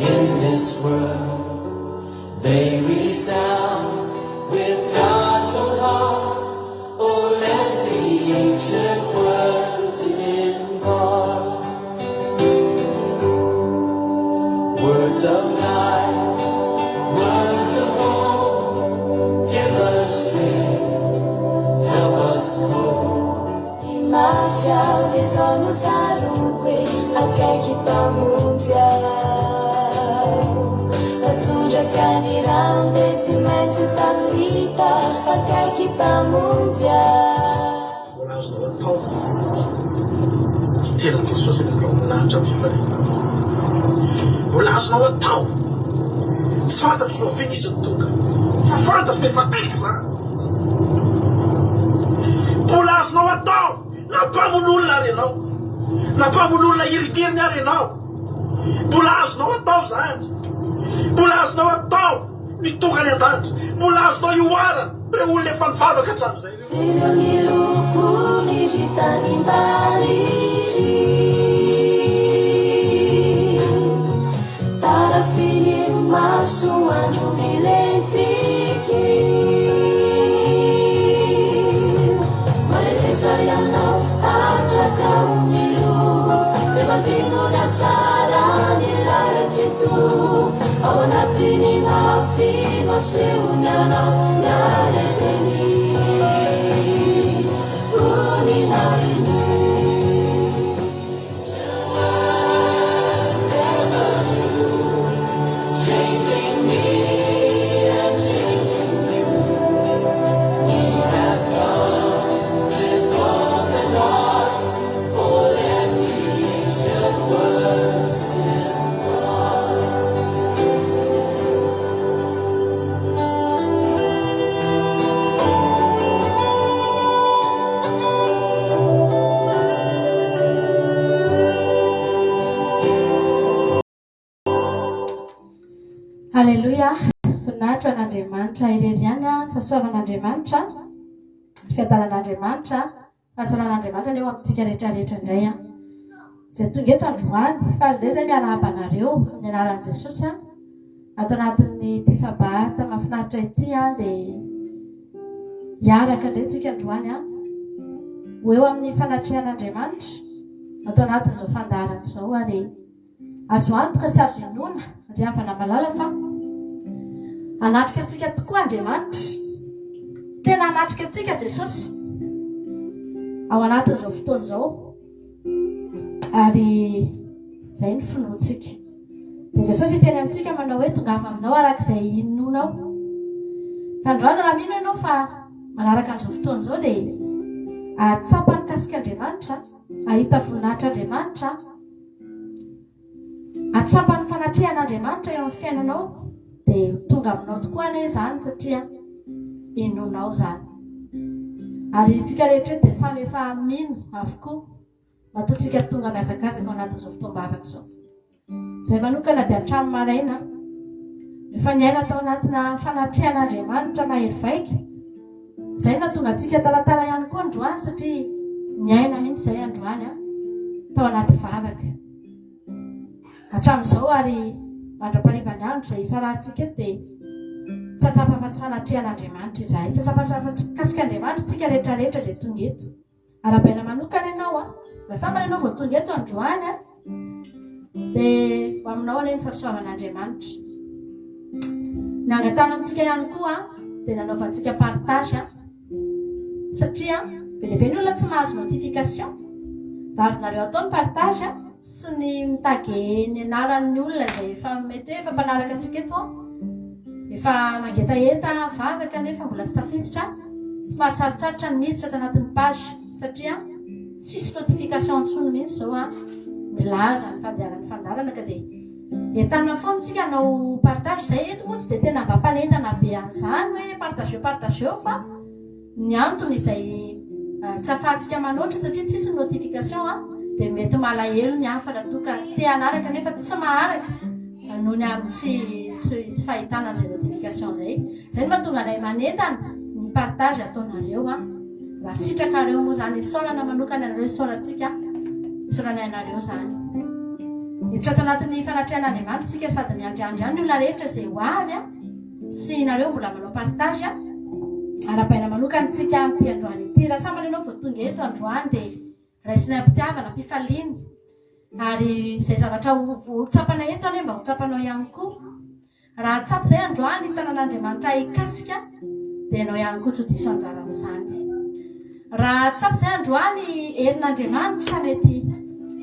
In this world, they resound with God's own heart. Oh, let the ancient words impart. Words of life, words of hope, give us strength, help us cope. Ny mafy aho izao no tsaroako e, akaiky Mpamonjy aho. Raha tondraka ny rano dia tsy maintsy ho tafita fa akaiky Mpamonjy aho. Mbola azonao atao ny hijery an'i Jesosy any amin'ny rahominahitra amin'ny fifaliana. Mbola azonao atao. Tsy fantatro fa oviana izy no tonga, fa fantatro fa efa akaiky izany. Mbola azonao atao na mpamono olona ary ianao, na mpamono olona irigiriny ary ianao. Mbola azonao atao izany. Mbola azonao atao ny tonga any an-danitra. Mbola azonao ihoarana ireo olona efa nivavaka hatramin'izay ireo. Jereo ny lokony ry tanimbary ry Tarafin'ny masoandro milentika Mahereza ianao hatraka ny loha Dia banjino ny hatsaran'ny lalan-tsy to Ao anatin'ny mafy no asehony anao ny halehibeny Voninahiny. Aleloia, voninahitra ho an'Andriamanitra irery ihany, ny fahasoavan'Andriamanitra, ny fiadanan'Andriamanitra. Fahatsaran'Andriamanitra anie ho amintsika rehetra rehetra indray an. Izay tonga eto androany, faly indray izay miarahaba anareo amin'ny anaran'i Jesosy an. Ato anatin'ity sabata mahafinaritra ity an dia hiaraka indray tsika androany an. Ho eo amin'ny fanatrehan'Andriamanitra ato anatin'izao fandaharana izao ary Azo antoka sy azo inoana, ry havana malala, fa hanatrika antsika tokoa Andriamanitra. Tena hanatrika antsika Jesosy ao anatin'izao fotoana izao. Ary izay ny finoantsika. Dia Jesosy hiteny amintsika manao hoe tongava aminao araka izay inoanao. Ka androany raha mino ianao fa manaraka an'izao fotoana izao dia ahatsapa ny kasik'Andriamanitra, ahita voninahitr'Andriamanitra. Hahatsapa ny fanatrehan'Andriamanitra eo amin'ny fiainanao dia ho tonga aminao tokoa anie izany satria inoanao izany. Ary isika rehetra eto dia samy efa mino avokoa matoa tsika tonga mihazakazaka ao anatin'izao fotoam-bavaka izao. Izay manokana dia hatramin'ny maraina efa niaina tao anatina fanatrehan'Andriamanitra mahery vaika. Izay no nahatonga antsika taratara ihany koa androany satria niaina mihitsy izay androany tao anaty vavaka. Hatramin'izao ary mandra-parivan'ny andro izay isarahantsika eto dia tsy hahatsapa afa-tsy fanatrehan'Andriamanitra izahay. Tsy hahatsapa afa-tsy kasik'Andriamanitra isika rehetra rehetra izay tonga eto. Arahabaina manokana ianao an. Mba sambany ianao vao tonga eto androany an. Dia ho aminao anie ny fahasoavan'Andriamanitra. Ny angatahana amintsika ihany koa dia nanaovantsika partage an. Satria be dia be ny olona tsy mahazo notification. Raha azonareo atao ny partage sy ny mi-taguer ny anaran'ny olona izay efa mety hoe efa mpanaraka antsika eto an. Efa mangetaheta vavaka nefa mbola tsy tafiditra. Somary sarotsarotra ny niditra tanatin'ny page satria tsisy notification intsony mihitsy izao an, milaza ny fandehanan'ny fandaharana ka dia entanina foana isika hanao partage izay, eto moa tsy dia tena mba mpanentana be an'izany hoe partageo partageo fa ny antony izay tsy ahafahantsika manoatra satria tsisy ny notification an, dia mety malahelo ny hafa raha toa ka te hanaraka nefa tsy maharaka noho ny amin'ny tsy tsy fahitana an'izay notification izay. Zay no mahatonga anay manentana ny partage ataonareo an. Raha sitrakareo moa zany, isaorana manokana anareo, isaorantsika, isaoranay anareo zany. Hiditra ato anatin'ny fanatrehan'Andriamanitra isika sady miandriandry ihany ny olona rehetra izay ho avy sy nareo mbola manao partage. Arahabaina manokana antsika amin'ity androany ity. Raha sambany ianao vao tonga eto androany dia raisinay am-pitiavana, am-pifaliana. Ary izay zavatra ho tsapanay eto anie mba ho tsapanao ihany koa. Raha tsapa izay androany ny tanan'Andriamanitra hikasika dia ianao ihany koa tsy ho diso anjara amin'izany. Raha tsapa izay androany herin'Andriamanitra mety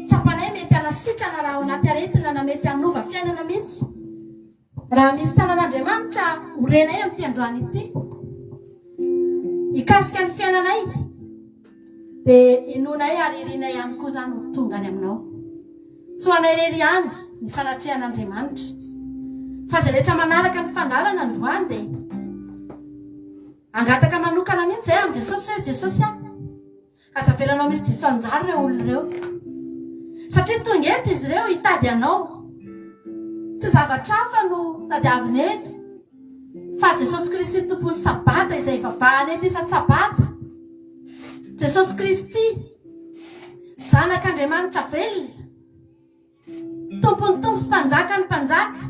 tsapanay mety hanasitrana raha ao anaty aretina na mety hanova fiainana mihitsy. Raha misy tanan'Andriamanitra ho renay amin'ity androany ity hikasika ny fiainanay Dia inoanay ary irinay ihany koa izany ho tonga any aminao. Tsy ho anay irery ihany ny fanatrehan'Andriamanitra. Fa izay rehetra manaraka ny fandaharana androany dia hangataka manokana mihitsy izay amin'i Jesosy hoe Jesosy a, aza avelanao misy diso anjara ireo olona ireo. Satria tonga eto izy ireo hitady anao. Tsy zavatra hafa no tadiavina eto. Fa Jesosy Kristy Tompon'ny Sabata izay ivavahana eto isan-tsabata. Jesosy Kristy, Zanak'Andriamanitra velona, Tompon'ny tompo sy Mpanjakan'ny mpanjaka,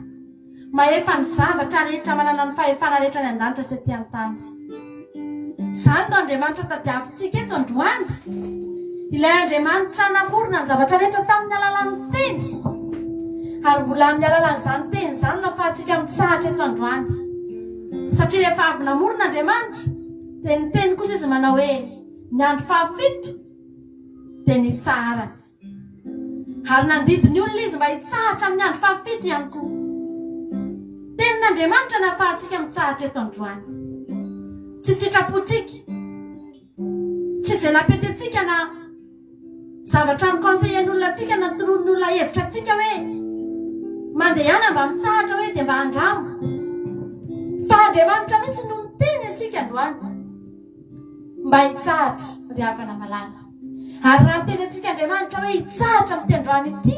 mahefa ny zavatra rehetra, manana ny fahefana rehetra any an-danitra sy ety an-tany. Izany no Andriamanitra tadiavintsika eto androany. Ilay Andriamanitra namorona ny zavatra rehetra tamin'ny alalan'ny teny. Ary mbola amin'ny alalan'izany teny izany no afahantsika mitsahatra eto androany. Satria rehefa avy namorona Andriamanitra, dia niteny kosa izy manao hoe, ny andro fahafito dia nitsaharany. Ary nandidy ny olona izy mba hitsahatra amin'ny andro fahafito ihany koa. Tenin'Andriamanitra ny afahantsika mitsahatra eto androany. Tsy sitrapontsika. Tsy izay nampety antsika na zavatra ni-conseiller-n'olona antsika na notoroan'olona hevitra antsika hoe mandehana mba mitsahatra hoe dia mba andramo. Fa Andriamanitra mihitsy no niteny antsika androany mba hitsahatra ry havana malala. Ary raha niteny antsika Andriamanitra hoe hitsahatra amin'ity androany ity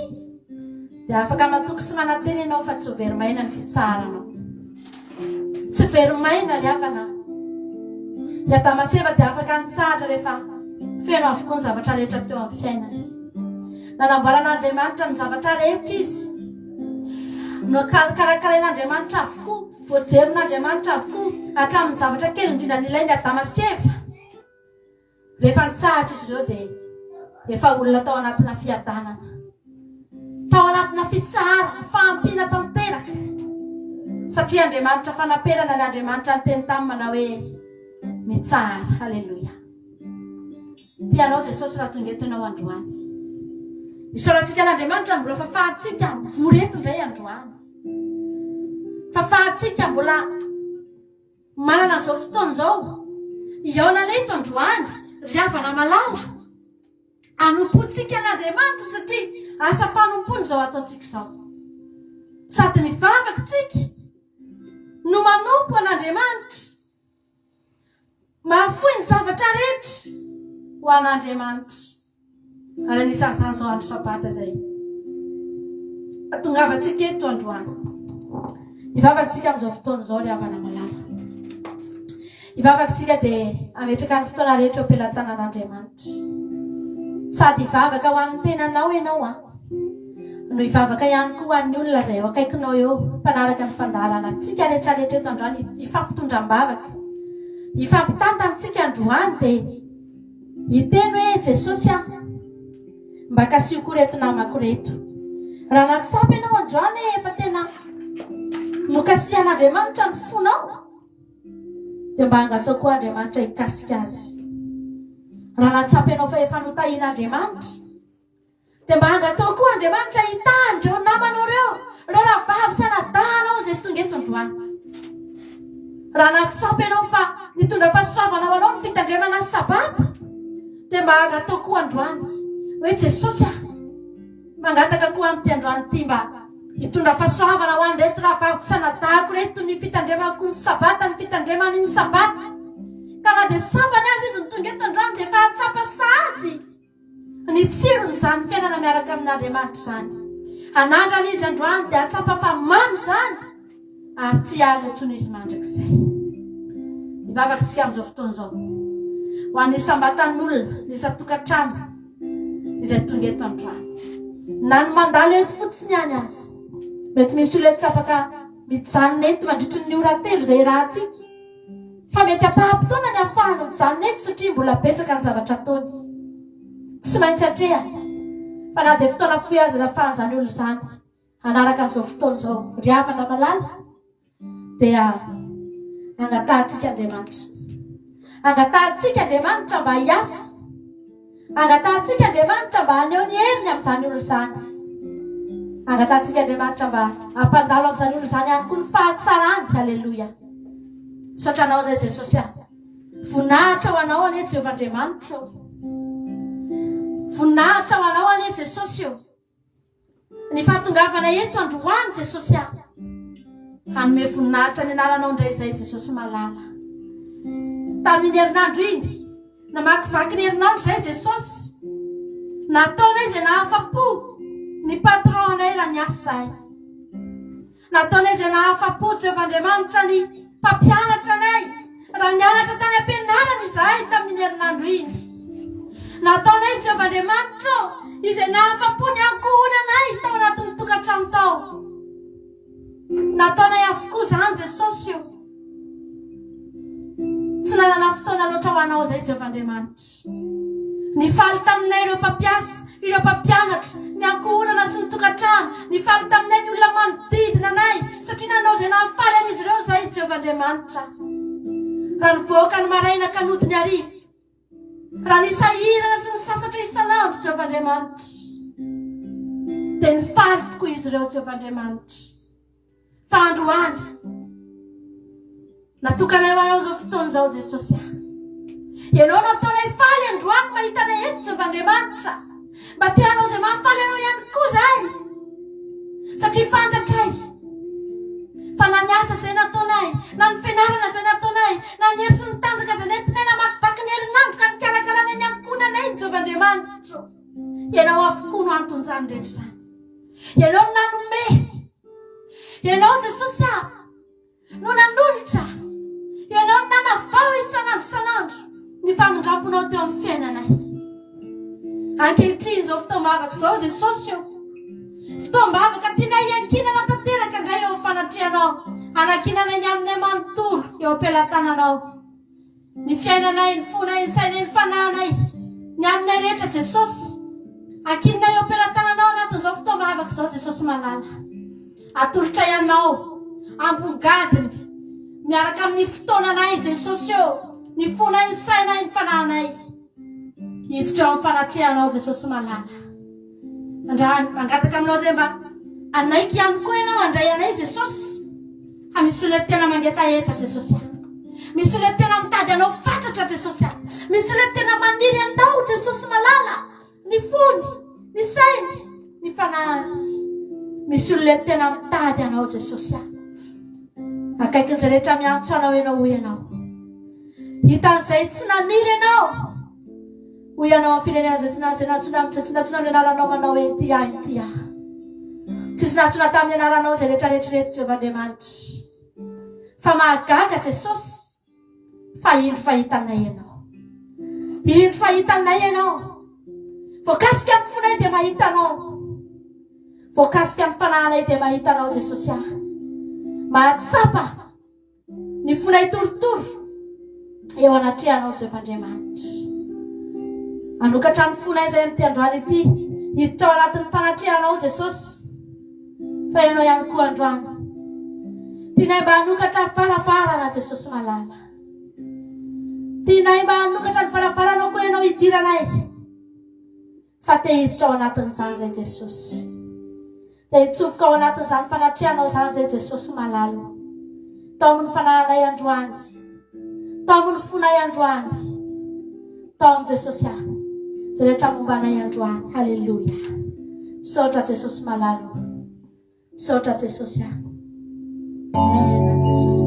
dia afaka matoky sy manantena ianao fa tsy ho very maina ny fitsaharanao. Tsy very maina ry havana. I Adama sy Eva dia afaka nitsahatra rehefa feno avokoa ny zavatra rehetra teo amin'ny fiainany. Nanamboaran'Andriamanitra ny zavatra rehetra izy. Nokarakarain'Andriamanitra avokoa, voajerin'Andriamanitra avokoa hatramin'ny zavatra kely indrindra nilain'i Adama sy Eva. Rehefa nitsahatra izy ireo dia efa olona tao anatina fiadanana, tao anatina fitsaharana, fahampiana tanteraka. Satria Andriamanitra fanaperana ny Andriamanitra niteny taminy manao hoe mitsahara. Haleloia. Tia anao Jesosy raha tonga eto ianao androany. Isaorantsika an'Andriamanitra ny mbola fafahantsika mivory eto indray androany. Fafahantsika mbola Manana izao fotoana izao hihaonana eto androany ry havana malala, hanompoantsika an'Andriamanitra satria asa fanompoana izao ataontsika izao. Sady mivavaka isika no manompo an'Andriamanitra, mahafoy ny zavatra rehetra ho an'Andriamanitra. Ary anisan'izany izao andro sabata izay atongavantsika eto androany. Hivavaka tsika amin'izao fotoana izao ry havana malala. Hivavaka tsika dia hametraka ny fotoana rehetra eo am-pelatanan'Andriamanitra. Sady hivavaka ho an'ny tenanao ianao an. No hivavaka ihany koa ho an'ny olona izay eo akaikinao eo, mpanaraka ny fandaharana antsika rehetra rehetra eto androany hifampitondra am-bavaka. Hifampitantana tsika androany dia Hiteny hoe Jesosy aho. Mba kasiho koa reto namako reto. Raha nahatsapa ianao androany hoe efa tena nokasihan'Andriamanitra ny fonao, dia mba angatao koa Andriamanitra hikasika azy. Raha nahatsapa ianao fa efa notahian'Andriamanitra, Dia mba angataho koa Andriamanitra hitaha an'ireo namanao ireo, ireo rahavavy sy anadahinao izay tonga eto androany. Raha nahatsapa ianao fa nitondra fahasoavana ho anao ny fitandremana ny Sabata, dia mba angataho koa androany hoe Jesosy ah, mangataka koa amin'ity androany ity mba hitondra fahasoavana ho an'ireto rahavaviko sy anadahiko ireto ny fitandremako ny Sabata, ny fitandremany ny Sabata. Ka na dia sambany aza izy no tonga eto androany dia efa hahatsapa sahady Ny tsiron'izany fiainana miaraka amin'Andriamanitra izany. Hanandrana izy androany dia hahatsapa fa mamy izany ary tsy hiala intsony izy mandrakizay. Hivavaka isika amin'izao fotoana izao ho an'ny isam-batan'olona, ny isan-tokantrano izay tonga eto androany. Na ny mandalo eto fotsiny ihany aza. Mety misy olona tsy afaka mijanona eto mandritry ny ora telo izay irahantsika. Fa mety ampaham-potoana ny ahafahany mijanona eto satria mbola betsaka ny zavatra ataony. Tsy maintsy atrehany. Fa na dia fotoana fohy aza ny ahafahan'izany olona izany hanaraka an'izao fotoana izao, ry havana malala, dia angatahantsika Andriamanitra. Angatahantsika Andriamanitra mba hiasa. Angatahantsika Andriamanitra mba haneho ny heriny amin'izany olona izany. Angatahantsika Andriamanitra mba hampandalo amin'izany olona izany ihany koa ny fahatsarany. Aleloia. Misaotra anao izay Jesosy ah. Voninahitra ho anao anie Jehovah Andriamanitra ô. Voninahitra ho anao anie Jesosy ô. Ny fahatongavana eto androany Jesosy ah. Hanome voninahitra ny anaranao indray izay Jesosy malala. Tamin'iny herinandro iny, namakivaky ny herinandro izay Jesosy. Nataonay izay nahafa-po ny patron anay raha niasa izahay. Nataonay izay nahafa-po Jehovah Andriamanitra ny mpampianatra anay raha nianatra tany am-pianarana izahay tamin'iny herinandro iny. Nataonay Jehovah Andriamanitra ô, izay nahafa-po ny ankohonanay tao anatin'ny tokantrano tao. Nataonay avokoa izany Jesosy ô. Tsy nanana fotoana loatra ho anao izay Jehovah Andriamanitra. Nifaly taminay ireo mpampiasa, ireo mpampianatra, ny ankohonana sy ny tokantrano. Nifaly taminay ny olona manodidina anay satria nanao izay nahafaly an'izy ireo izahay Jehovah Andriamanitra. Raha nivoaka ny maraina ka nody ny hariva, raha nisahirana sy nisasatra isan'andro Jehovah Andriamanitra, dia nifaly tokoa izy ireo Jehovah Andriamanitra. Fa androany, natokanay ho Anao izao fotoana izao, Jesosy ah. Ianao no ataonay faly androany mahita anay eto, Jehovah Andriamanitra. Mba te hanao izay mahafaly Anao ihany koa izahay. Satria fantatray fa na ny asa izay nataonay, na ny fianarana izay nataonay, na ny hery sy ny tanjaka izay nentinay namakivaky ny herinandro ka nikarakaranay ny ankohonanay, Jehovah Andriamanitra. Ianao avokoa no anton'izany rehetra izany. Ianao no nanome. Ianao Jesosy ah, no nanolotra. Ianao no nanavao isan'andro isan'andro ny famindram-ponao teo amin'ny fiainanay. Ankehitriny izao fotoam-bavaka izao Jesosy ô. Fotoam-bavaka tianay hiankinana tanteraka indray eo amin'ny fanatrehanao. Hanankinanay ny aminay manontolo eo am-pelatananao. Ny fiainanay, ny fonay, ny sainay, ny fanahinay, ny aminay rehetra Jesosy. Ankininay eo am-pelatananao anatin'izao fotoam-bavaka izao Jesosy malala. Atolotray Anao ambongadiny miaraka amin'ny fotoananay Jesosy ô, ny fonay, ny sainay, ny fanahinay. Hiditra eo amin'ny fanatrehanao Jesosy malala. Andra, mangataka aminao izay mba hanaiky ihany koa ianao handray anay Jesosy. Fa misy olona tena mangetaheta Jesosy ah. Misy olona tena mitady anao fatratra Jesosy ah. Misy olona tena maniry anao Jesosy malala. Ny fony, ny sainy, ny fanahiny. Misy olona tena mitady anao Jesosy ah. Akaikin'izay rehetra miantso anao ianao hoy ianao. Hitan'izay tsy naniry ianao. Hoy ianao amin'ny firenena izay tsy izay nantsoina izay tsy nantsoina amin'ny anaranao manao hoe ity aho ity aho. Tsisy nantsoina tamin'ny anaranao izay rehetra rehetra ireto Jehovah Andriamanitra. Fa mahagaga Jesosy fa indro fa hitanay ianao. Indro fa hitanay ianao. Voakasika ny fonay dia mahita anao. Voakasika ny fanahinay dia mahita anao Jesosy aho. Mahatsapa Ny fonay torotoro eo anatrehanao Jehovah Andriamanitra. Hanokatra ny fonay izay amin'ity androany ity, hiditra ao anatin'ny fanatrehanao Jesosy. Fa ianao ihany koa androany. Tianay mba hanokatra varavarana Jesosy malala. Tianay mba hanokatra ny varavaranao koa ianao hidiranay. Fa te hiditra ao anatin'izany izay Jesosy. Te hitsofoka ao anatin'izany fanatrehanao izany izay Jesosy malala. Tao amin'ny fanahinay androany. Tao amin'ny fonay androany. Tao amin'i Jesosy aho. Izay rehetra momba anay androany. Haleloia. Misaotra Jesosy malala. Misaotra Jesosy ah. Amen Jesosy.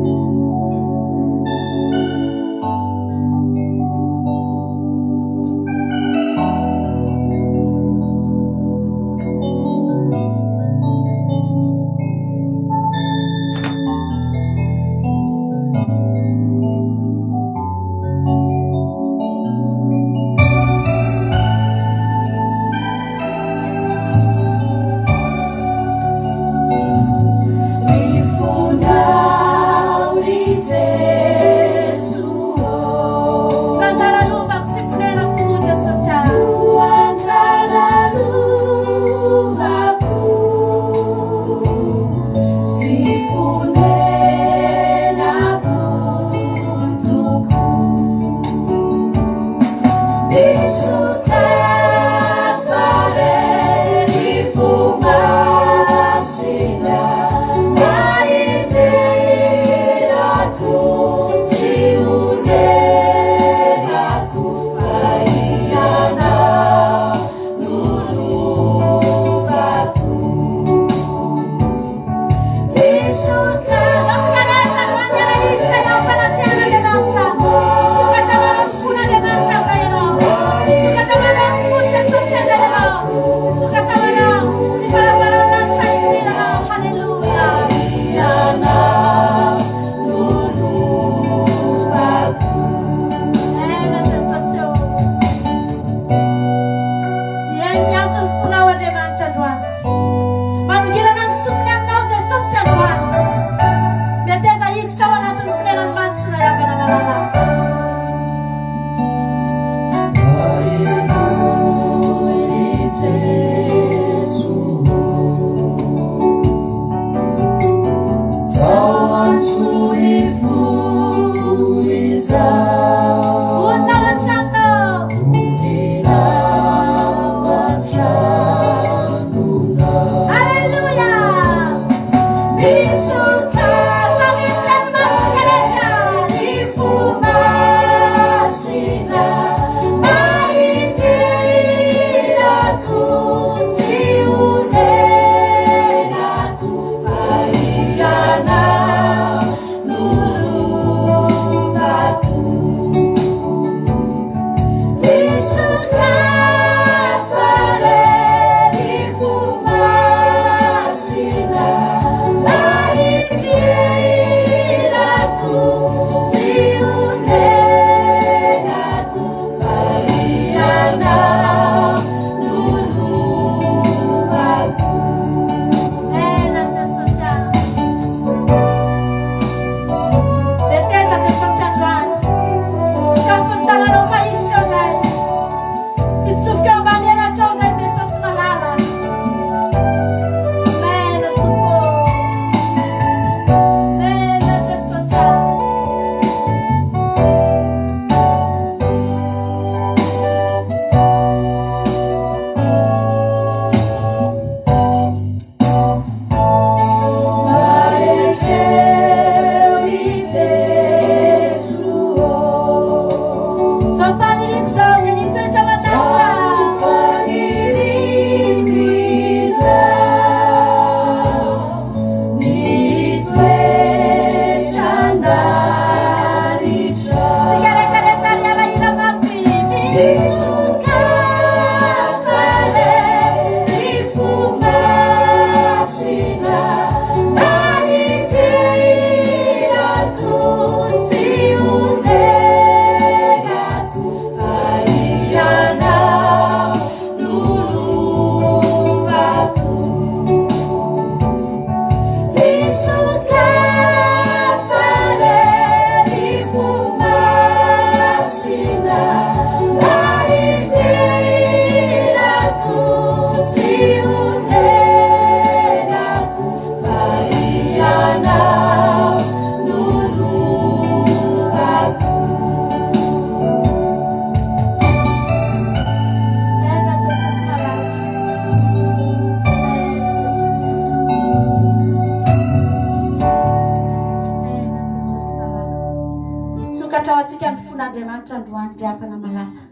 antsika ny fon'Andriamanitra androany ry havana malala.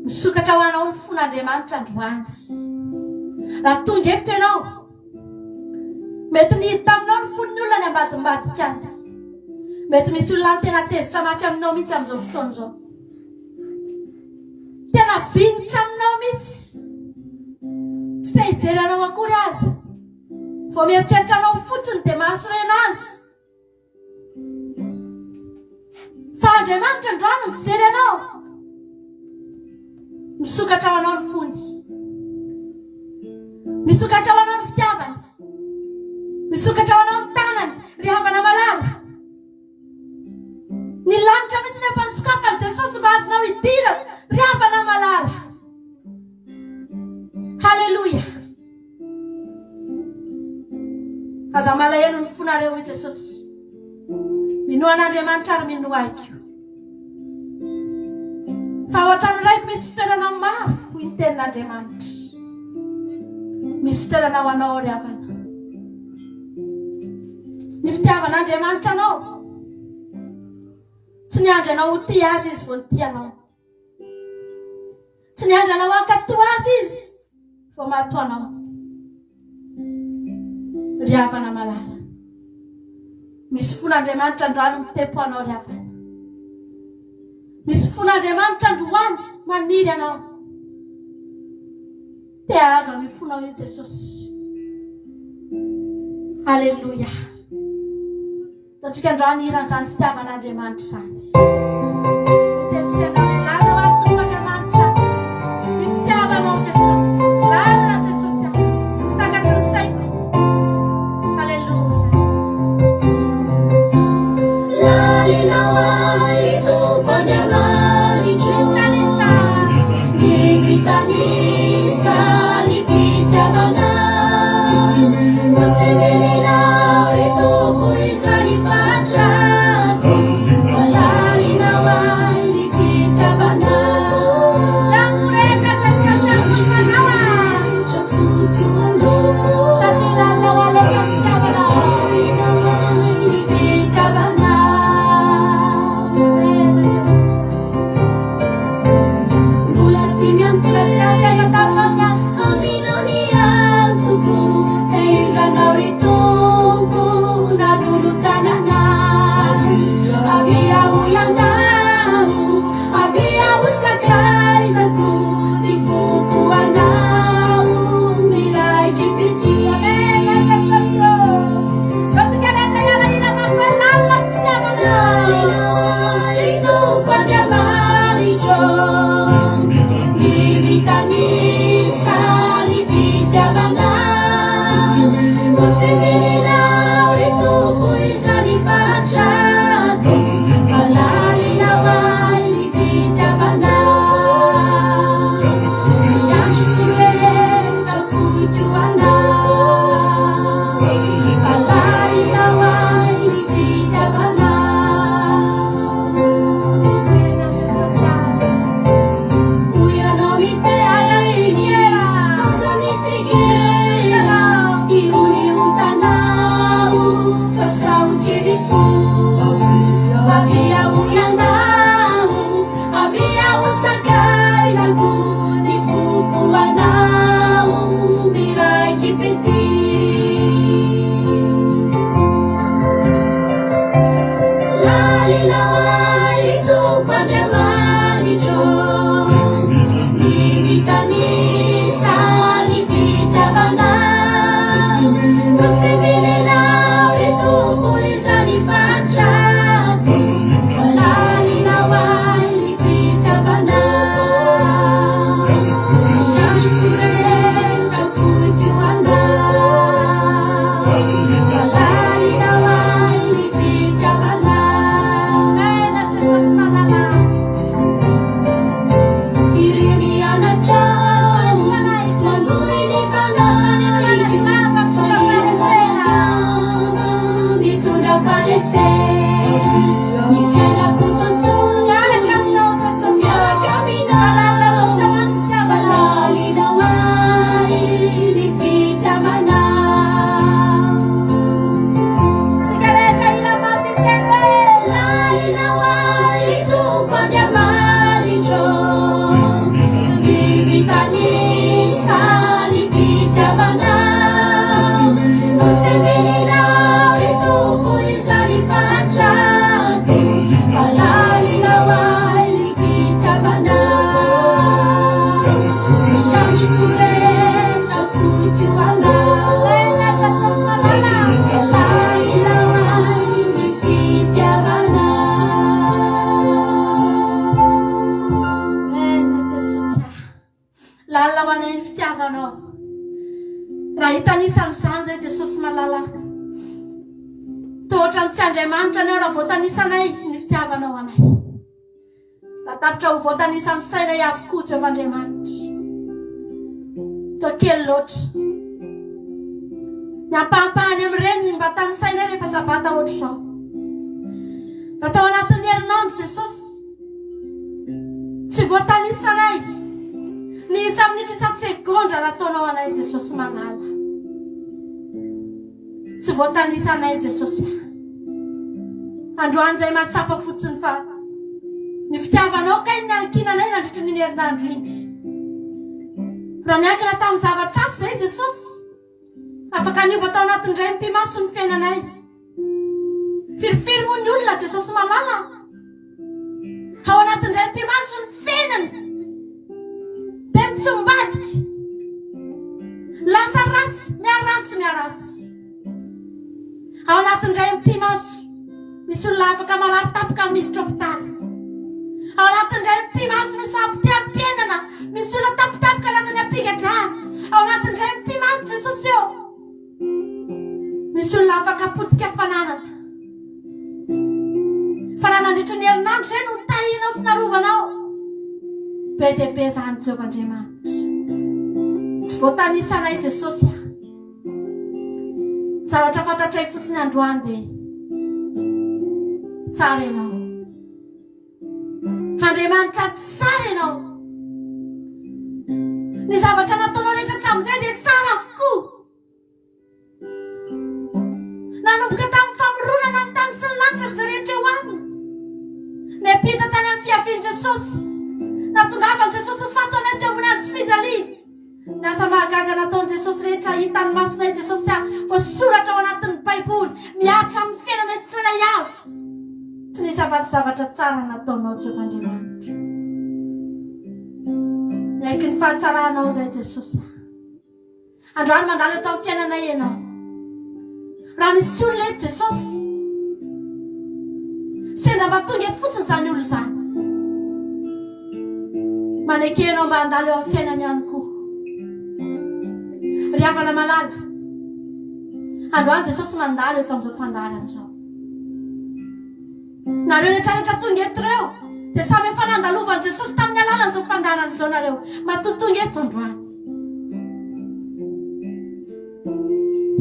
Misokatra ho anao ny fon'Andriamanitra androany. Raha tonga eto ianao, mety nihidy taminao ny fon'ny olona any ambadimbadika any. Mety misy olona tena tezitra mafy aminao mihitsy amin'izao fotoana izao. Tena vinitra aminao mihitsy. Tsy te hijery anao akory aza. Vao mieritreritra anao fotsiny dia mahasorena azy. Fa Andriamanitra androany mijery anao. Misokatra ho anao ny fony. Misokatra ho anao ny fitiavany. Misokatra ho anao ny tanany, ry havana malala. Ny lanitra mihitsy no efa nosokafan'i Jesosy mba azonao hidirana, ry havana malala. Haleloia. Aza malahelo ny fonareo hoy Jesosy. Minoa an'Andriamanitra ary minoa ahy koa. Fa ao an-trano raiko misy fitoerana maro hoy ny tenin'Andriamanitra. Misy fitoerana ho anao ry havana. Ny fitiavan'Andriamanitra anao. Tsy niandry anao ho tia azy izy vao nitia anao. Tsy niandry anao hankatò azy izy vao mato anao. Ry havana malala. Misy fon'Andriamanitra androany mitepo anao ry havana. Misy fon'Andriamanitra androany maniry anao. Te hahazo an'io fonao io Jesosy. Alléluia. Ataontsika androany hira an'izany fitiavan'Andriamanitra izany. Tenintsika androany lalina ho an'ny Tompo Andriamanitra. Ny fitiavanao Jesosy. Lalina Jesosy ah. Tsy takatry ny saiko. Alléluia. Lalina ho ahy Tompo Andriamanitro. Mitanisa. Ny mitanisa ny fitiavanao. Mbola tsy miantehitra aminao ny antsoko, Tehindranao ry Tompo, nanolo-tanana. Avia ho ianao, avia ho sakaizako, ny foko anao miraiki-pitia. Ry Tompo Andriamanitro, ny mitanisa ny fitiavanao. Notsindrinao ry Tompo izany fahatrako, fa lalina ho ahy ny fitiavanao. Ny androko rehetra foiko ho anao, fa lalina ho ahy ny fitiavanao. Hoy ianao miteny, aza mitsikera, irony ontanao, fa sao kely fo. Avia ho ianao, avia ho sakaizako, ny foko anao miraiki-pitia. Lalina ho ahy Tompo Andriamanitro, ny mitanisa ny fitiavanao. Notsindrinao ry Tompo izany fatrako, fa lalina ho ahy ny fitiavanao. Ny androko rehetra foiko ho anao, fa lalina ho ahy ny fitiavanao. Ireny anatrao, manohy ny fanahiko, fanerana mitondra faharesena. Ny fiainako tontolo, miaraka aminao, fa lalina ho ahy ny fitiavanao. Toa ohatran'ny tsy Andriamanitra anao raha voatanisanay ny fitiavanao anay. Raha tapitra ho voatanisan'ny sainay avokoa Jehovah Andriamanitra. Toa kely loatra. Ny ampahampahany amin'ireny no mba tanisainay rehefa sabata ohatr'izao. Raha tao anatin'ny herinandro Jesosy, tsy voatanisanay ny isa-minitra isan-tsegondra nataonao anay Jesosy malala. Tsy voatanisanay Jesosy ah. Androany izay mahatsapa fotsiny fa ny fitiavanao kay ny niankinanay nandritra ny herinandro iny. Raha niankina tamin'ny zavatra hafa izay Jesosy, afaka niova tao anatin'ny indray mipi-maso ny fiainanay. Firifiry moa ny olona Jesosy malala? Ao anatin'ny indray mipi-maso ny fiainany. Dia mitsimbadika. Lasa ratsy, miharatsy, miharatsy. Ao anatin'ny indray mipi-maso, misy olona afaka marary tampoka miditra hopitaly. Ao anatin'ny indray mipi-maso misy fampiteham-piainana, misy olona tampotampoka lasa any am-pigadrana. Ao anatin'ny indray mipi-maso Jesosy ô. Misy olona afaka potika fananana. Fa raha nandritra ny herinandro izay no nitahianao sy narovanao, be dia be izany Jehovah Andriamanitra. Tsy voatanisanay Jesosy ah. Zavatra fantatray fotsiny androany dia tsara ianao. Andriamanitra tsara ianao. Ny zavatra nataonao rehetra hatramin'izay dia tsara avokoa. Nanomboka tamin'ny famoronana ny tany sy ny lanitra izay rehetra eo aminy. Niampita tany amin'ny fiavian'i Jesosy. Nahatongavan'i Jesosy ho faty ho anay teo ambony hazo fijaliana. Ny asa mahagaga nataon'i Jesosy rehetra hitan'ny masonay Jesosy a, voasoratra ao anatin'ny Baiboly, mihatra amin'ny fiainanay tsirairay avy. Tsy nisy afa-tsy zavatra tsara nataonao Jehovah Andriamanitra. Niaiky ny fahatsaranao izay Jesosy a. Androany mandalo eto amin'ny fiainanay ianao. Raha misy olona eto Jesosy, sendra mba tonga eto fotsiny izany olona izany. Maneke ianao mba handalo eo amin'ny fiainany ihany koa. Ry havana malala, androany Jesosy mandalo eto amin'izao fandaharana izao. Nareo rehetrarehetra tonga eto ireo dia samy efa nandalovan'i Jesosy tamin'ny alalan'izao fandaharana izao nareo. Matoa tonga eto androany.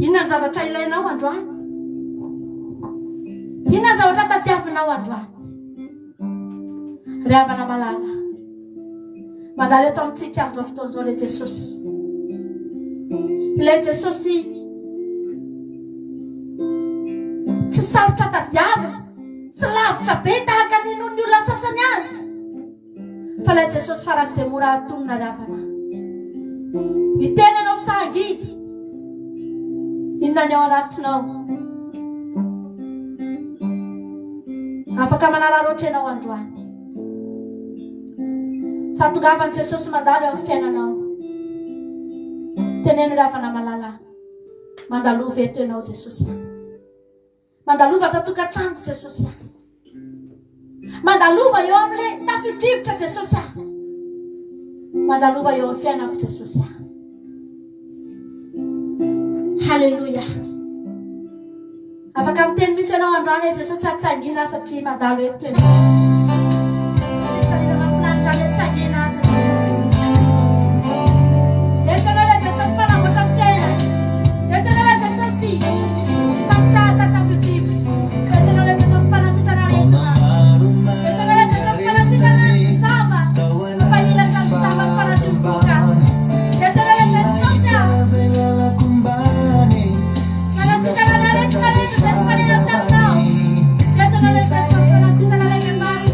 Inona ny zavatra ilainao androany? Inona ny zavatra tadiavinao androany? Ry havana malala, mandalo eto amintsika amin'izao fotoana izao ilay Jesosy. Ilay Jesosy tsy sarotra tadiavina, tsy lavitra be tahaka ny inoan'ny olona sasany azy. Fa ilay Jesosy farak'izay mora atonina ry havana. Hiteny ianao sa hangina? Inona ny ao anatinao? Afaka manararaotra ianao androany. Fahatongavan'i Jesosy mandalo eo amin'ny fiainanao. Teneno ry havana malala, mandalova eto ianao Jesosy. Mandalova ato an-tokantranoko Jesosy ah. Mandalova eo amin'ilay tafio-drivotra Jesosy ah. Mandalova eo amin'ny fiainako Jesosy ah. Haleloia. Afaka miteny mihitsy ianao androany hoe Jesosy ah, tsy hangina satria mandalo eto ianao. Tsisy mahafinaritra any tsy hangina Jesosy. Eto ianao ilay Jesosy mpanamboatra ny fiainana. Eto ianao ilay Jesosy mpampitsahatra tafio-drivotra. Eto ianao ilay Jesosy mpanasitrana aretina. Eto ianao ilay Jesosy mpanasitrana ny jamba, mpampahiratra ny jamba sy mpanadio ny boka. Eto ianao ilay Jesosy ah. Nanasitrana ny aretina rehetra izay nifanena taminao. Eto ianao ilay Jesosy nanasitrana ilay vehivavy.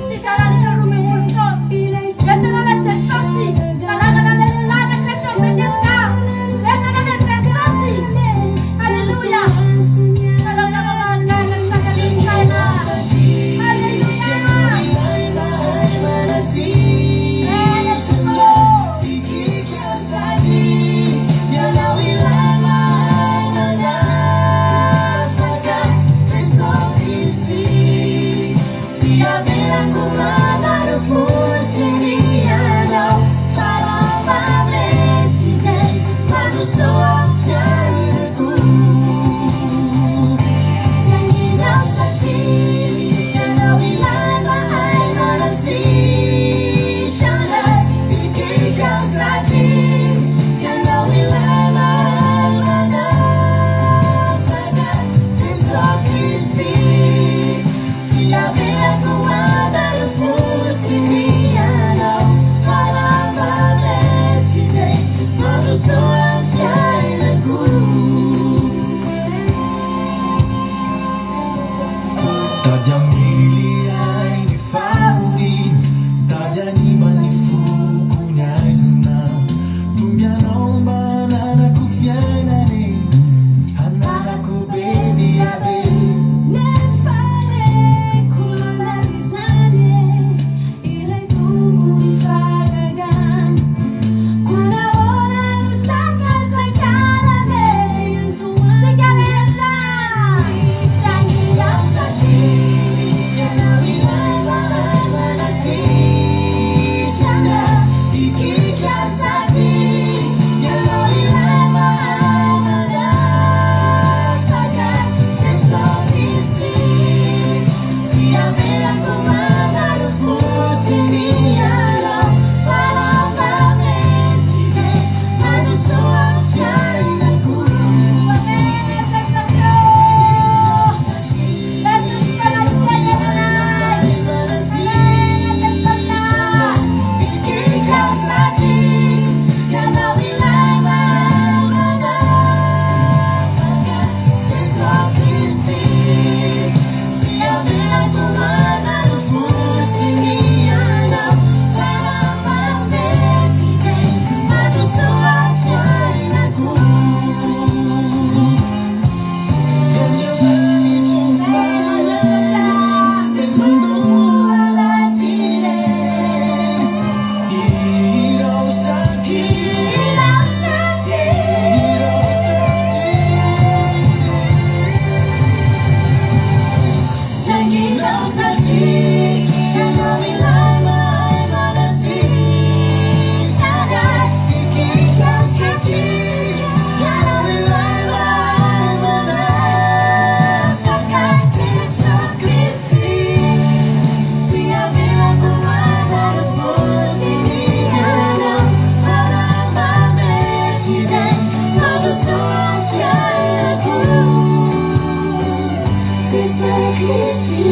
Kristy,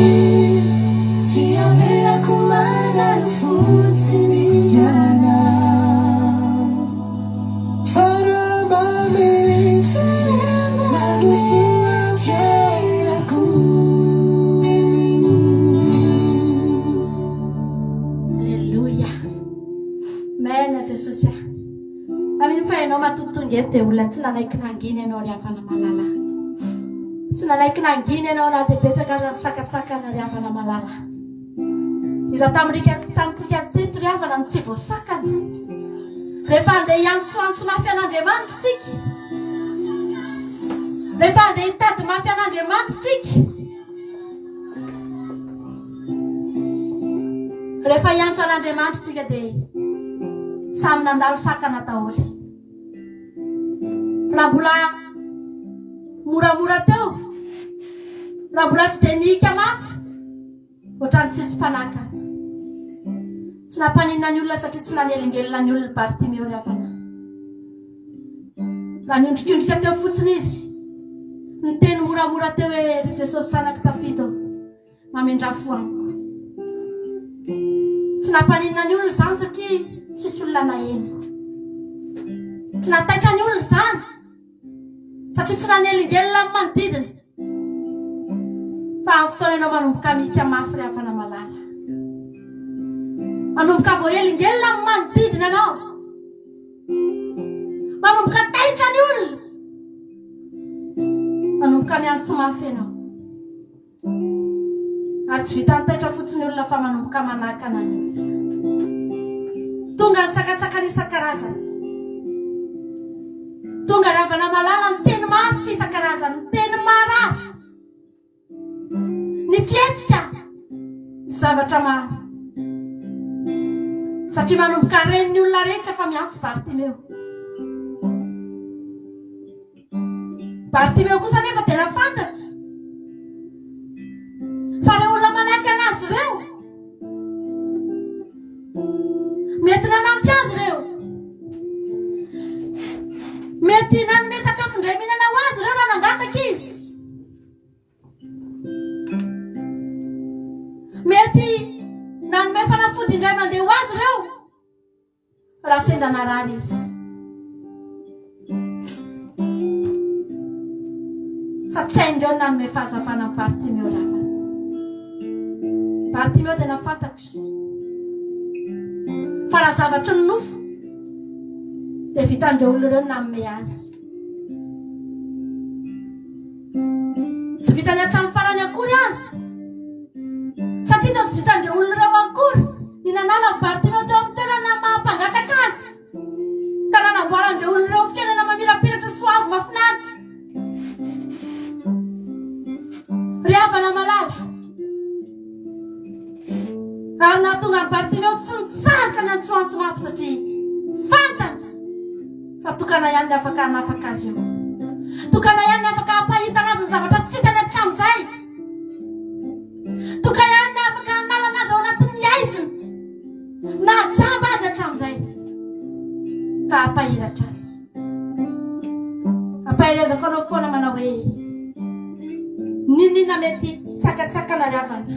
tsy avelako mandalo fotsiny Ianao. Fa raha mba mety, mandroso am-piainako. Aleloia. Amen Jesosy ah. Amino fa ianao matoa tonga eto dia olona tsy nanaiky nangina ianao ry havana malala. Tsy nanaiky nangina ianao na dia betsaka aza ny sakantsakana ry havana malala. Iza tamin'rika tamintsika teto ry havana no tsy voasakana. Rehefa handeha hiantsoantso mafy an'Andriamanitra isika. Rehefa handeha hitady mafy an'Andriamanitra isika. Rehefa hiantso an'Andriamanitra isika dia samy nandalo sakana daholo. Raha mbola moramora teo, raha mbola tsy dia nihika mafy, ohatran'ny tsisy mpanakana. Tsy nampaninona ny olona satria tsy nanelingelina ny olona Bartimeo ry havana. Raha niondrikondrika teo fotsiny izy, niteny moramora teo hoe, Ry Jesosy Zanak'i Davida ô, mamindrà fo amiko. Tsy nampaninona ny olona izany satria tsisy olona naheno. Tsy nahataitra ny olona izany satria tsy nanelingelina ny manodidina. Fa amin'ny fotoana ianao manomboka mihika mafy ry havana malala. Manomboka voahelingelina ny manodidina anao. Manomboka taitra ny olona. Manomboka miantso mafy ianao. Ary tsy vitan'ny taitra fotsiny olona fa manomboka manakana ny olona. Tonga ny sakantsakana isan-karazany. Tonga ny havana malala ny teny mafy isan-karazany, ny teny marary. Ny fihetsika, ny zavatra maro. Satria manomboka ren'ny olona rehetra fa miantso Bartimeo. Bartimeo kosa anefa dia nahafantatra fa ireo olona manakana azy ireo mety nanampy azy ireo, mety nanome sakafo indray mihinana ho azy ireo raha nangataka izy. Mety nanome fanafody indray mandeha ho azy ireo raha sendra narary izy. Fa tsy hain'ireo ny nanome fahazavana an'i Bartimeo lava. Bartimeo dia nahafantatra fa raha zavatry ny nofo dia vitan'ireo olona ireo ny nanome azy. Tsy vitany hatramin'ny farany akory aza. Satria toa tsy vitan'ireo olona ireo akory ny nanala an'i Bartimeo teo amin'ny toerana maha mpangataka azy. Ka nanamboaran'ireo olona ireo fiainana mamirapiratra sy hoavy mahafinaritra. Ry havana malala, ary nahatonga an'i Bartimeo tsy nitsahatra niantsoantso mafy satria fantany Fa tokana ihany ny afaka hanafaka azy io. Tokana ihany ny afaka hampahitana azy ny zavatra tsy hitany hatramin'izay. Tokana ihany ny afaka hanalana azy ao anatin'ny haizina. Na jamba azy hatramin'izay. Ka hampahiratra azy. Ampaherezako anao foana manao hoe N'inon'inona mety sakatsakana ry havana.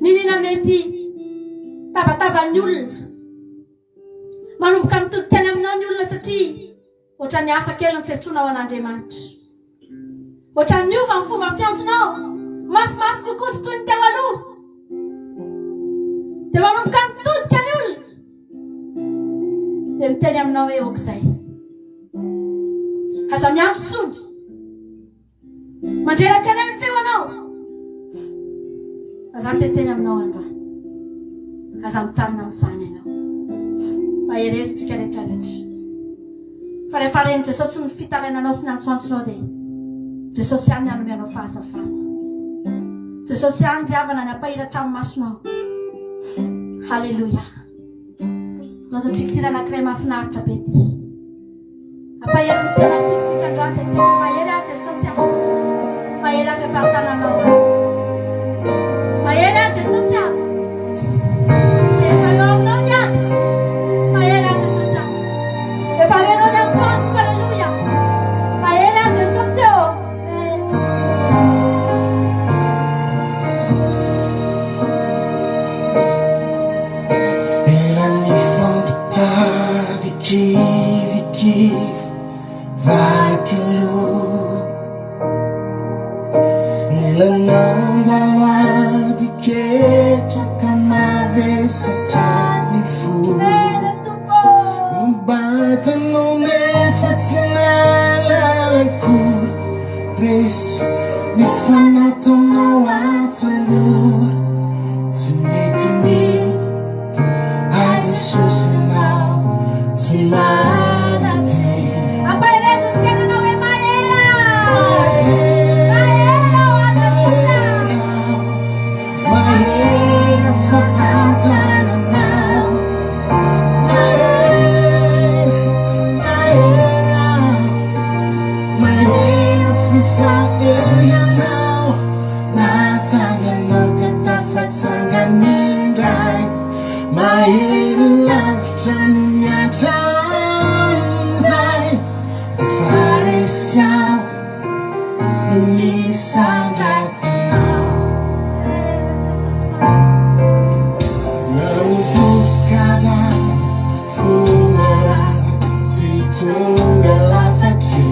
N'inon'inona mety tabataban'ny olona. Manomboka mitodika any aminao ny olona satria ohatran'ny hafa kely ny fiantsoanao an'Andriamanitra. Ohatran'ny niova ny fomba fiantsonao, mafimafy kokoa tsy toy ny teo aloha. Dia manomboka mitodika ny olona. Dia miteny aminao hoe ok'izay. Aza miantso intsony. Mandreraka anay ny feonao. Fa za te teny aminao androany. Aza mijanona amin'izany ianao. Mahereza tsika rehetra rehetra. Fa rehefa ren'i Jesosy ny fitarainanao sy ny antsoantsonao dia Jesosy ihany hanome anao fahazavana. Jesosy ihany ry havana ny hampahiratra amin'ny masonao. Haleloia. Nataontsika ity anankiray mahafinaritra be ity. Ampahery ny tenantsika isika androany dia tena mahery aho Jesosy aho. Mahery avy avy an-tananao aho. Mahery aho Jesosy aho. Efa eo aminao ny ady. Mahery aho Jesosy aho. Efa renao ny antsoantsiko, aleloia. Mahery aho Jesosy ô. Mbola nandalo ady ketraka mavesatra ny fo. Nobatanao nefa tsy nahalala akory. Resy nefa nataonao antsambory. Tsy mety ny ahy Jesosy ianao tsy manadino. Ampaherezo ny fiainanao hoe mahery Mahery aho Jesosy. Mahery fa an-tananao. Mahery, mahery aho. Mahery fa eo ianao. Natsanganao ka tafatsangana indray. Mahery lavitra noho ny hatramin'izay. Efa resy aho no nisandratanao. Na ho aza fo marary tsy tonga lafatra.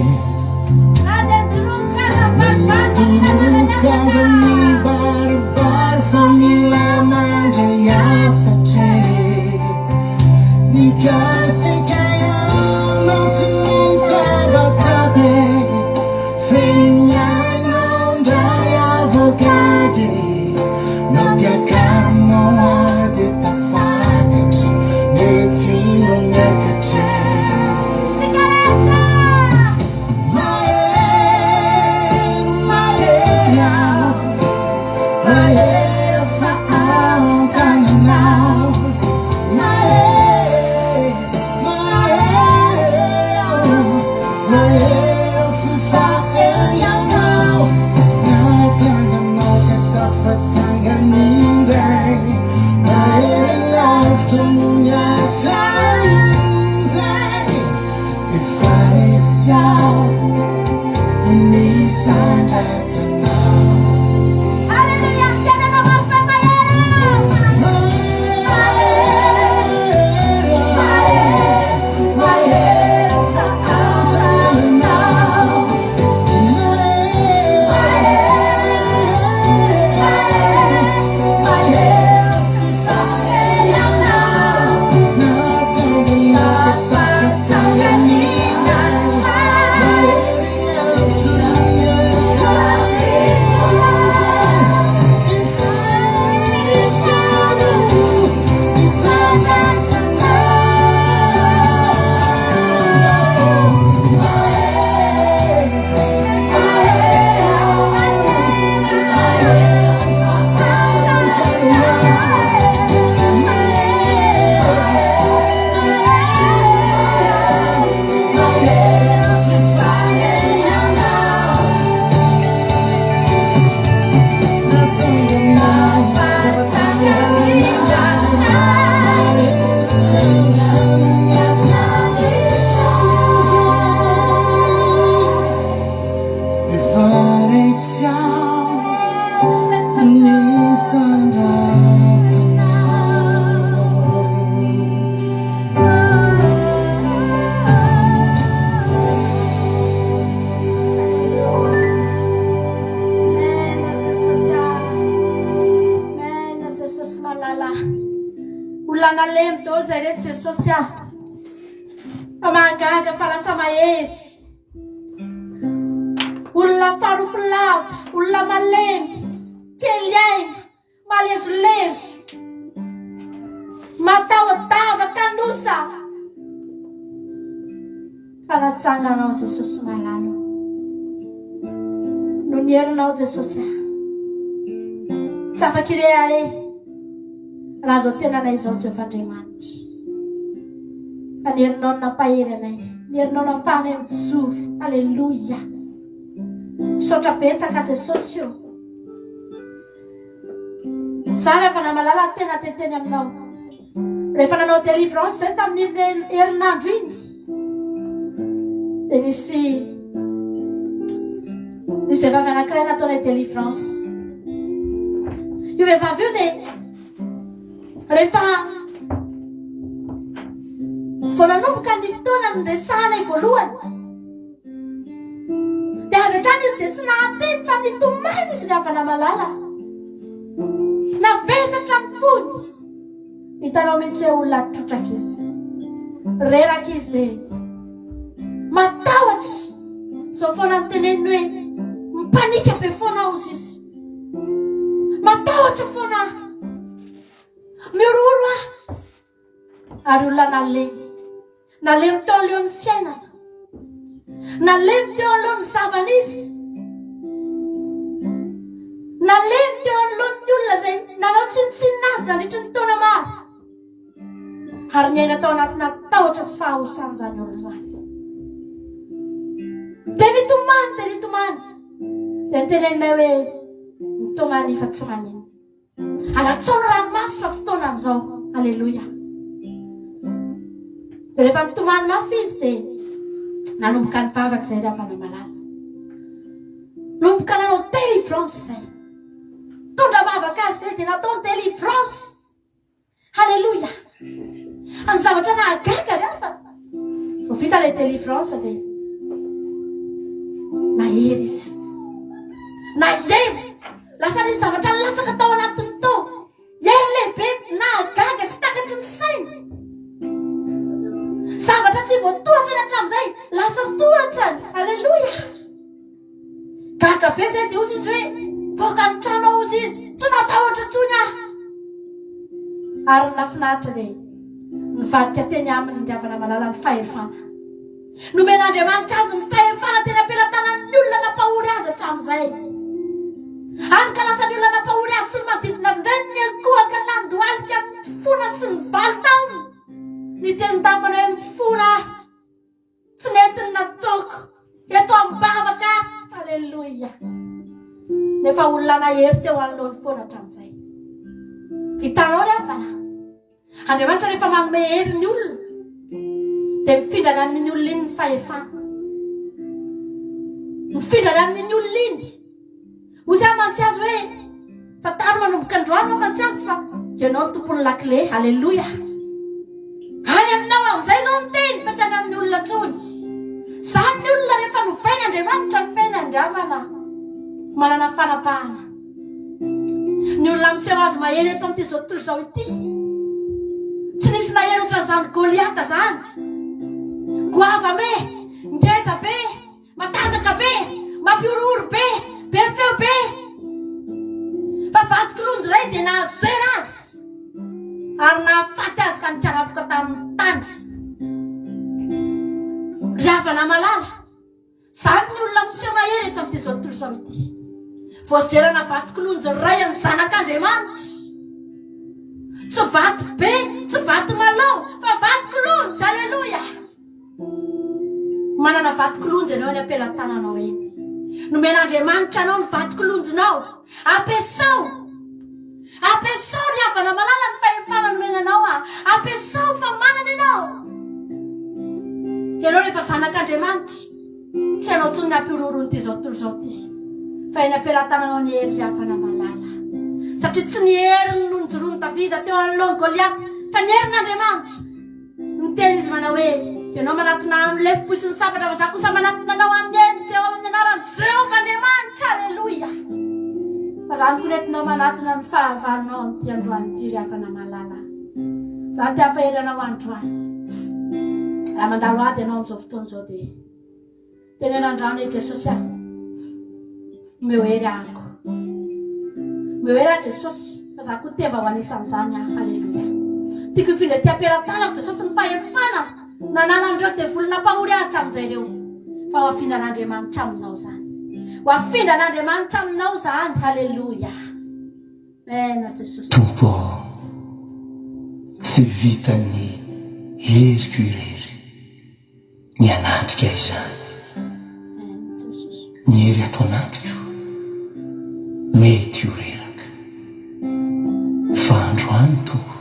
Na dia midoroboka aza Na baribary fa mila midoroboka aza mibaribary fa mila mandray hafatra. Nikasika ianao tsy nitabataba Feno ny ainao indray avoakady. Nampiakarinao ady tafakatra nentinao miakatra. Tsika rehetra. Mahery, mahery aho, mahery fa an-tananao. Mahery, mahery aho, mahery fa eo ianao. Natsanganao ka tafatsangana indray. Mahery lavitra noho ny hatramin'izay. Efa resy aho nisandratanao. Alléluia. Fiainanao mafy mahery. Mahery aho, mahery fa an-tananao. Mahery, mahery fa eo ianao. Natsanganao ka tafatsangana indray. Mahery lavitra noho ny hatramin'izay. Efa resy aho nisandratanao. Mahery, mahery aho, mahery fa an-tananao. Mahery, mahery fa eo ianao. Natsanganao, tafatsangana indray. Mahery lavitra noho ny hatramin'izay. Efa resy aho nisandratanao. Amen, Jesosy. Amen, Jesosy malala. Olona nalemy daholo zay reto Jesosy ah. Fa mahagaga fa lasa mahery. Olona farofy lava, olona malemy, kely aina, malezolezo, matahodava, kanosa. Fa natsanganao Jesosy malala. No ny herinao Jesosy ah. Tsy afaka irehareha raha izao tenanay izao Jehovah Andriamanitra. Fa ny herinao no nampahery anay, ny herinao nafahanay mijoro. Alléluia. Misaotra betsaka Jesosy o. Za rehefa namalala tena teteny aminao. Rehefa nanao délivrance zay tamin'iny herinandro iny dia nisy nisy vehivavy anankiray nataonay délivrance. Io vehivavy io dia rehefa vao nanomboka ny fotoana niresahanay voalohany dia avy hatrany izy dia tsy nahateny fa nitomany izy ry. havana malala. Navesatra ny fony. Hitanao mihitsy hoe olona trotraka izy. Reraka izy dia matahotra. Izao foana ny teneniny hoe mipanika be foana aho izy. Matahotra foana aho. Mihorohoro aho. Ary olona nalemy. Nalemy teo alohan'ny fiainana. Nalemy teo alohan'ny zava-nisy. Nalemy teo anoloan'ny olona izay nanao tsinontsinona azy nandritry ny taona maro. Ary niaina tao anatina tahotra sy fahahosana izany olona izany. Dia nitomany, dia nitomany. Dia niteneninay hoe mitomany fa tsy maninona. Alatsao ny ranomaso fa fotoana amin'izao. Aleloia. Dia rehefa nitomany mafy izy dia nanomboka nivavaka izay ry havana malala. Nomboka nanao délivrance izay. Tondra vavaka azy izay dia natao ny délivrance. Haleloia! Ny zavatra nahagaga ry hafa, vao vita ilay délivrance dia nahery izy. Nahery! Lasa nisy zavatra nilatsaka tao anatiny tao. Hery lehibe nahagaga tsy takatry ny saina. Zavatra tsy voatohatrany hatramin'izay, lasa tohatrany. Aleloia! Gaga be zay dia hozy izy hoe voaka ny trano aho hozy izy, tsy natahotra intsony aho. Ary ny nahafinaritra dia nivadika teny aminy ny havana malala ny fahefana. Nomen'Andriamanitra azy ny fahefana teny am-pelatanan'ny olona nampahory azy hatramin'izay. Hany ka lasa ny olona nampahory azy sy ny manodidina azy indray no niankohoka nandohalika nifona sy nivaly taminy. Niteny taminy hoe mifona aho. Tsy nety ny nataoko eto am-bavaka aho. Aleloia. Nefa olona nahery teo anoloany foana hatramin'izay. Hitanao ry havana? Andriamanitra rehefa manome hery ny olona dia mifindra any amin'iny olona iny ny fahefana. Mifindra any amin'iny olona iny. Hoy aho mantsy azy hoe, Fantaro manomboka androany aho mantsy azy fa ianao no tompon'ny lakile. Aleloia. Any aminao amin'izay izao ny teny fa tsy any amin'ny olona intsony. Izany ny olona rehefa novain'Andriamanitra ny fiainany ry havana. Manana fanapahana. Ny olona miseho azy mahery eto amin'ity izao tontolo izao ity. Tsy nisy nahery ohatran'izany Goliata izany. Goavambe, ngeza be, Matanjaka be, mampihorohoro be, be feo be. Fa vadiko lonjy iray dia nahazera azy ary nahafaty azy ka nikarapoka tamin'ny tany. Ry havana malala, izany ny olona miseho mahery eto amin'ity izao tontolo izao ity. Voazerana vadiko lonjy iray an'ny zanak'Andriamanitra. Tsy vato be, tsy vato malao, fa vato kilonjy, aleloia. Manana vato kilonjy ianao eny am-pelatananao eny. Nomen'Andriamanitra anao ny vato kilonjinao. Ampiasao! Ampiasao ry havana malala ny fahefana nomena anao. Ampiasao fa manana ianao. Ianao rehefa zanak'Andriamanitra, tsy hainao intsony ny hampihorohoro izao tontolo izao ity. Fa eny am-pelatananao ny hery ry havana malala. Satria tsy ny heriny no nijoroan'i Davida teo anoloan'i Goliata, fa ny herin'Andriamanitra. Niteny izy manao hoe, Ianao manatona ahy amin'ny lefompo sy ny sabatra, fa izaho kosa manatona anao amin'ny heriny teo amin'ny anaran'i Jehovah Andriamanitra. Aleloia! Fa izany koa no entinao manatona ny fahavalonao amin'ity androany ity, ry havana malala. Izaho te hampahery anao androany. Raha mandalo ady ianao amin'izao fotoana izao dia Teneno andrano i Jesosy aho. Omeo hery ahako. Omeo hery aho Jesosy, fa za koa te mba ho anisan'izany aho. Haleloia. Tiako hifindra aty am-pelatanako Jesosy ny fahefana nananan'ireo devoly nampahory ahy hatramin'izay ireo. Fa ho afindran'Andriamanitra aminao izany. Ho afindran'Andriamanitra aminao izany. Haleloia. Amen Jesosy. Tompo ô, tsy vitan'ny heriko irery. ny hanatrika izany. Ny hery ato anatiko mety ho reraka, fa androany Tompo,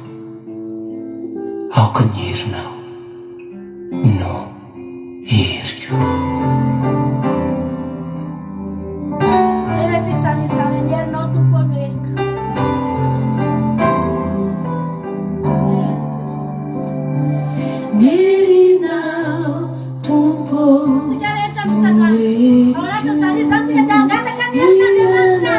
aoka ny herinao no heriko. Herantsika izany izany ny herinao Tompo no heriko. Tsika rehetra mitsangana. Ao anatin'izany izany tsika dia hangataka ny herin'Andriamanitra.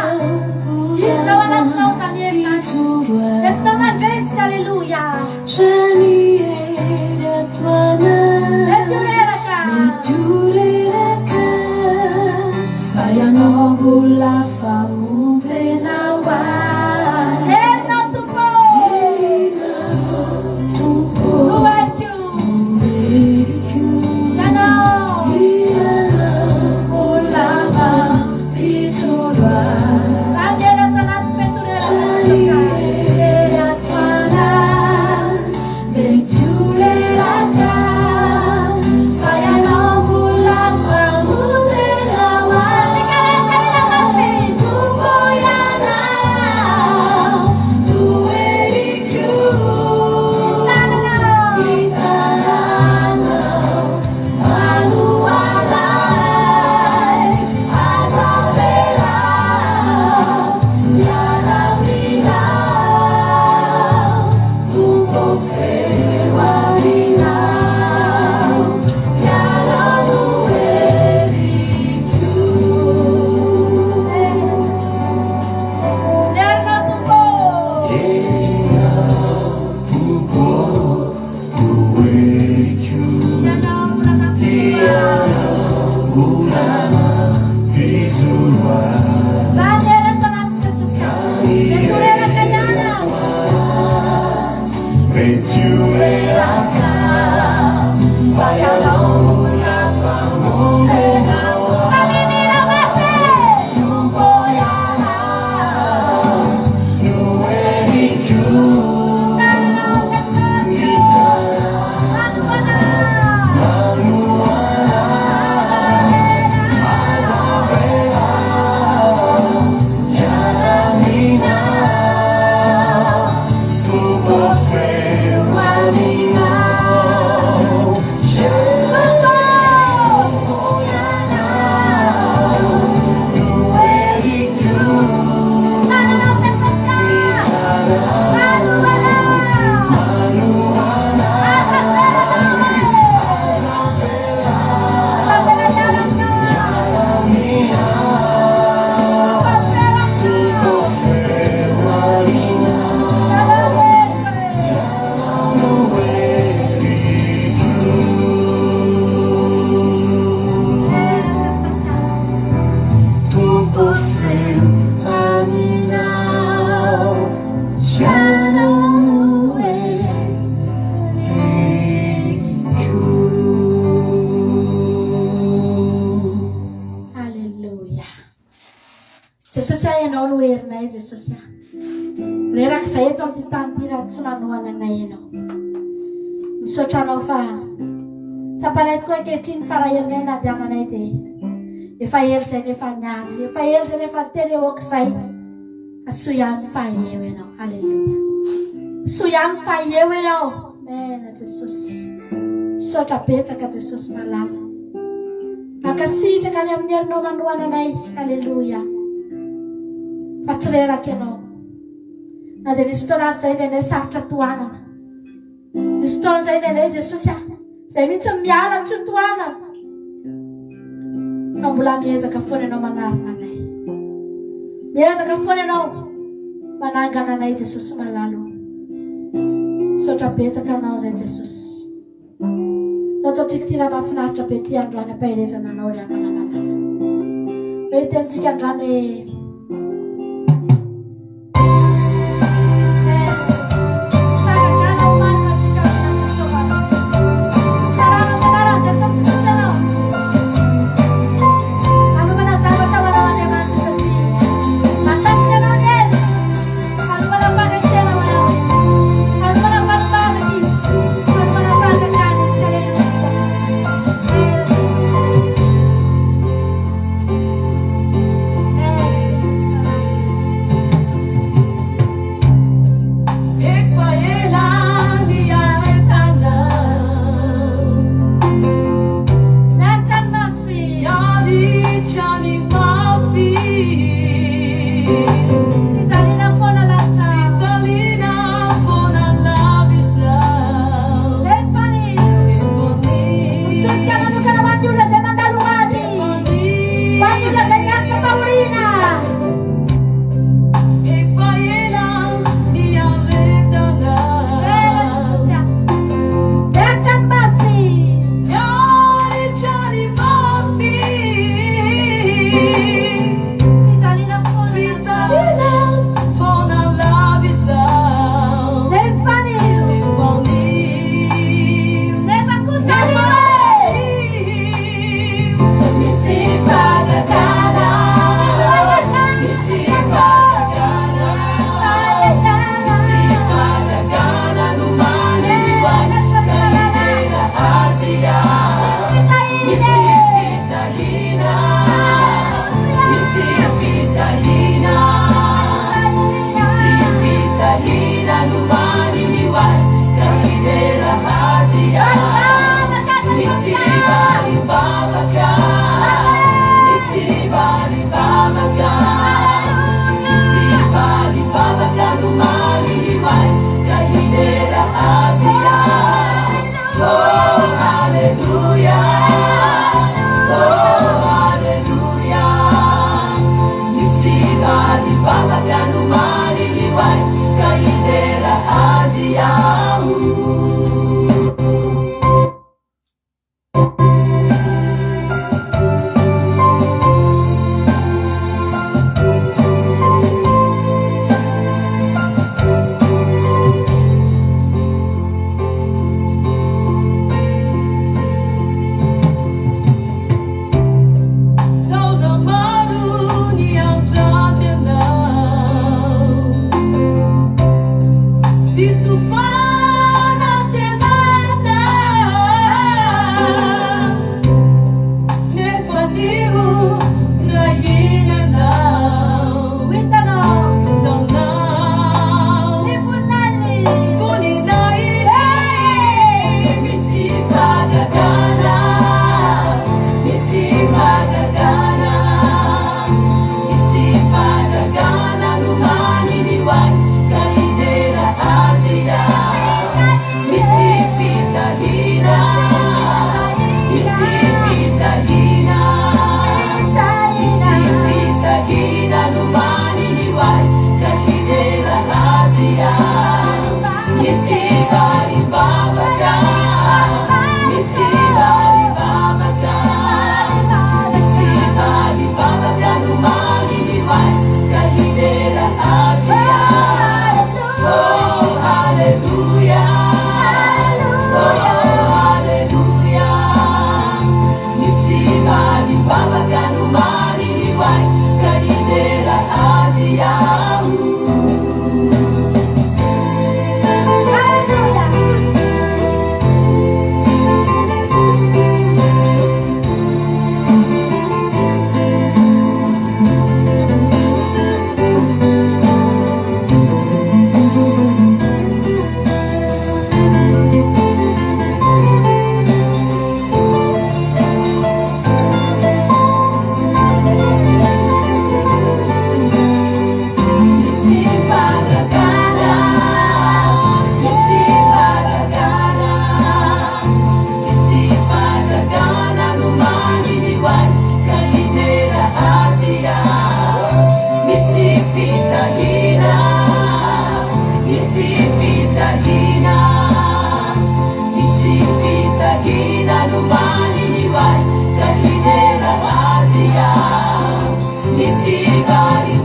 Alléluia. Jesosy ah, ianao no herinay Jesosy ah. Reraka izay eto amin'ity tany ity raha tsy manohana anay ianao. Misaotra anao fa tsapanay tokoa ankehitriny fa raha herinay nandehananay dia efa ela izay nefa niala, efa ela izay nefa niteny hoe ok izay. Fa soa ihany fa eo ianao. Alléluia. Soa ihany fa eo ianao. Amen Jesosy. Misaotra betsaka Jesosy malala. Mankasitraka any amin'ny herinao manohana anay. Alléluia. Fa tsy reraka ianao. Na dia misy fotoana aza izay indraindray sarotra tohanana. Misy fotoana izay indraindray Jesosy ah, izay mihitsy miala tsy ho tohanana. Fa mbola miezaka foana ianao manarina anay. Miezaka foana ianao manangana anay Jesosy malalo. Misaotra betsaka anao izay Jesosy. Nataontsika ity raha mahafinaritra be ity androany ampaherezana anao ry havana malala. Fa io tenintsika androany hoe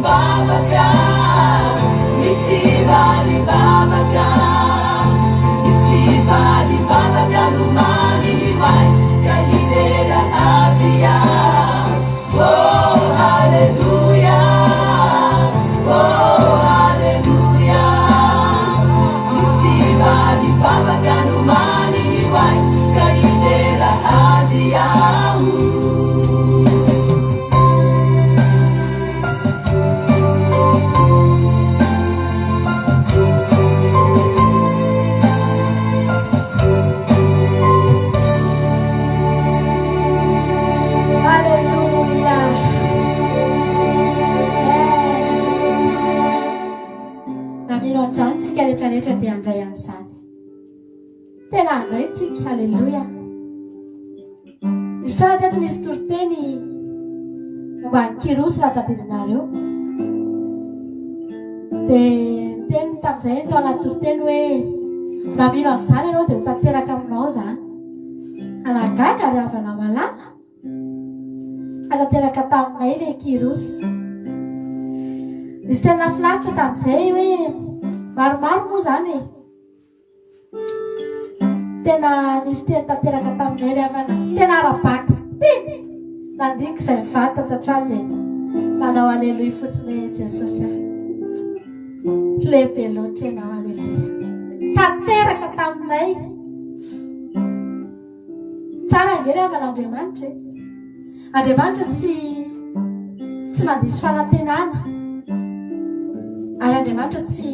valim-bavaka, misy valim-bavaka, misy valim-bavaka nomaniny ho ahy ka hidera Azy aho. Oh, haleloia, oh, haleloia, misy valim-bavaka nomaniny ho ahy ka hidera Azy aho. Alléluia. Raha mino an'izany tsika rehetrarehetra dia handray an'izany. Tena handray tsika. Alléluia. Nisy fotoana teto nisy toriteny momba an'i Kyrosy raha tadidinareo. Dia niteny tamin'izay tao anaty toriteny hoe raha mino an'izany ianao dia ho tanteraka aminao izany. Hanagaga ry havana malala. Fa tanteraka taminay ilay Kyrosy. Nisy teny nahafinaritra tamin'izay hoe maromaro moa izany e. Tena nisy teny tanteraka taminay ry havana. Tena ara-bakiteny. Nandinika izay mivady tato an-trano dia nanao aleloia fotsiny hoe Jesosy ah. Lehibe loatra ianao, aleloia. Tanteraka taminay. Tsara ange ry havana Andriamanitra e. Andriamanitra tsy tsy mandiso fanantenana. Ary Andriamanitra tsy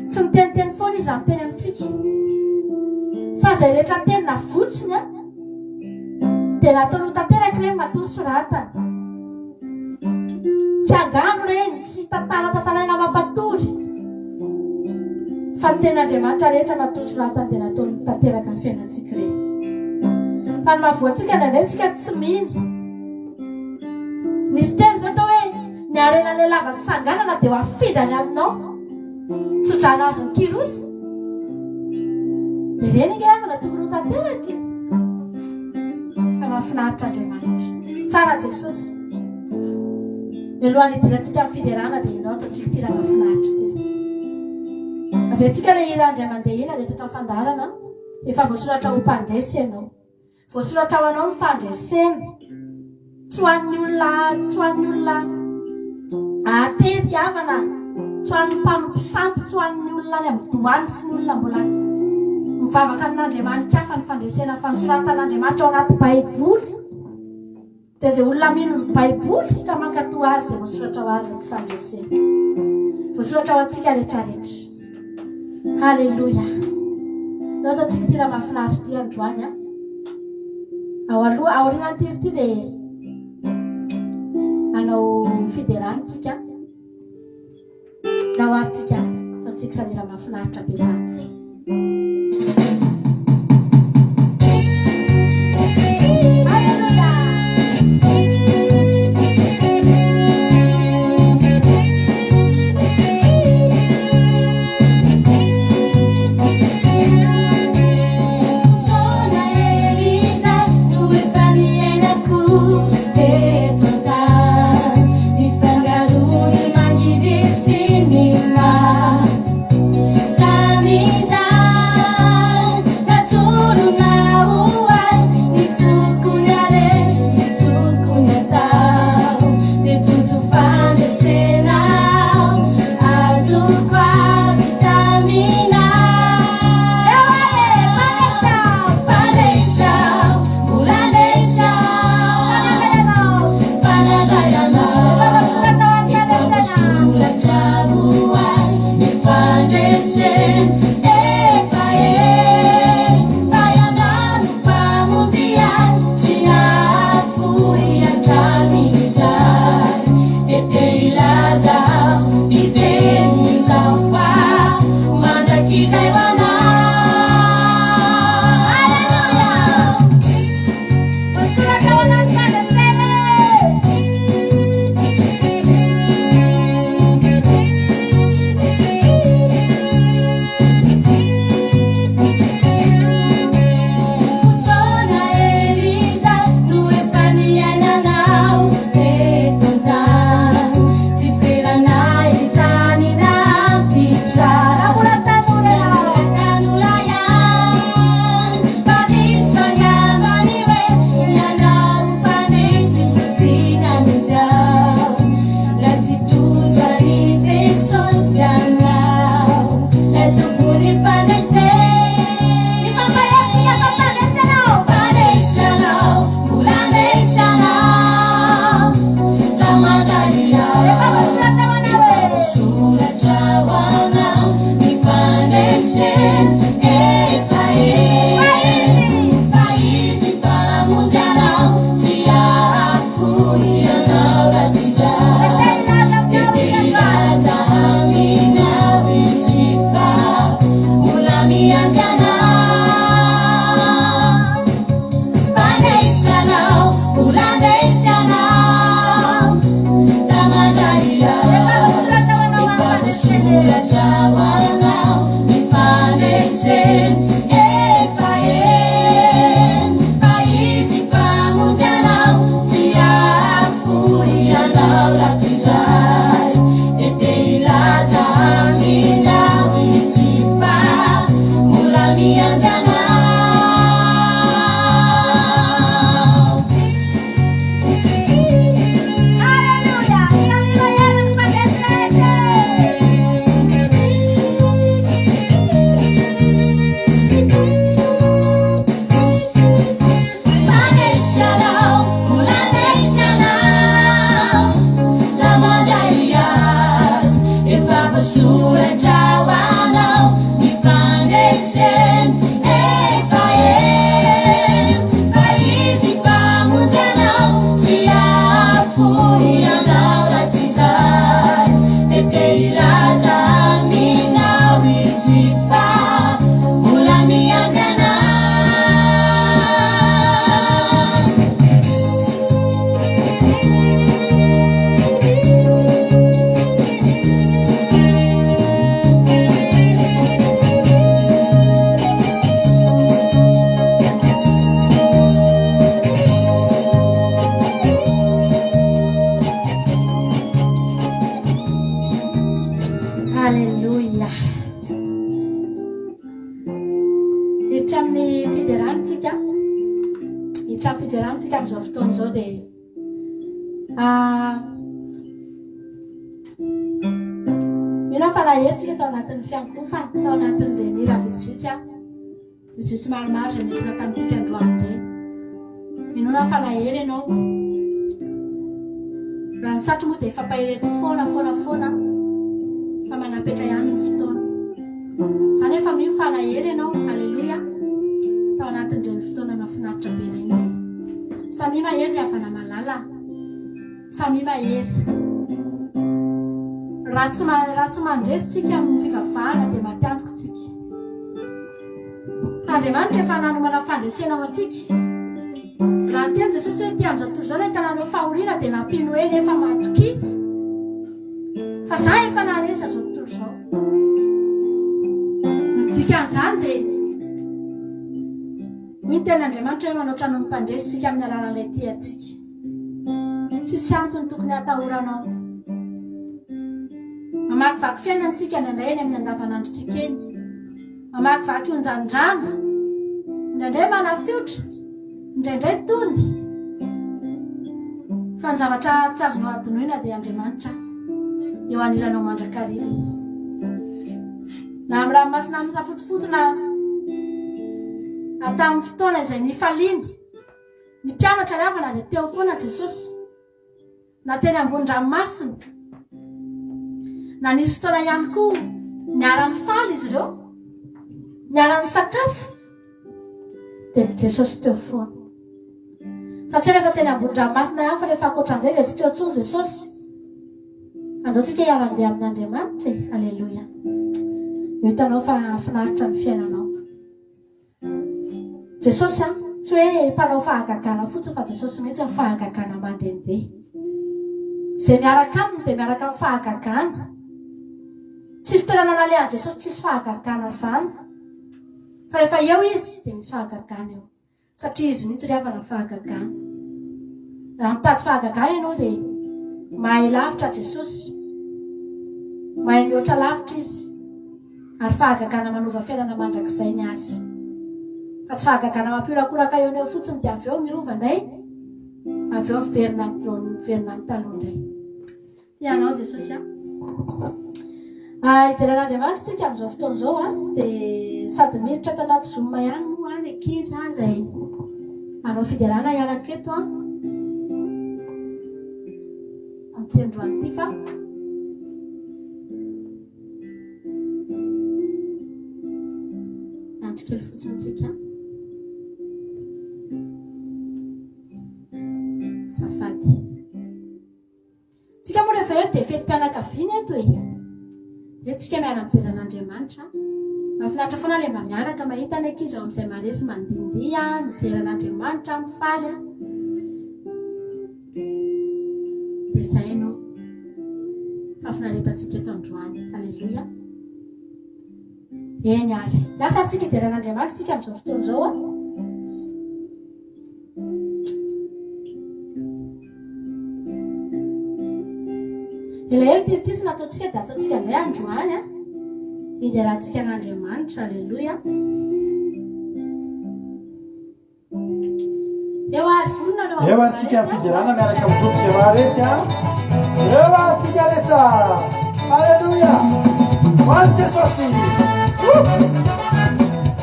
tsy miteniteny foana izy raha miteny amintsika. Fa izay rehetra teny navotsony an, dia nataony ho tanteraka ireny matoa soratany. Tsy angano ireny, tsy tantara tantaraina mampatory. Fa ny tenin'Andriamanitra rehetra matoa soratany dia nataony tanteraka ny fiainantsika ireny. Fa ny mahavoa antsika indraindray tsika tsy mino. Nisy teny izao tao hoe ny harenan'ilay lava tsanganana dia ho afindrany aminao. Tsodrano azon'i Kyrosy. Dia ireny ange havana tokony ho tanteraka e. Fa mahafinaritra Andriamanitra. Tsara Jesosy. Mialohan'ny hidirantsika amin'ny fiderana dia ianao ataontsika ity raha mahafinaritra ity. Averintsika ilay hira Andray mandeha iny dia teto amin'ny fandaharana. Efa voasoratra ho mpandresy ianao. Voasoratra ho anao ny fandresena. Tsy ho an'ny olona, tsy ho an'ny olona atery havana, tsy ho an'ny mpanompo sampy, tsy ho an'ny olona any amin'ny doany sy ny olona mbola mivavaka amin'Andriamanitra hafa ny fandresena fa nosoratan'Andriamanitra ao anaty Baiboly. Dia izay olona mino ny Baiboly ka mankatò azy dia voasoratra ho azy ny fandresena. Voasoratra ho antsika rehetrarehetra. Haleloia. Ndao ataontsika ity raha mahafinaritra ity androany an. Ao aloha, aorianan'ity ity dia hanao fiderana tsika. Ndao ary tsika ataontsika izany hira mahafinaritra be izany. Haleloia. Fotoana ela izay no efa niainako teto an-tany. Nifangaro ny mangidy sy ny mamy. Tamin'izany, natoronao ahy ny tokony aleha sy tokony atao. Dia tojo fandresena aho, azoko avy taminao. Mpandresy aho, mbola resy aho, fa nandray anao. Efa voasoratra ho ahy ny fandresena. Efa efa ianao no Mpamonjy ahy, tsy nahafoy hatramin'izay. Dia te hilaza aho, hiteny izao fa mandrakizay ho anao. Aleloia! Voasoratra ho anao ny fandresena e! Fotoana ela izay no efa niainanao teto an-tany. Alléluia. Hiditra amin'ny fiderana tsika. Hiditra amin'ny fiderana tsika amin'izao fotoana izao dia ah, mino aho fa nahery tsika tao anatin'ny fiankohofana, tao anatin'ireny hira vitsivitsy ah. Vitsivitsy maromaro izay nentina tamintsika androany ireny. Inoana fa nahery ianao. Raha ny satry moa dia efa mpahery foana foana foana fa manam-petra ihany ny fotoana. Izany efa mino fa nahery ianao. Aleloia. Tao anatin'ireny fotoana mahafinaritra be ireny dia samia mahery ry havana malala. Samia mahery. Raha tsy raha tsy mandresy tsika amin'ny fivavahana dia maty antoka tsika. Andriamanitra efa nanomana fandresena ho antsika. Raha niteny Jesosy hoe ety amin'izao tontolo izao no ahitanareo fahoriana dia nampiany hoe nefa matokia fa za efa naharesy izao tontolo izao. Ny dikan'izany dia hoy ny tenin'Andriamanitra hoe manao trano mpandresy isika amin'ny alalan'ilay tia antsika. Tsisy antony tokony hatahoranao. Mamakivaky fiainana isika indraindray eny amin'ny andavanandrontsika eny. Mamakivaky onjan-drano, indraindray manafiotra, indraindray tony. Fa ny zavatra tsy azonao adinoina dia Andriamanitra eo anilanao mandrakariva Izy. Na amin'ny ranomasina misafotofoto na tamin'ny fotoana izay nifaliana ny mpianatra ry havana dia teo foana Jesosy. Na teny ambony ranomasina. Na nisy fotoana ihany koa niara-nifaly izy ireo, niara-nisakafo, dia Jesosy teo foana. Fa tsy hoe rehefa teny ambony ranomasina ihany fa rehefa ankoatran'izay dia tsy teo intsony Jesosy. Andao tsika hiara-handeha amin'Andriamanitra e! Aleloia. Eo hitanao fa finaritra ny fiainanao. Jesosy an, tsy hoe mpanao fahagagana fotsiny fa Jesosy mihitsy ny fahagagana mandehandeha. Izay miaraka aminy dia miaraka amin'ny fahagagana. Tsisy toerana nalehan'i Jesosy tsisy fahagagana izany. Fa rehefa eo izy dia misy fahagagana eo. Satria izy mihitsy ry havana ny fahagagana. Raha mitady fahagagana ianao dia mahay lavitra Jesosy. Mahay mihoatra lavitra izy. Ary fahagagana manova fiainana mandrakizay ny azy. Fa tsy fahagagana mampiorakoraka eo no eo fotsiny dia avy eo miova indray. Avy eo miverina amin'ny miverina amin'ny taloha indray. Tia anao Jesosy a. Ah, hiderana Andriamanitra isika amin'izao fotoana izao a, dia sady miditra ato anaty Zoom ihany moa ny ankizy a, izay hanao fiderana hiaraka eto a. Amin'ity androany ity fa Andro kely fotsiny tsika. Azafady. Tsika moa rehefa eto dia fetim-pianakaviana eto e. Eto tsika miara-midera an'Andriamanitra. Mahafinaritra foana ilay mba miaraka mahita ny ankizy ao amin'izay maresy mandindihy, midera an'Andriamanitra, mifaly. Dia izay no fahafinaretantsika eto androany. Aleloia. Eny ary. Lasa ary tsika hidera an'Andriamanitra tsika amin'izao fotoana izao a. Elaela ity ity tsy nataontsika dia ataontsika indray androany a. Hiderantsika an'Andriamanitra. Aleloia. Eo ary vonona nareo. Eo ary tsika amin'ny fiderana miaraka amin'ny groupe izay maharesy a. Eo ary tsika rehetra. Alléluia. Ho an'i Jesosy.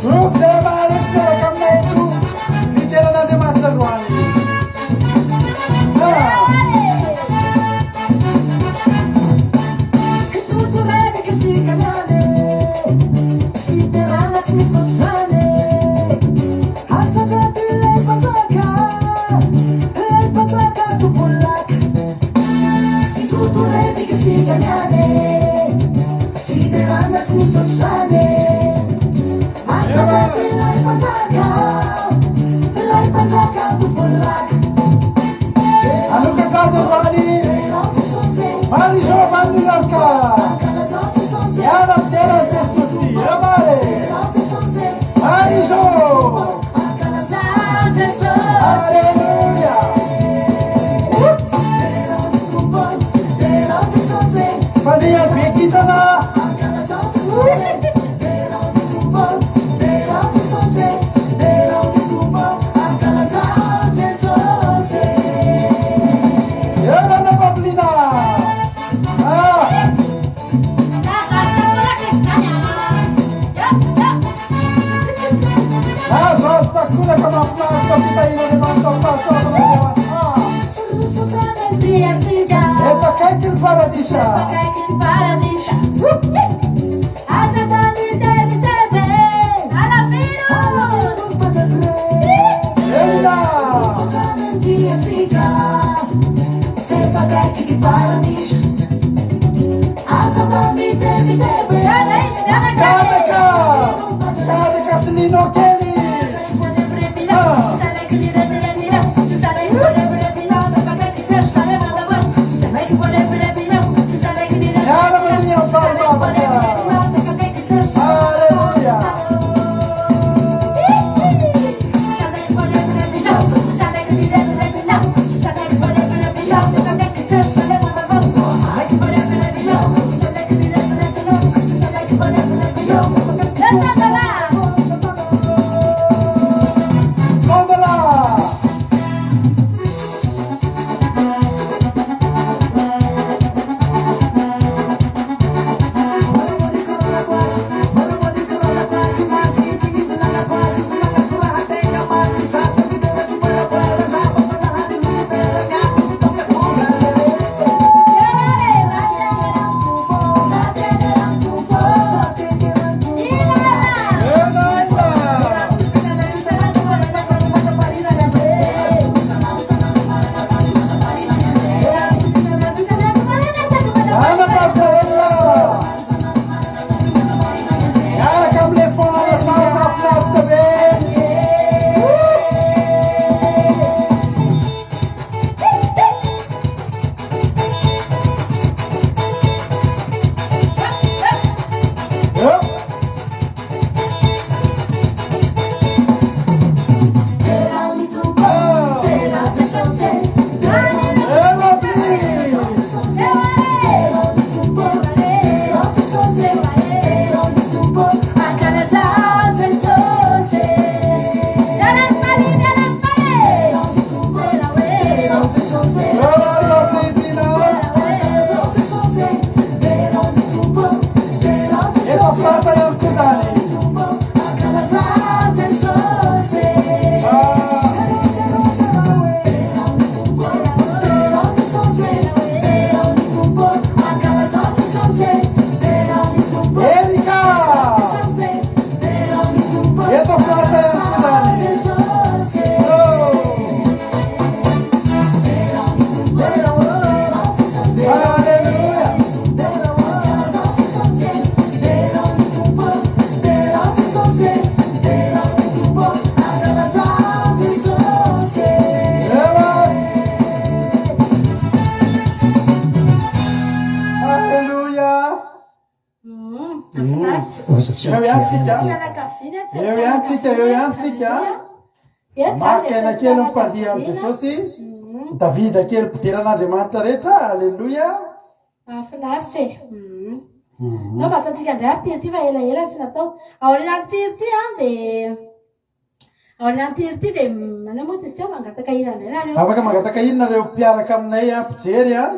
Groupe izay maharesy miaraka aminay eto. Fideran'Andriamanitra androany. Ah. Fiderana tsy misy ohatr'izany e Asandrato ilay mpanjaka Ilay mpanjaka tompon'ny laka Fitotorebika isika niany e Fiderana tsy misy ohatr'izany e Asandrato ilay mpanjaka Ilay mpanjaka tompon'ny laka Hanokatra azy androany Marie Jo avy any New York. Miara midera an'i Jesosy. Amare. Marie Jo. Alléluia. Mpandeha be kintana. Eo Nana Pamplina. Ah. Azo azo takolaka mahafinaritra fitahian'Andriamanitra amin'ny fahasoavan'Andriamanitra. Efa akaiky ny paradisa. Elina. Kadaka. Kadaka sy Lino kely. Ah. Miara mandihy amin'ny vavaka. Alléluia. Sandala. Ela ela. Ana Papaella. Miaraka amin'ilay fond sary mahafinaritra be. Eo. Ah. Ela please. Ela Filipina. Eto Frantsa ihany koa zany. Ah. Erika. Eto Frantsa ihany koa zany. Oh. Alléluia. Ela. Alléluia. Eo ihany tsika. Eo ihany tsika, eo ihany tsika. Maka aina kely ny mpandihy amin'i Jesosy. Davida kely mpideran'Andriamanitra rehetra. Alléluia. Mahafinaritra e. Tao mba ataontsika indray ary ty fa elaela tsy natao. Aorian'ny tiry ty an dia aorian'ny tiry ty dia manao moa izy teo mangataka hira indray nareo. Afaka mangataka hira nareo mpiaraka aminay a, mpijery a.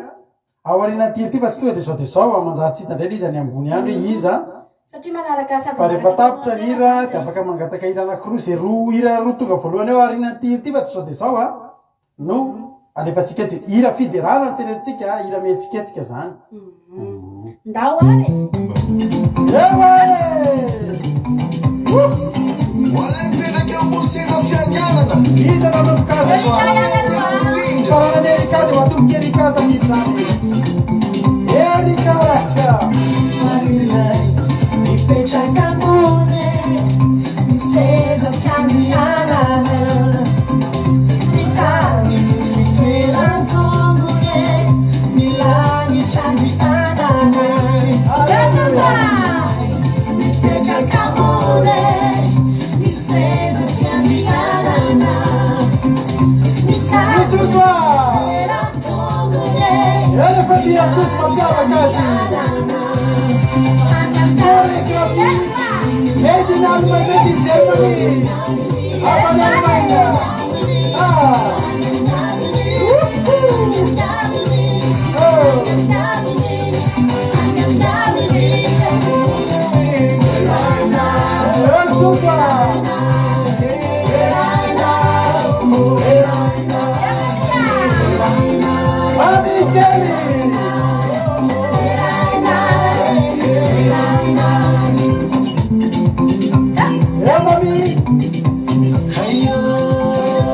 Aorian'ny tiry ty fa tsy tonga dia zao dia zao a, manjary tsy hita indray ilay izy any ambony any hoe iza. Satria manaraka sady Fa rehefa manaraka tapitra ny hira commentaire dia afaka mangataka hira anankiroa izay roa hira roa tonga voalohany eo aorian'ny tiry ty fa tsy zao dia zao a no alefantsika eto. Hira fiderana no tenenitsika, hira mihetsiketsika zany. Ndao ary. Eo e! Mbola mipetraka eo ambony seza fiandrianana. Iza nanomboka azy aloha? Faranany Erika dia matomboka Erika zany izany. Erika raha. Mipetraka ambony ny seza fiandrianana, ny tany no fitoeran-tongony, ny lanitra andrianana. Mipetraka ambony ny seza fiandrianana, ny tany no fitoeran-tongony. Ela fa dia koto mampiavaka azy.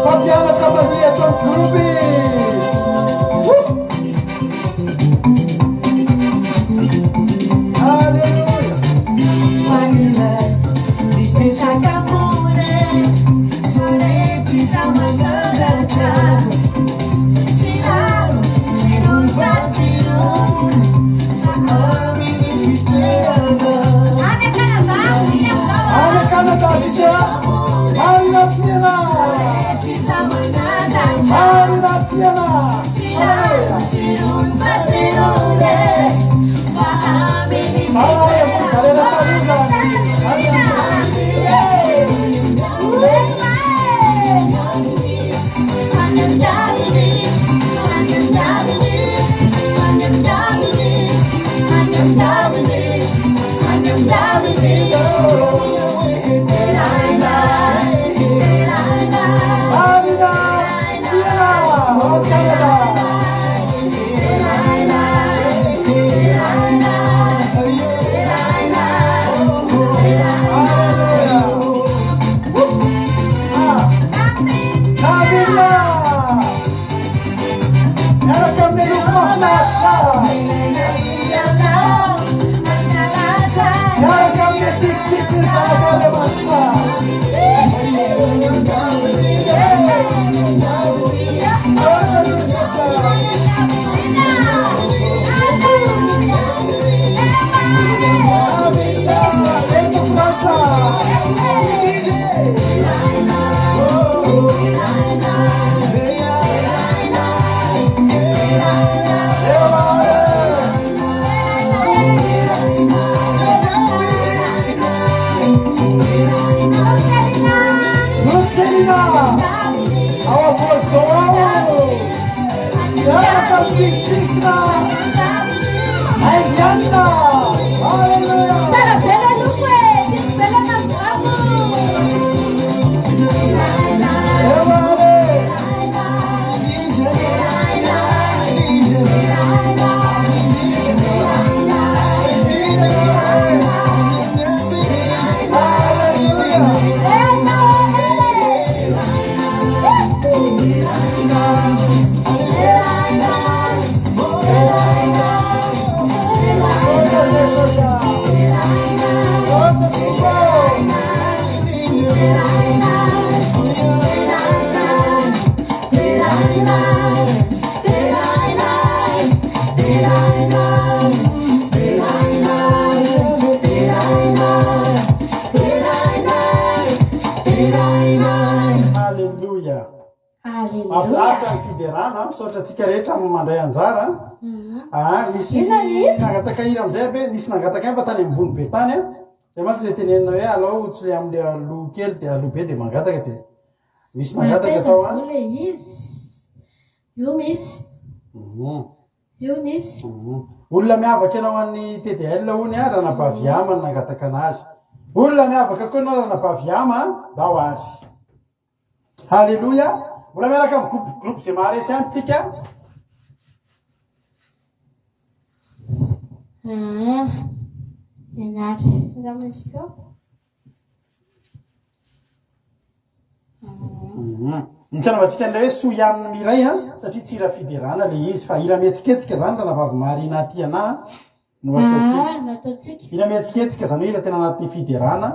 Mpampianatra mandihy ato amin'ny groupe. Alléluia. Mipetraka ambony saretrisa manandratra tsy rano tsy rony fa tsy rony fa amin'ny fitoerana. Any Canada, tsika amin'izao. Any Canada tsika. Marina Tiana. Saretrisa manandratra Marina Tiana. tsy rano tsy rony fa tsy rony fa amin'ny fitoerana. Marina Tiana. Ao Canada. Alléluia. Navina. Miaraka amin'ny loko mahafinaritra. Miaraka amin'ny tsikitsiky ny zanak'Andriamanitra. Navina. Eto Frantsa. Zoselina. Ao Bordeaux ao. Miaraka amin'ny tsikitsiky Aianina. Alléluia. Tsara be le loko e, tiako be le mavomavo. Eo are. Alléluia. Misaotra Jesosy. Misaotra Tompo. Alléluia. Alléluia. Mahafinaritra ny fiderana, misaotra antsika rehetra mandray anjara. Ah, misy Inona hira? nangataka hira amizay be, nisy nangataka ahy mba tany ambony be tany a. Zay mantsy le tenenina hoe alao tsy le am'le aloha kely de aloha be de mangataka de misy nangataka Nataiza tao a. zao le izy. Io misy, Io nisy. Olona miavaka ianao an'ny TDL hono a, Ranabavy Ama no nangataka anazy. Olona miavaka koa ianao Ranabavy Ama, ndao ary. Alléluia. Mbola miaraka amin'ny groupe groupe izay maharesy ihany tsika. Ah, nianary. Raha misy teo. Ny tsy anaovantsika an'ilay hoe soa ihany miray a, satria tsy hira fiderana ilay izy fa hira mihetsiketsika izany Ranabavy Marina Tiana no ataontsika. Ah, no ataontsika. Hira mihetsiketsika izany hoe hira tena anaty fiderana.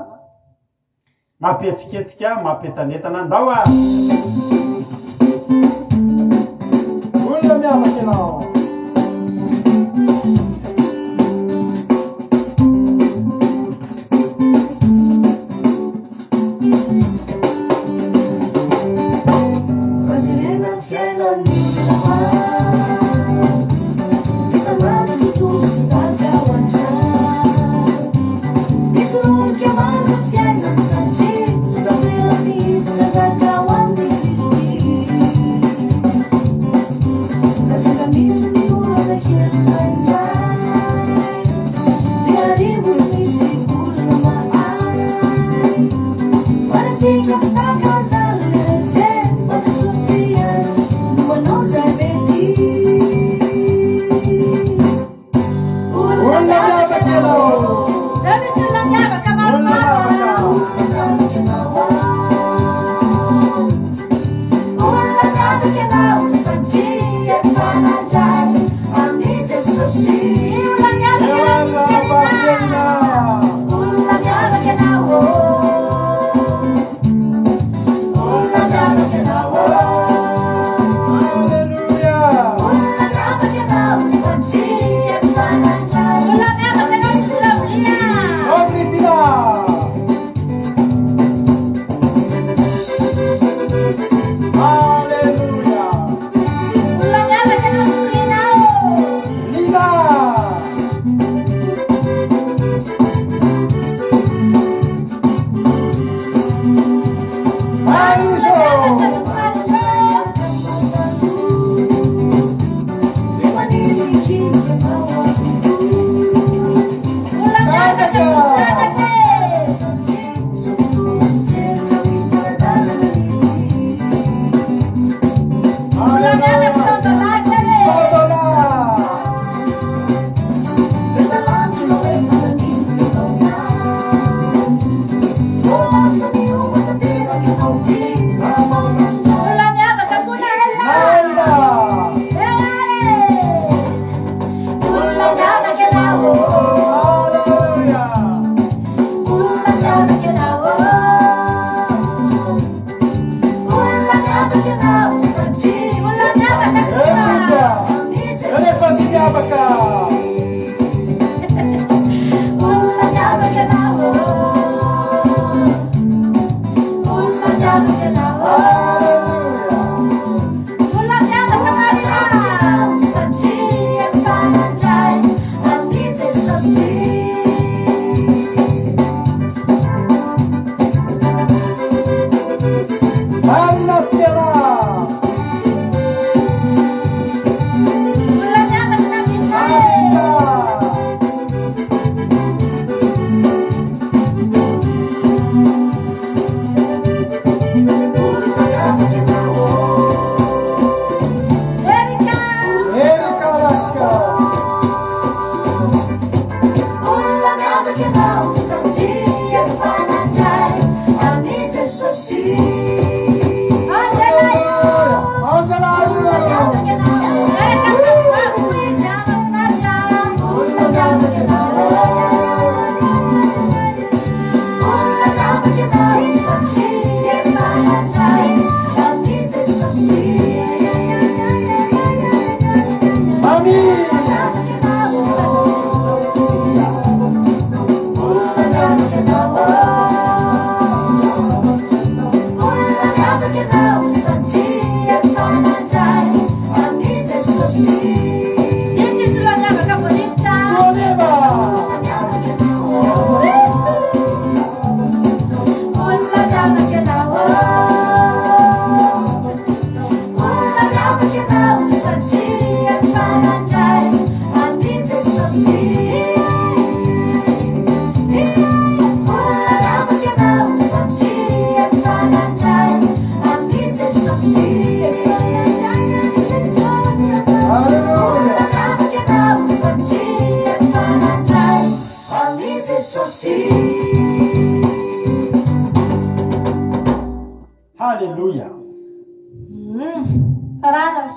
Mampihetsiketsika, mampientanentana. Ndao ary! Olona miavaka ianao. Jerena ny fiainan'ny olona maro. Isan'andro tontolo sy tarika ao an-trano. Misy rorika maro ny fiainany satria tsy tavela miditra zaka ao amin'i Kristy.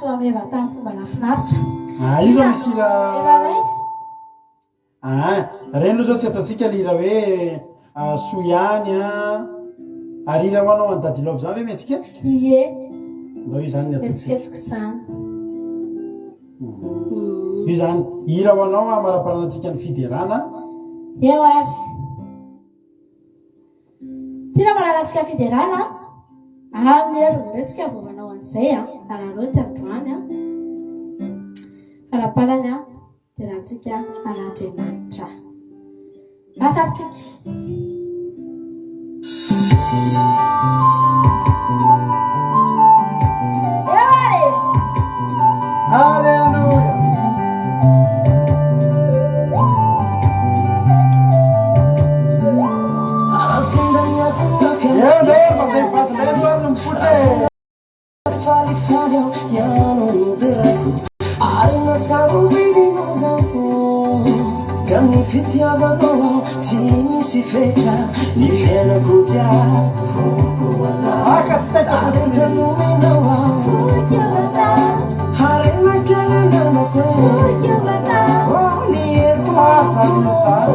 Soaveva tamin'ny fomba nahafinaritra. Ah, io zao misy hira. Hira Ah, ireny aloha zao tsy ataontsika le hira hoe ah, soa ihany an. Ary hira ho anao an'i Daddy Love zany ve mihetsiketsika? Ie. Ndao io zany ny ataontsika. Mihetsiketsika izany. Io zany hira ho anao hamaraparanantsika ny fiderana. Eo ary. Tiana manarantsika fiderana amin'ny heriny indray tsika vao manao an'izay an, araraoty androany an. Faraparany an, derantsika an'Andriamanitra. Lasa ary tsika. Eo ary. Alléluia. Eo ndray mba zay mivady ndray aloha ary no mipoitra e. Falifaly aho ianao no derako Ary na sarobidinao zaho Ka ny fitiavanao aho tsy misy fetra Ny fiainako jiaby voky ho anao Maka tsy taitra fotsiny. Talenta nomenao aho Harena kely ananako e Oh ny heriko Tsara zany hira zany.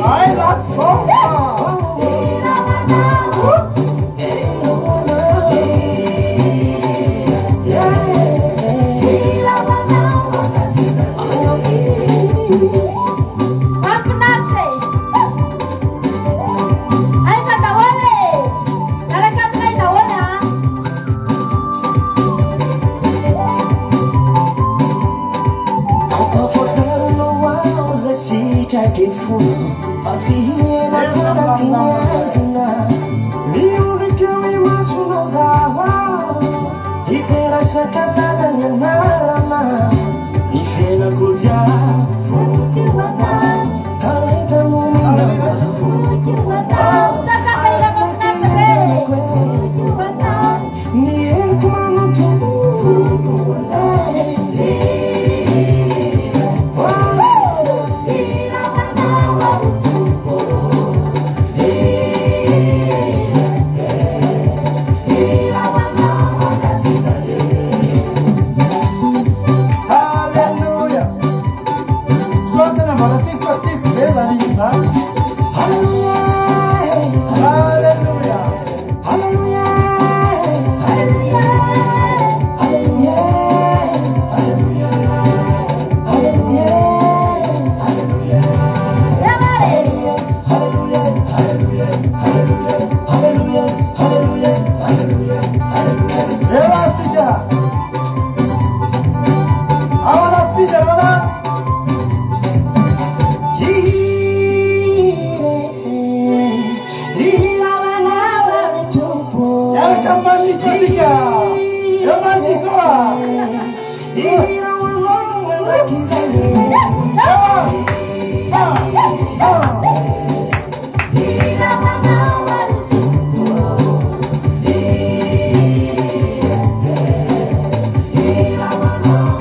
Ay ratsy zao fa. Mahafinaritra e! Aiza daholo e! Miaraka aminay daholo an! Ampahafantarinao aho izay sitraky fonao Fa tsy hiaina anatin'ny haizina Miondrika eo imasonao zaho Hidera sy hankalala ny anarana Ny fiainako jiaby voky ho anao Talenta nomenao aho Misaotra fa hira mahafinaritra be! Ny heriko manontolo Alléluia. Misaotra ny ambarantsika fa tiako be zany hira zany. Alléluia. Eo ary isika. Ao anaty fiderana. Miaraka amin'ny Maniko tsika. Eo Maniko a. Eo. Ah, ah.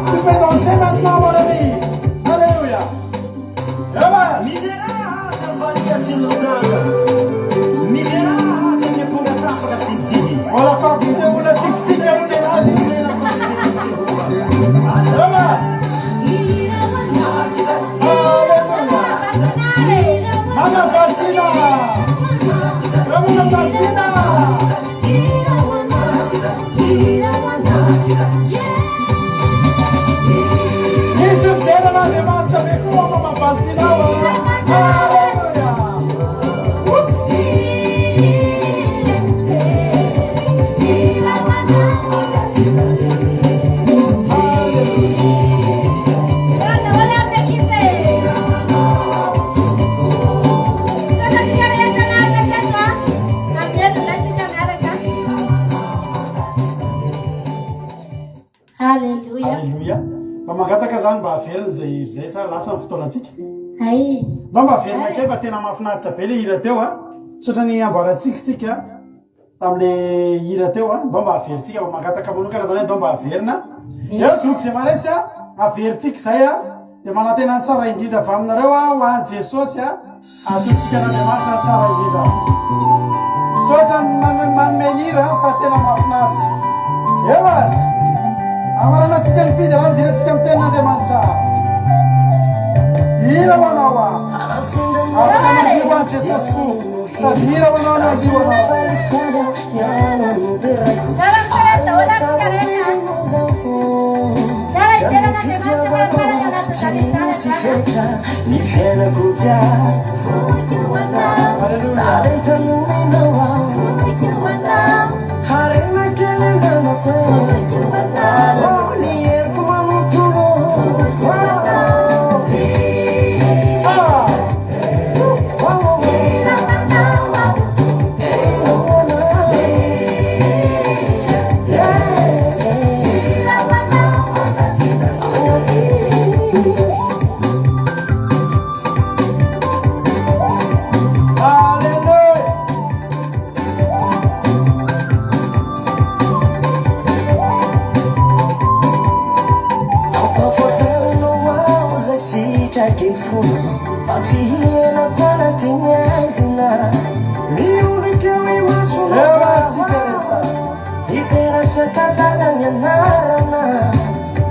Tu peux danser maintenant, mon ami. Alléluia. Eo. Mbola fampisehoana tsikitsiky aloha ny anazy. Eo. Alléluia. Mama Valtina. Eo Mama Valtina. Misy midera an'Andriamanitra be koa Mama Valtina ao a. Alléluia. Eo daholo ary ny ankizy e! Misaotra antsika rehetra naharitra teto an! Amin'ny heriny indray tsika miaraka. Alléluia. Alléluia. Mba mangataka zany mba averina izay hira izay sa lasa ny fotoanantsika? Hay. Mba mba averina kely fa tena mahafinaritra be le hira teo a. Misaotra ny amboarantsika tsika tamin'le hira teo a. Ndao mba averintsika mba mangataka manokana zany hoe ndao mba averina. Eo groupe Zemares a, averintsika izay a. Dia manantena ny tsara indrindra avy aminareo a ho an'i Jesosy a. Atolotsika an'Andriamanitra ny tsara indrindra. Misaotra ny manome ny hira fa tena mahafinaritra. Eo ary. Amaranantsika ny fiderana idirantsika amin'ny tenin'Andriamanitra. Hira ho anao aho. Afaka mandihy ho an'i Jesosy koa. Sady hira ho anao no handihy ho anao. Miara-mifaly daholo antsika rehetra. Miara-hidera an'Andriamanitra farafarany anatin'izany izany androany. Ny fiainako jiaby Foiko ho anao, Alléluia. talenta nomenao aho foiko ho anao, harena kely ananako e. foiko ho anao, Oh, ny heriko manontolo foiko ho anao. Ah! Oh, oh, oh. Hira ho anao aho Tompo. Hira ho anao mandrakizay. Alléluia. Ampahafantarinao aho izay sitraky ny fonao fa tsy hiainako anatin'ny haizina. Miondrika eo imasonao Eo ary tsika rehetra. Hidera sy hankalala ny anarana.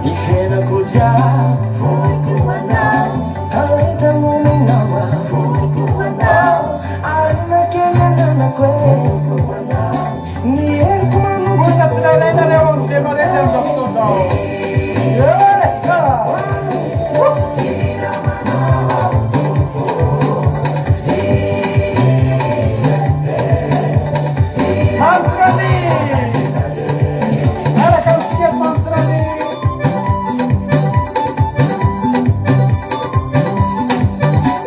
Ny fiainako jiaby Foiko ho anao, talenta nomenao aho. foiko ho anao, Harena kely ananako e. foiko ho anao. Ny heriko manontolo. Kosa tsy nalainareo amin'izay maresy amin'izao fotoana izao. Eo ary. Ah! Hira ho anao aho Tompo. Mamsrani! Miaraka amintsika eto Mamsrani.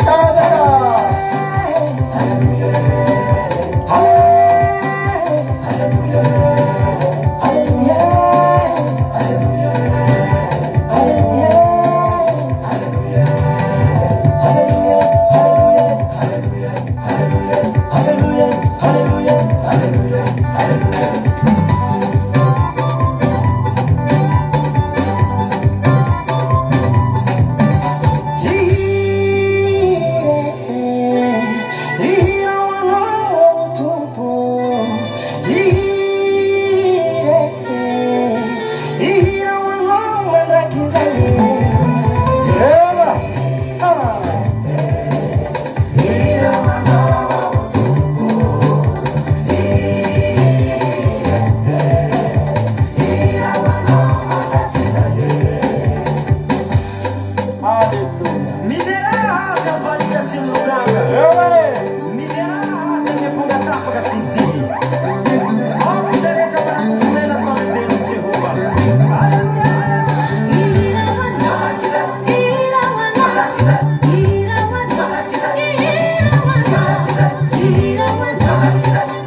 Tadada! Hira ho anao Tompo. Hira, hira ho anao mandrakizay. Eva! Ah! Hira ho anao Tompo. Hira ho anao mandrakizay. Alléluia. Midera azy amin'ny valiha sy ny lokanga. Eo e! Midera azy amin'ny ampongatapaka sy ny dihy. Aoka izay rehetra manakofonena samy midera an'i Jehovah. Alléluia! Hira ho anao, hira ho anao, hira ho anao, hira ho anao, hira ho anao,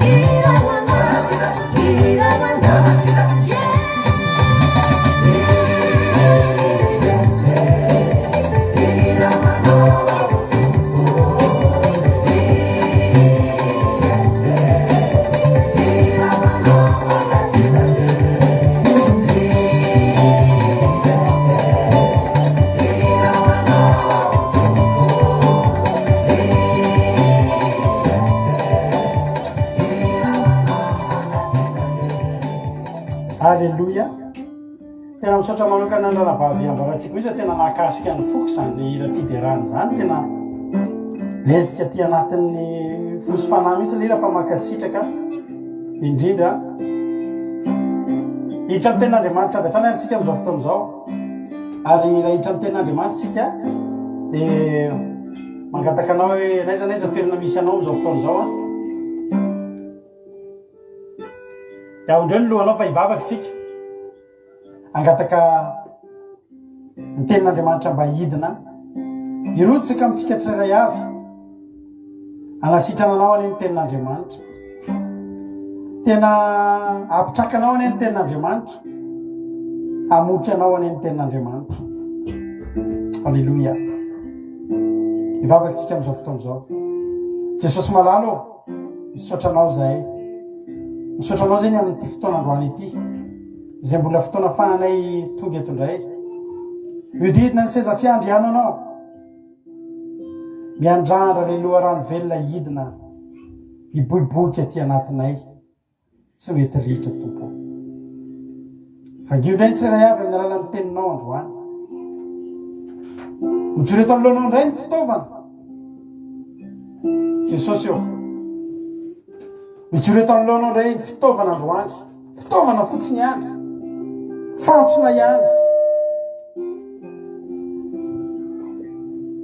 hira ho anao, hira ho anao. Yeah. Hira ho anao Tompo. Hira ho anao mandrakizay. Hira ho anao Tompo. Hira ho anao mandrakizay. Alléluia. Tena misaotra manokana ny ranabavy ambarantsika mihitsy fa tena nahakasika ny foko izany le hira fiderana izany. Tena lentika aty anatin'ny fo sy fanahy mihitsy le hira fa mankasitraka indrindra. Hiditra amin'ny tenin'Andriamanitra avy hatrany ary tsika amin'izao fotoana izao. Ary raha hiditra amin'ny tenin'Andriamanitra tsika dia mangataka anao hoe n'aiza n'aiza toerana misy anao amin'izao fotoana izao an. Dia aondreo ny lohanao fa hivavaka isika. Hangataka ny tenin'Andriamanitra mba hidina hirotsaka amintsika tsirairay avy. Hanasitrana anao anie ny tenin'Andriamanitra. Tena hampitraka anao anie ny tenin'Andriamanitra. Hamoky anao anie ny tenin'Andriamanitra. Alléluia. Hivavaka isika amin'izao fotoana izao. Jesosy malala ô, misaotra anao izahay. Misaotra anao izay ny amin'ity fotoana androany ity. Izay mbola fotoana afahanay tonga eto indray. Mihodidina ny seza fiandriananao. Miandrandra ilay loharano velona hidina hiboiboika aty anatinay. Tsy mety ritra Tompo. Vangio indray ny tsirairay avy amin'ny alalan'ny teninao androany. Mijoro eto anoloanao indray ny fitaovana. Jesosy ô. Mijoro eto anoloanao indray ny fitaovana androany. Fitaovana fotsiny ihany. Fantsona ihany.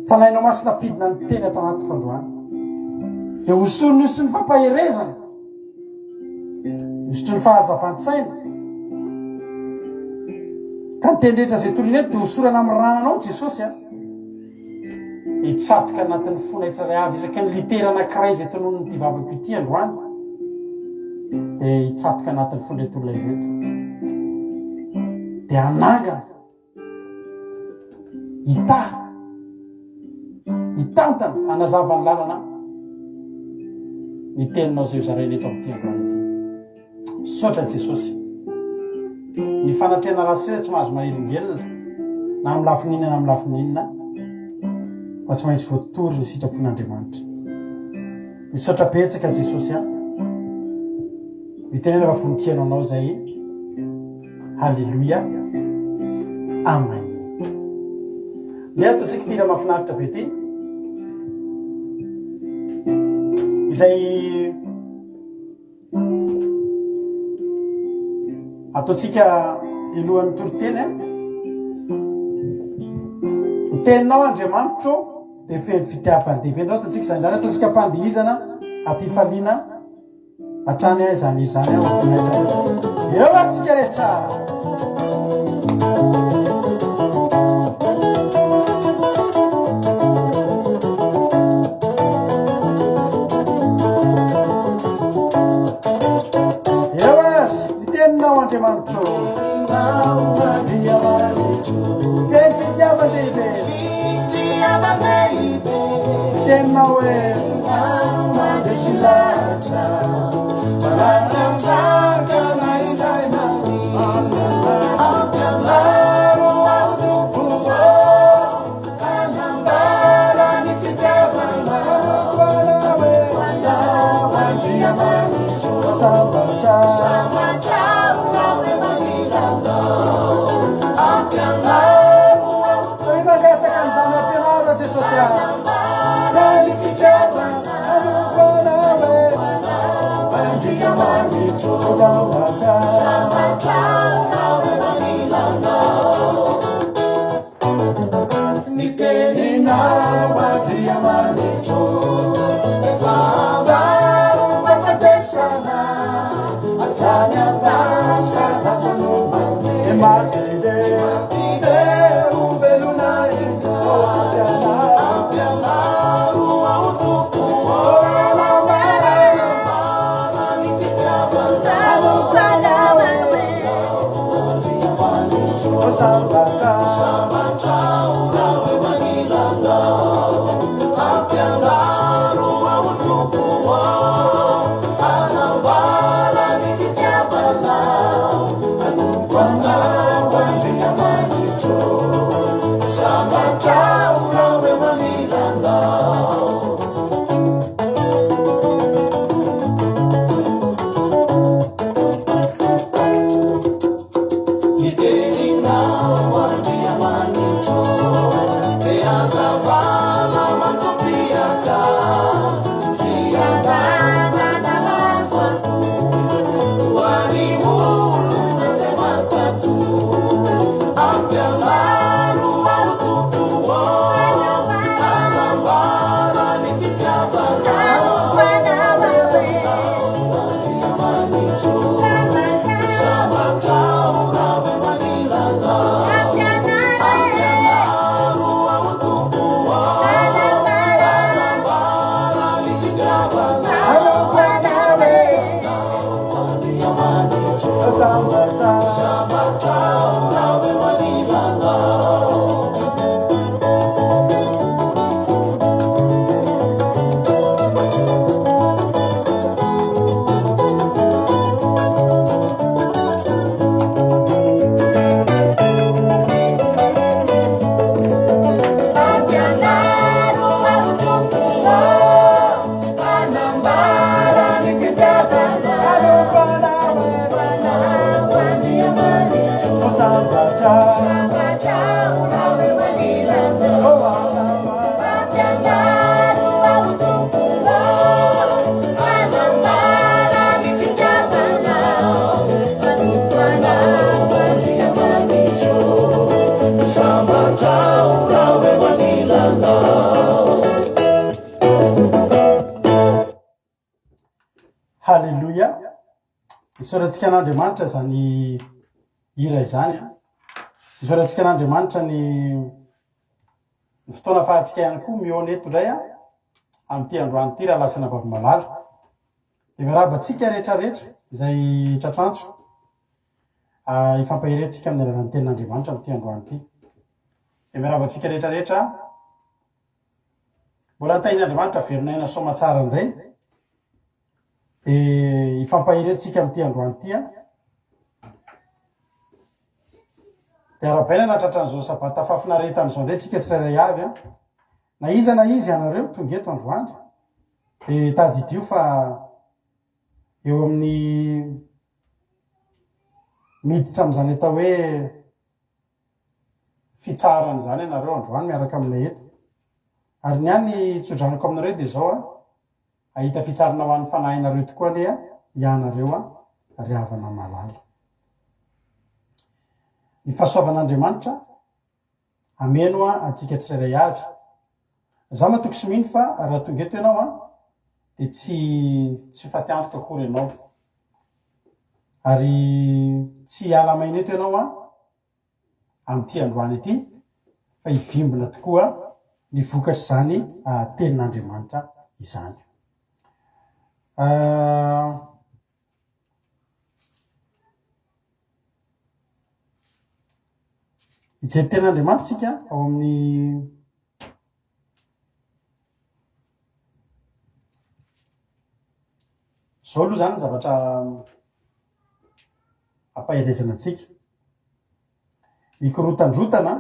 Fanahinao masina mpidina ny teny ato anatiko androany. Dia hosorony sy ny fampaherezana. Misotro ny fahazavan-tsaina. Ka ny teny rehetra izay torina eto dia hosorana amin'ny ranao Jesosy a. Hitsatoka anatin'ny fonay tsirairay avy isaky ny litera anankiray izay tononin'ity vavako ity androany dia hitsatoka anatin'ny fon'ireto olona ireto. Dia hanangana Hitahy, hitantana, hanazava ny lalana ny teninao izay hozaraina eto amin'ity androany ity. Misaotra Jesosy. Ny fanatrehana ratsy rehetra tsy mahazo manelingelina na amin'ny lafiny inona na amin'ny lafiny inona fa tsy maintsy voatory ny sitrapon'Andriamanitra. Misaotra betsaka Jesosy a. Mitenena fa vonon-kihaino anao izay. Haleloia. Amen. Ndeha ataontsika ity hira mahafinaritra be ity. Izay ataontsika elohan'ny toriteny. Ny teninao Andriamanitro dia feno fitiavan-dehibe. Ndao ataontsika izany izany, ataontsika am-pandihizana, am-pifaliana. Hatrany aho izany izany aho voninahitra eo ary tsika rehetra. Eo ary ny teninao Andriamanitro. Teny fitiavan-dehibe. Teninao hoe. Mandresy lahatra, manangantsangana izay manina. Ampianaro aho Tompo ô, hanambara ny fitiavanao. Anao Andriamanitro, sambatra, sambatra aho raha eo anilanao. Ampianaro aho Tompo. Mangataka an'izany ampianaro Jesosy aho. Hanambara ny fitiavanao. Ny teninao Andriamanitro efa ambaro fahafatesana hatrany an-dasa lasa no mandeha maty dia ho velona indray ampianaro aho Tompo ô hanambara ny fitiavanao Andriamanitro sambatra sambatra aho raha eo anilanao ampianaro aho Tompo ô hanambara ny fitiavanao hanompo anao Andriamanitro sambatra aho raha eo anilanao. Ny teninao Andriamanitro dia hazavana manjopiaka fiadanana mahafapo ho an'ny olona izay mankatò. Ampianaro aho Tompo ô. Isaorantsika an'Andriamanitra izany hira izany an. Isaorantsika an'Andriamanitra ny ny fotoana afahantsika ihany koa mihaona eto indray an, amin'ity androany ity rahalahy sy anabavy malala. Dia miarahaba antsika rehetra rehetra izay tratrantso ah, hifampaherentsika amin'ny alalan'ny tenin'Andriamanitra amin'ity androany ity. Dia miarahaba antsika rehetra rehetra. Mbola tahin'Andriamanitra velon'aina soamatsara indray. Dia hifampahery tsika amin'ity androany ity an. Dia arahabaina nahatratra an'izao sabata fahafinaretana izao indray tsika tsirairay avy an. Na iza na iza ianareo tonga eto androany dia tadidio fa eo amin'ny miditra amin'izany atao hoe fitsaharana izany ianareo androany miaraka aminay eto. Ary ny ahy ny tsodranoko aminareo dia izao an, hahita fitsarana ho an'ny fanahinareo tokoa anie ianareo an, ry havana malala. Ny fahasoavan'Andriamanitra hameno antsika tsirairay avy. Izaho matoky sy mino fa raha tonga eto ianao an, dia tsy tsy ho faty antoka akory ianao. Ary tsy hiala maina eto ianao an, amin'ity androany ity, fa hivimbina tokoa ny vokatr'izany tenin'Andriamanitra izany. Hijery tenin'Andriamanitra isika ao amin'ny Izao aloha izany ny zavatra ampaherezana antsika. Mikorotandrotana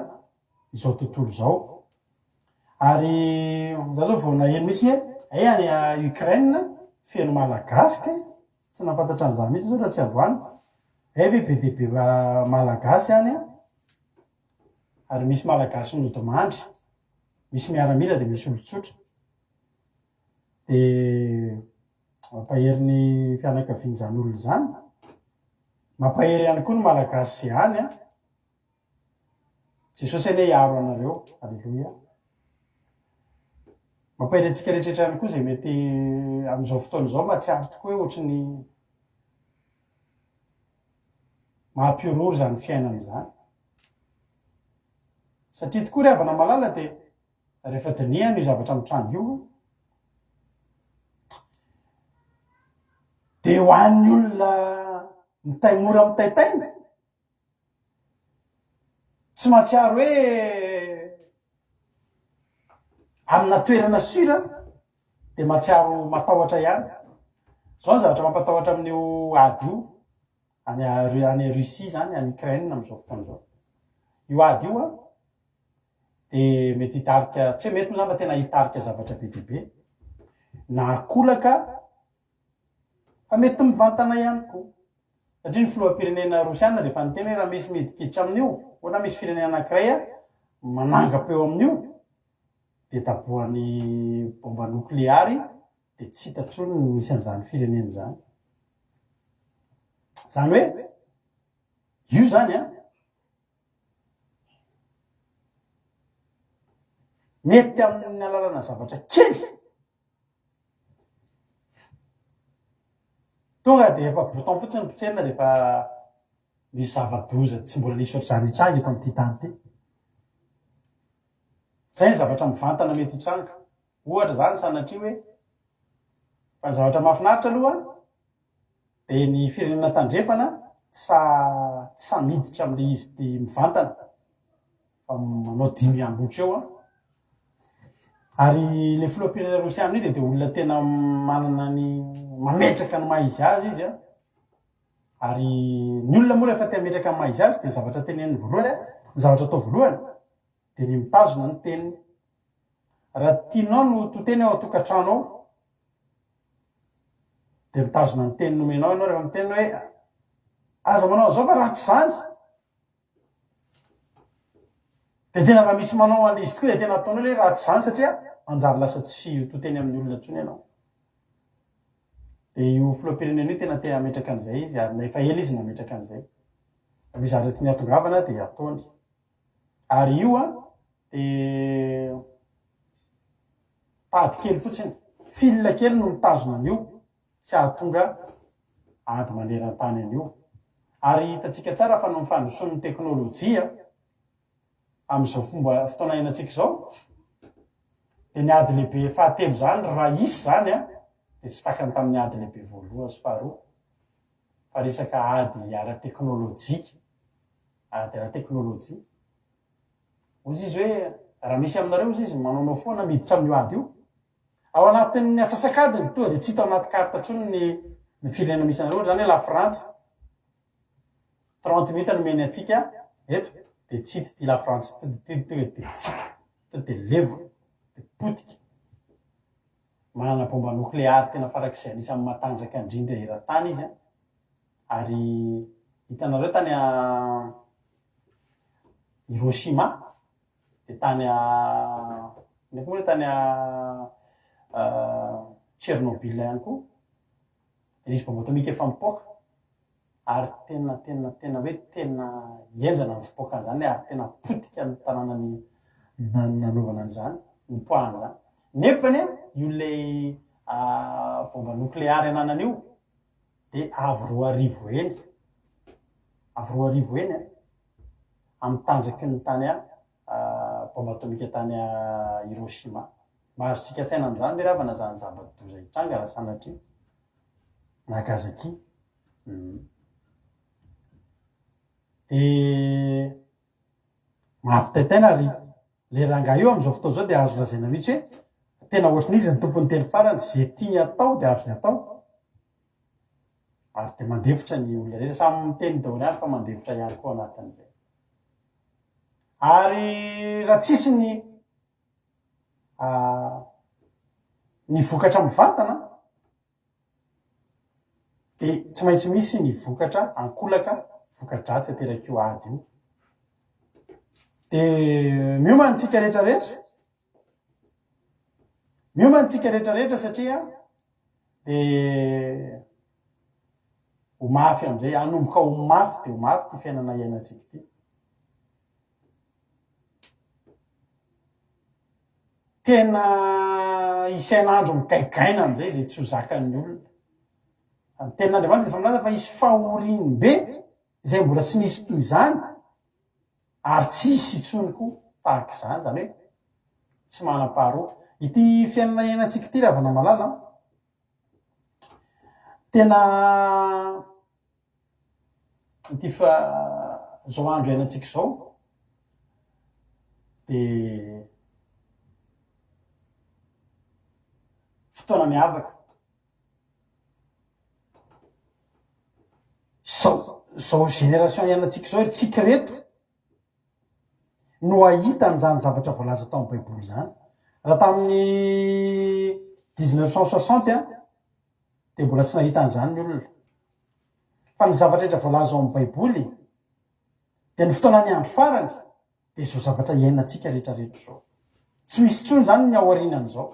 izao tontolo izao. Ary za zao vao naheno mihitsy hoe eh any Ukraine feno malagasy kay. Tsy nahafantatra an'izany mihitsy zao raha tsy androany. Eh ve be dia be malagasy any an. Ary misy malagasy nodimandry. Misy miaramila dia misy olon-tsotra. Dia mampahery ny fianakavian'izany olona izany. Mampahery ihany koa ny malagasy izay any an. Jesosy anie hiaro anareo. Aleloia. Mampahery antsika rehetra ihany koa izay mety amin'izao fotoana izao mahatsiaro tokoa hoe ohatry ny mampihorohoro izany fiainana izany. Satria tokoa ry havana malala dia rehefa dinihana io zavatra mitranga io dia ho an'ny olona mitay mora mitaitaina tsy mahatsiaro hoe amina toerana sur dia mahatsiaro matahotra ihany. Izao ny zavatra mampatahotra amin'io ady io any any Russie izany, any Ukraine amin'izao fotoana izao. Io ady io an dia mety hitarika, tsy hoe mety moa izany fa tena hitarika zavatra be dia be, na ankolaka fa mety mivantana ihany koa. Satria ny filoham-pirenena rosiana dia efa niteny hoe raha misy midikiditra amin'io, ohatra misy firenena anankiray manangam-peo amin'io, dia dabohan'ny bomba nokleary dia tsy hita intsony ny misy an'izany firenena izany. Izany hoe io izany an, mety amin'ny alalana zavatra kely Tonga dia efa bouton fotsiny no potserina dia efa misy zava-doza tsy mbola nisy ohatr'izany hitranga eto amin'ity tany ity. Izay ny zavatra mivantana mety hitranga. Ohatra izany sanatria hoe fa ny zavatra mahafinaritra aloha dia ny firenena tandrefana tsy sahy tsy sahy miditra amin'ilay izy ity mivantana fa manao dimy ambotra eo an. Ary ilay filoham-pirenena rosiana io dia dia olona tena manana ny mametraka ny maha izy azy izy an. Ary ny olona moa rehefa te hametraka ny maha izy azy dia ny zavatra teneniny voalohany an, ny zavatra atao voalohany dia ny mitazona ny teniny. Raha tianao no to teny ao an-tokantrano ao dia mitazona ny teny nomenao ianao rehefa miteny hoe aza manao an'izao fa ratsy izany. Dia tena raha misy manao an'ilay izy tokoa dia tena ataonao ilay ratsy izany satria manjary lasa tsy ho to teny amin'ny olona intsony ianao. Dia io filoham-pirenena io tena te hametraka an'izay izy ary na efa ela izy nametraka an'izay. Raha misy zavatra tiany hatongavana dia ataony. Ary io an dia tady kely fotsiny, fil kely no mitazona an'io tsy hahatonga. ady maneran-tany an'io. Ary hitantsika tsara fa noho ny fandrosoan'ny teknolojia amin'izao fomba fotoana iainantsika izao, dia ny ady lehibe fahatelo izany raha hisy izany an, dia tsy takany tamin'ny ady lehibe voalohany sy faharoa, fa resaka ady ara-teknolojika, ady ara-teknolojia. Hozy izy hoe, raha misy aminareo hozy izy manaonao foana miditra amin'io ady io, ao anatin'ny atsasak'adiny tonga dia tsy hita ao anaty carte intsony ny ny firenena misy anareo, ohatra izany hoe Lafrantsa, 30 minutes nomeny antsika eto dia tsy hita ity Lafrantsa ity, tonga dia tsy hita, tonga dia levona, dia potika. Manana bomba nokleary tena farak'izay anisan'ny matanjaka indrindra eran-tany izy an, ary hitanareo tany Hiroshima dia tany inona koa moa ilay tany Tchernobyl ihany koa dia nisy bomba atomika efa nipoaka ary tena tena tena hoe tena henjana ny fipoakan'izany ary tena potika ny tanàna nanaovana an'izany, nipoahan'izany. Nefany io ilay bomba nokleary ananany io dia avo 2000 heny, avo 2000 heny an, amin'ny tanjaky ny tany bomba atomika tany Hiroshima. Mba azontsika an-tsaina amin'izany ve ry havana izany zava-doza hitranga raha sanatria Nagasaki? Dia mampitaintaina ary le rangahy io amin'izao fotoana izao dia azo lazaina mihitsy hoe tena ohatran'izy ny tompon'ny teny farany, ze tiany atao dia azony atao. Ary dia mandefitra ny olona rehetra, samy miteny daholo ihany fa mandefitra ihany koa anatin'izay. Ary raha tsisy ny ny vokatra mivantana dia tsy maintsy misy ny vokatra ankolaka, voka-dratsy aterak'io ady io. Dia miomana isika rehetra rehetra, miomana isika rehetra rehetra satria dia ho mafy amin'izay, hanomboka ho mafy dia ho mafy ity fiainana iainantsika ity. Tena isain'andro migaigaina amin'izay izay tsy ho zakan'ny olona. Ny tenin'Andriamanitra dia efa milaza fa hisy fahoriam-be izay mbola tsy nisy toy izany ary tsy hisy intsony koa tahaka izany, izany hoe tsy manam-paharoa. Ity fiainana iainantsika ity ry havana malala an, tena Ity fa zao andro iainantsika izao dia fotoana miavaka. Zao zao génération iainantsika izao ry tsika reto no hahita an'izany zavatra voalaza tao amin'ny baiboly izany. Raha tamin'ny 1960 dia mbola tsy nahita an'izany ny olona. Fa ny zavatra rehetra voalaza ao amin'ny Baiboly dia ny fotoanan'ny andro farany dia izao zavatra iainantsika rehetra rehetra izao. Tsy misy intsony izany ny aorianan'izao.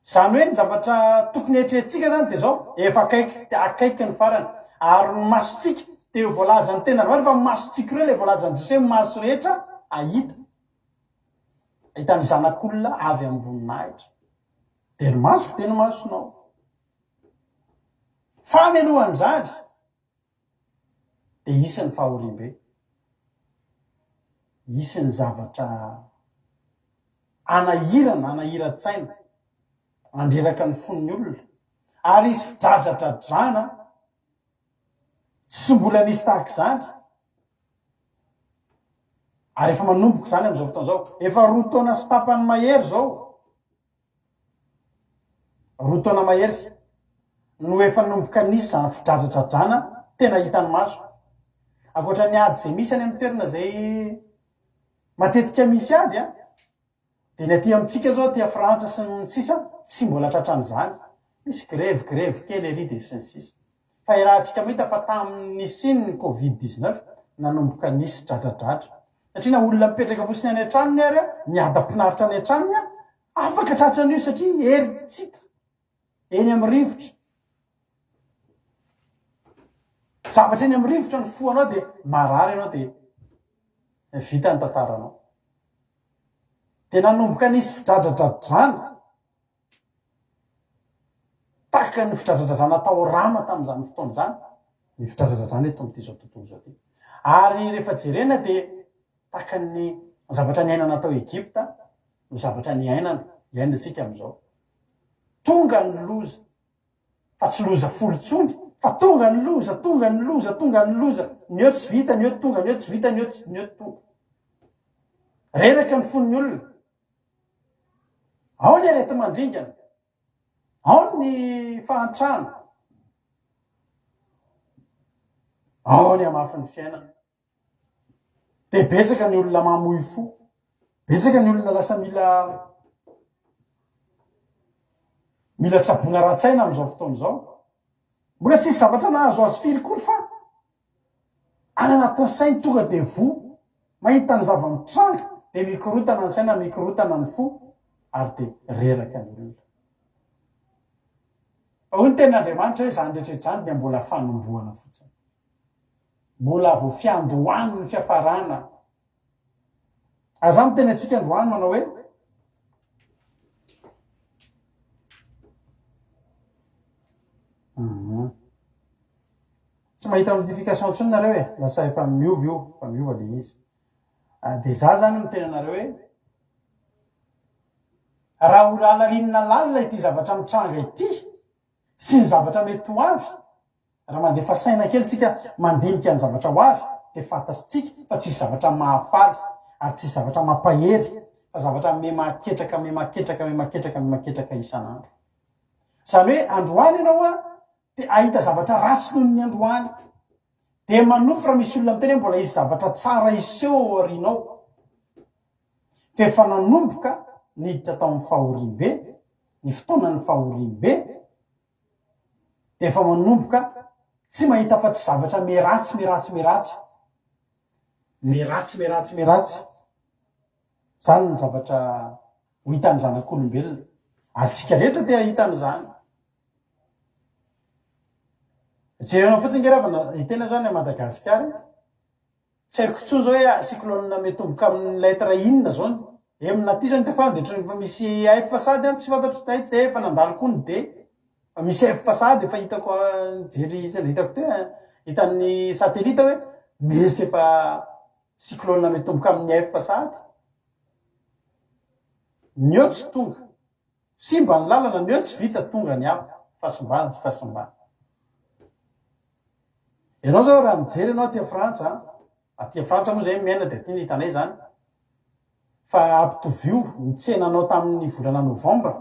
Izany hoe ny zavatra tokony eritreretintsika izany dia izao, efa akaiky akaiky ny farany. Ary ny masontsika dia voalazan'ny tenin'Andriamanitra fa ny masontsika ireo ilay voalazan'i Jesosy hoe maso rehetra hahita. Hahita ny zanak'olona avy amin'ny voninahitra. Dia ny masoko dia ny masonao. Fa mialohan'izany dia hisy ny fahoriambe, hisy ny zavatra hanahirana, hanahiran-tsaina, handreraka ny fon'ny olona, ary hisy fidradradradrana tsy mbola nisy tahaka izany, ary efa manomboka izany amin'izao fotoana izao. Efa roa taona sy tapany mahery izao. Roa taona mahery no efa nanomboka nisy izany fidradradradrana tena hitan'ny maso. Ankoatra ny ady izay misy any amin'ny toerana izay matetika misy ady an, dia ny aty amintsika izao aty Frantsa sy ny sisa tsy mbola tratran'izany. Misy grevy grevy kely ery dia sy ny sisa. Fa iarahantsika mahita fa tamin'ny nisian'ny covid 19 nanomboka nisy dradradradra. Satria na olona mipetraka fotsiny any an-tranony ary miadam-pinaritra any an-tranony afaka tratran'io satria hery tsy hita eny amin'ny rivotra. Zavatra eny amin'ny rivotra ny foanao dia marary ianao dia vita ny tantaranao. Dia nanomboka nisy fidradradradrana. Tahaka ny fidradradradrana tao Rama tamin'izany fotoana izany ny fidradradradrana eto amin'ity izao tontolo izao ity. Ary rehefa jerena dia tahaka ny zavatra niainana tao Egypta no zavatra niainana, iainantsika amin'izao. Tonga ny loza, fa tsy loza folo intsony, fa tonga ny loza, tonga ny loza, tonga ny loza, ny eo tsy vita, ny eo tonga, ny eo tsy vita, ny eo ny eo tonga. Reraka ny fon'ny olona. Ao ny areti-mandringana, ao ny fahantrana, ao ny hamafin'ny fiainana. Dia betsaka ny olona mamoy fo, betsaka ny olona lasa mila mila tsaboina ara-tsaina amin'izao fotoana izao. Mbola tsisy zavatra nahazo azy firy kory fa any anatin'ny sainy tonga dia voa, mahita ny zava-mitranga dia mikorotana ny saina, mikorotana ny fo ary dia reraka ny olona. Fa hoy ny tenin'Andriamanitra hoe izany rehetra izany dia mbola fanombohana fotsiny. Mbola vao fiandohany ny fiafarana. Ary za miteny antsika androany manao hoe mhm. Tsy mahita notification intsony nareo e, lasa efa miova io, efa miova le izy. Ah, dia za zany miteny anareo hoe raha ho lalalinina lalina ity zavatra mitranga ity sy ny zavatra mety ho avy Raha mandefa saina kely tsika mandinika ny zavatra ho avy dia fantatritsika fa tsisy zavatra mahafaly ary tsisy zavatra mampahery fa zavatra memaketraka memaketraka memaketraka memaketraka isan'andro. Izany hoe androany ianao an dia ahita zavatra ratsy noho ny androany. Dia manofy raha misy olona miteny hoe mbola hisy zavatra tsara hiseho ao aorianao. Fa efa nanomboka niditra tao amin'ny fahoriambe, ny fotoanan'ny fahoriambe, dia efa manomboka tsy mahita afa-tsy zavatra miharatsy, miharatsy, miharatsy, miharatsy, miharatsy, miharatsy. Izany ny zavatra ho hitan'ny zanak'olombelona. Ary tsika rehetra dia hahita an'izany. Jerenao fotsiny nge ravana, hitena zao any Madagasikara, Tsy haiko intsony zao hoe cyclone mitomboka amin'ny lettre inona zao ny M na T zao ny hitako any dia ohatran'ny efa misy F sahady any tsy fantatro tsy hay efa nandalo koa ny D fa misy F sahady efa hitako nijery sendra hitako teo hitan'ny satellite hoe misy efa cyclone mitomboka amin'ny F sahady ny eo tsy tonga Simba ny lalana, ny eo tsy vita tonga ny hafa, fahasimbana tsy fahasimbana. Ianao zao raha mijery ianao aty Frantsa, aty Frantsa moa zay miaina dia aty ny hitanay zany, fa ampitovio ny tsenanao tamin'ny volana novembre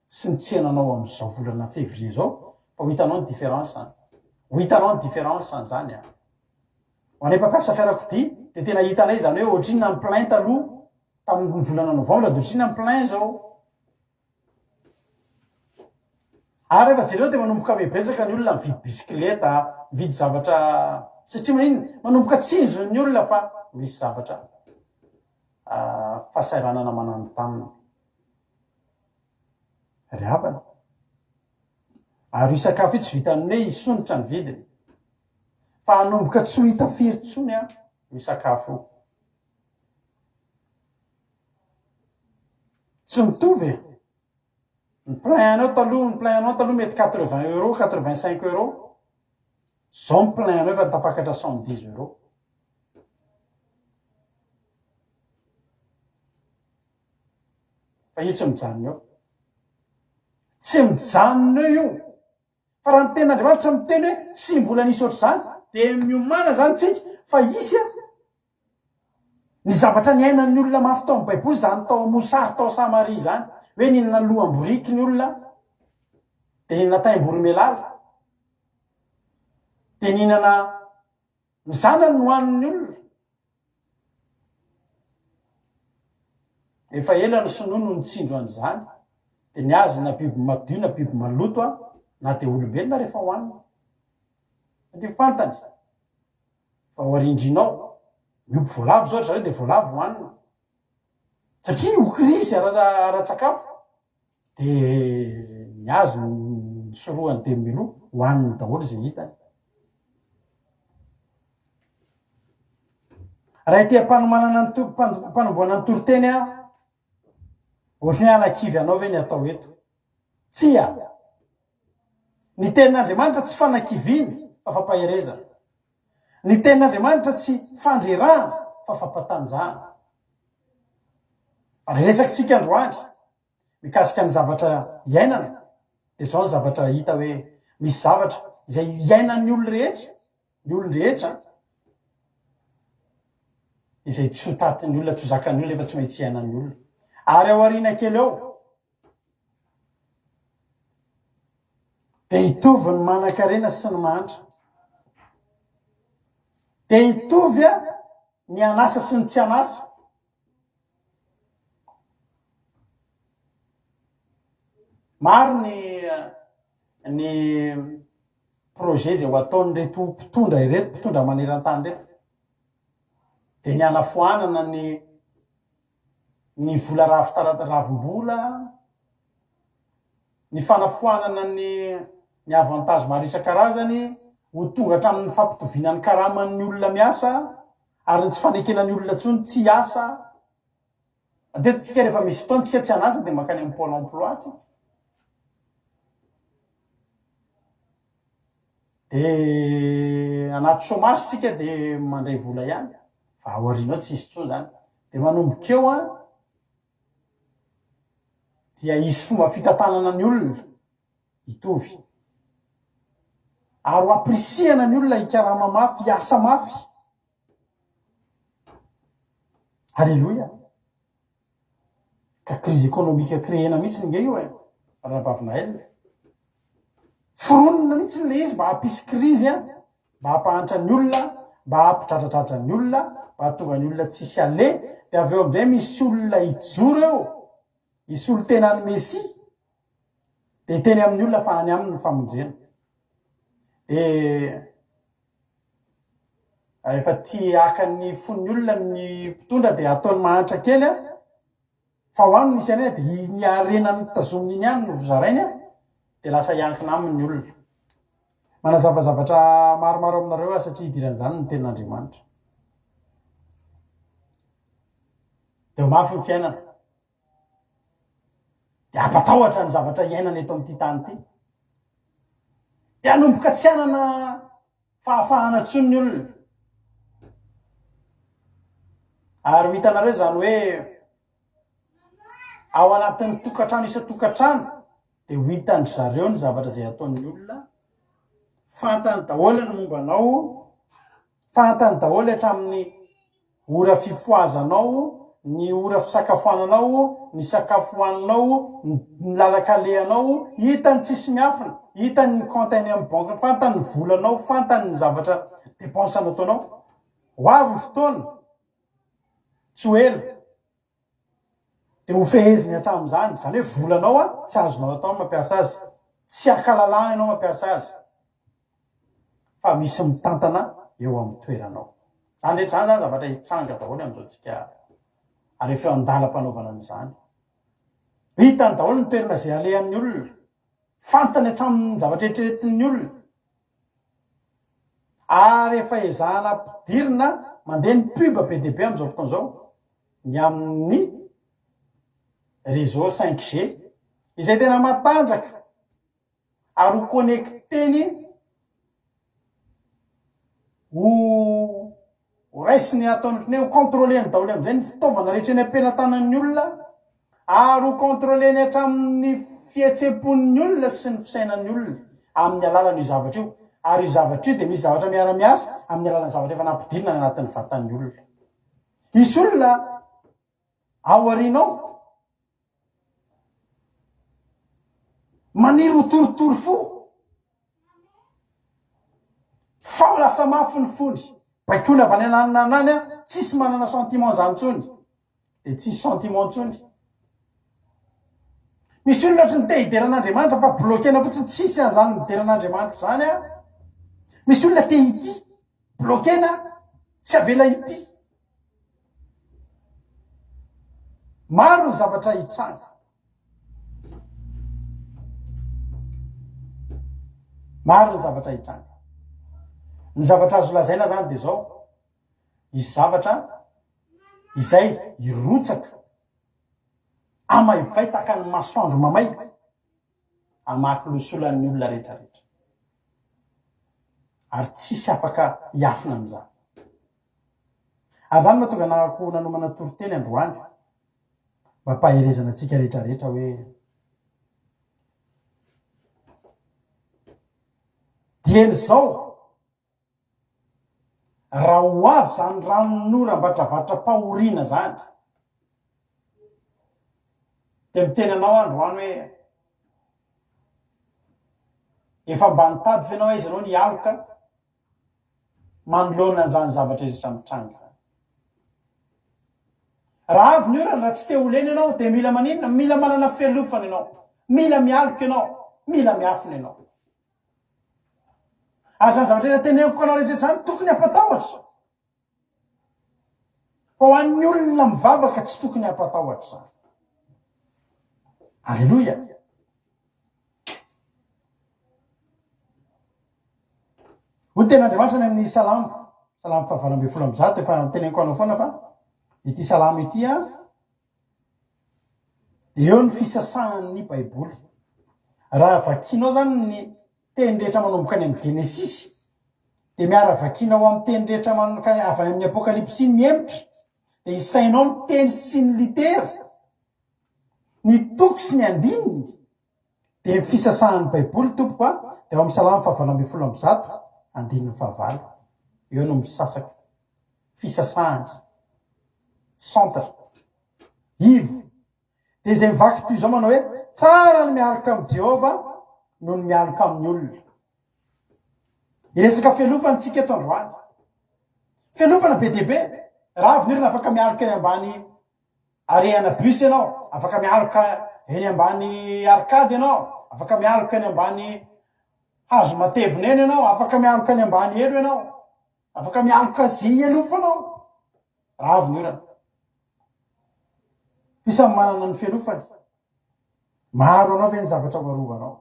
sy ny tsenanao amin'izao volana février zao fa ho hitanao ny différence zany. Ho hitanao ny différence an'izany an. Ho anay mpampiasa fiarakodia dia tena hitanay izany hoe ohatrinona ny plein taloha Tamin'ny volana novambra dia otrina ny plein zao. Ary rehefa jereo dia manomboka mibetsaka ny olona mividy bisikileta, mividy zavatra satria maninona? Manomboka tsinjon'ny olona fa misy zavatra fahasahiranana mananontanona. Ry havana. Ary io sakafo io tsy vitan'ny hoe hisondrotra ny vidiny fa hanomboka tsy ho hita firy intsony io sakafo io. Tsy mitovy e! Ny plein anao taloha, ny plein anao taloha mety 80 euros, 85 euros. Zao ny plein anao efa tafakatra 110 euros. Fa io tsy mijanona eo. Tsy mijanona eo io. Fa raha ny tenin'Andriamanitra miteny hoe tsy mbola nisy ohatr'izany, dia miomàna izany tsika fa hisy ny zavatra niainan'ny olona mafy tao amin'ny Baiboly, izany tao mosary tao Samaria izany, hoe nihinana loham-boriky ny olona, dia nihinana taim-boromelala, dia nihinana ny zanany nohanin'ny olona. Efa ela ny sinoa no nitsinjo an'izany, dia ny azy na biby madio na biby maloto a, na dia olombelona ary efa hohanina. Satria fantany fa ao arindrina ao, miompy voalavo izao ry zareo dia voalavo hohanina. Satria ho krizy ara-tsakafo dia ny azy ny sorohany dia miloha hohaniny daholo izay hitany. Raha ety am-panomanana ny panombohana ny toriteny aho, ohatran'ny hoe hanakivy anao ve ny atao eto? Tsia! Ny tenin'Andriamanitra tsy fanakiviana fa fampaherezana. Ny tenin'Andriamanitra tsy fandrerahana fa fampatanjahana. Fa ny resakitsika androany mikasika ny zavatra iainana dia izao ny zavatra hita hoe misy zavatra izay iainan'ny olona rehetra, ny olon-drehetra izay tsy ho tatin'ny olona, tsy ho zakan'ny olona nefa tsy maintsy iainan'ny olona. Ary ao aoriana kely ao Dia hitovy ny manankarena sy ny mahantra. Dia hitovy ny an'asa sy ny tsy an'asa. Maro ny ny projet izay ho ataon'ireto mpitondra ireto, mpitondra maneran-tany ireto. Dia ny hanafoanana ny ny vola ravim-bola, ny fanafoanana ny ny avantage maro isan-karazany, ho tonga hatramin'ny fampitoviana ny karaman'ny olona miasa ary ny tsy fanekena ny olona intsony tsy hiasa. Matetika tsika rehefa misy fotoana tsika tsy an'asa dia mankany amin'ny pôle emploi tsika. Dia anaty chômage tsika dia mandray vola ihany fa aoriana ao tsisy intsony zany. Dia manomboka eo an dia hisy fomba fitantanana ny olona hitovy. Ary ho ampirisihana ny olona hikarama mafy, hiasa mafy. Alléluia. Ka crise économique créena mihitsy nge io e, Ranabavy Naël. Foronina mihitsy le izy mba hampisy crise an, mba hampahantra ny olona, mba hampidradradradra ny olona, mba hahatonga ny olona tsisy aller, dia avy eo amin'izay misy olona hijoro eo, hisolo tena an'i Messie, dia hiteny amin'ny olona fa any aminy ny famonjena. Dia Rehefa tia haka ny fon'ny olona ny mpitondra dia ataony mahantra kely an, fa ho any misy harena dia iny harena notazominy iny ihany no zarainy an, dia lasa hiankina aminy ny olona. Manazava zavatra maromaro aminareo aho satria idiran'izany ny tenin'Andriamanitra. Dia ho mafy ny fiainana. Dia hampatahotra ny zavatra iainana eto amin'ity tany ity. Dia hanomboka tsy hanana fahafahana intsony ny olona. Ary ho hitanareo izany hoe ao anatin'ny tokantrano isan-tokantrano dia ho hitan-dry zareo ny zavatra izay ataon'ny olona. Fantany daholo ny momba anao, fantany daholo hatramin'ny ora fifohazanao, ny ora fisakafoananao, ny sakafo hohaninao, ny lalan-kalehanao, hitany tsisy miafina, hitany ny compte any amin'ny banque, fantany ny volanao, fantany ny zavatra dépense nataonao. Ho avy ny fotoana, tsy ho ela. Dia ho feheziny hatramin'izany, izany hoe volanao a, tsy azonao atao ny mampiasa azy, tsy ankalalahana ianao mampiasa azy, fa misy mitantana eo amin'ny toeranao. Izany rehetra izany izany zavatra hitranga daholo amin'izao tsika ary efa eo an-dalam-panaovana an'izany. Hitany daholo ny toerana izay alehan'ny olona, fantany hatramin'ny zavatra eritreretin'ny olona. Ary efa ezahana ampidirina mandeha ny pub be dia be amin'izao fotoana izao ny amin'ny réseau 5G izay tena matanjaka ary ho connecter-ny ho Ho raisiny ataony ohatran'ny hoe ho contrôler-ny daholo amin'izay ny fitaovana rehetra eny am-pelatanan'ny olona ary ho contrôler-ny hatramin'ny fihetsem-pon'ny olona sy ny fisainan'ny olona amin'ny alalan'io zavatra io. Ary io zavatra io dia misy zavatra miara-miasa amin'ny alalan'ny zavatra efa nampidirina any anatin'ny vatan'ny olona. Hisy olona ao aoriana ao Maniry ho torotoro fo. Fa ho lasa mafy ny fony. Baikoina avy any ananona any, tsisy manana sentiment zany intsony. Dia tsisy sentiment intsony. Misy olona ohatry ny te hidera an'Andriamanitra fa bloquena fotsiny, tsisy an'izany midera an'Andriamanitra izany an. Misy olona te hitia, bloquena, tsy avela hitia. Maro ny zavatra hitranga. Maro ny zavatra hitranga. Ny zavatra azo lazaina zany dia zao, hisy zavatra izay hirotsaka amaivay tahaka ny masoandro mamay hamaky losolan'ny olona rehetra rehetra. Ary tsisy afaka hiafina an'izany. Ary izany mahatonga anahako nanomana toriteny androany mba hampaherezana antsika rehetra rehetra hoe dieny izao raha ho avy izany ranon'oram-batravatram-pahoriana izany dia miteny anao aho androany hoe efa mba nitady ve ianao aiza ianao ny aloka manoloana an'izany zavatra rehetra mitranga izany. Raha avy ny orana, raha tsy te ho lena ianao, dia mila maninona? Mila manana fialofana ianao. Mila mialoka ianao. Mila miafina ianao. Ary izany zavatra rehetra teneniko anao rehetra izany tokony hampatahotra. Fa ho an'ny olona mivavaka tsy tokony hampatahotra izany. Aleloia. Hoy ny tenin'Andriamanitra any amin'ny Salamo, Salamo faha 118, efa teneniko anao foana fa ity Salamo ity an, eo ny fisasahan'ny Baiboly. Raha vakinao zany ny teny rehetra manomboka any amin'ny Genesisy, dia miara-vakinao amin'ny teny rehetra manomboka avy any amin'ny Apokalypsy ny hemotra, dia isainao ny teny sy ny litera, ny toko sy ny andininy, dia ny fisasahan'ny Baiboly tompoko a, dia ao amin'ny Salamo faha 118, andininy fahavalo. Eo no misasaka. Fisasahany. Centre. Ivo. Dia izay mivaky toy izao manao hoe, Tsara ny mialoka amin'i Jehovah noho ny mialoka amin'ny olona. Hiresaka fialofana isika eto androany. Fialofana be dia be. Raha avy ny orana afaka mialoka eny ambany arehana bus ianao, afaka mialoka eny ambany arcade ianao, afaka mialoka eny ambany hazo matevina eny ianao, afaka mialoka eny ambany elo ianao, afaka mialoka ze ialofanao. Raha avy ny orana. Fa samy manana ny fialofany. Maro anao ve ny zavatra ho arovanao?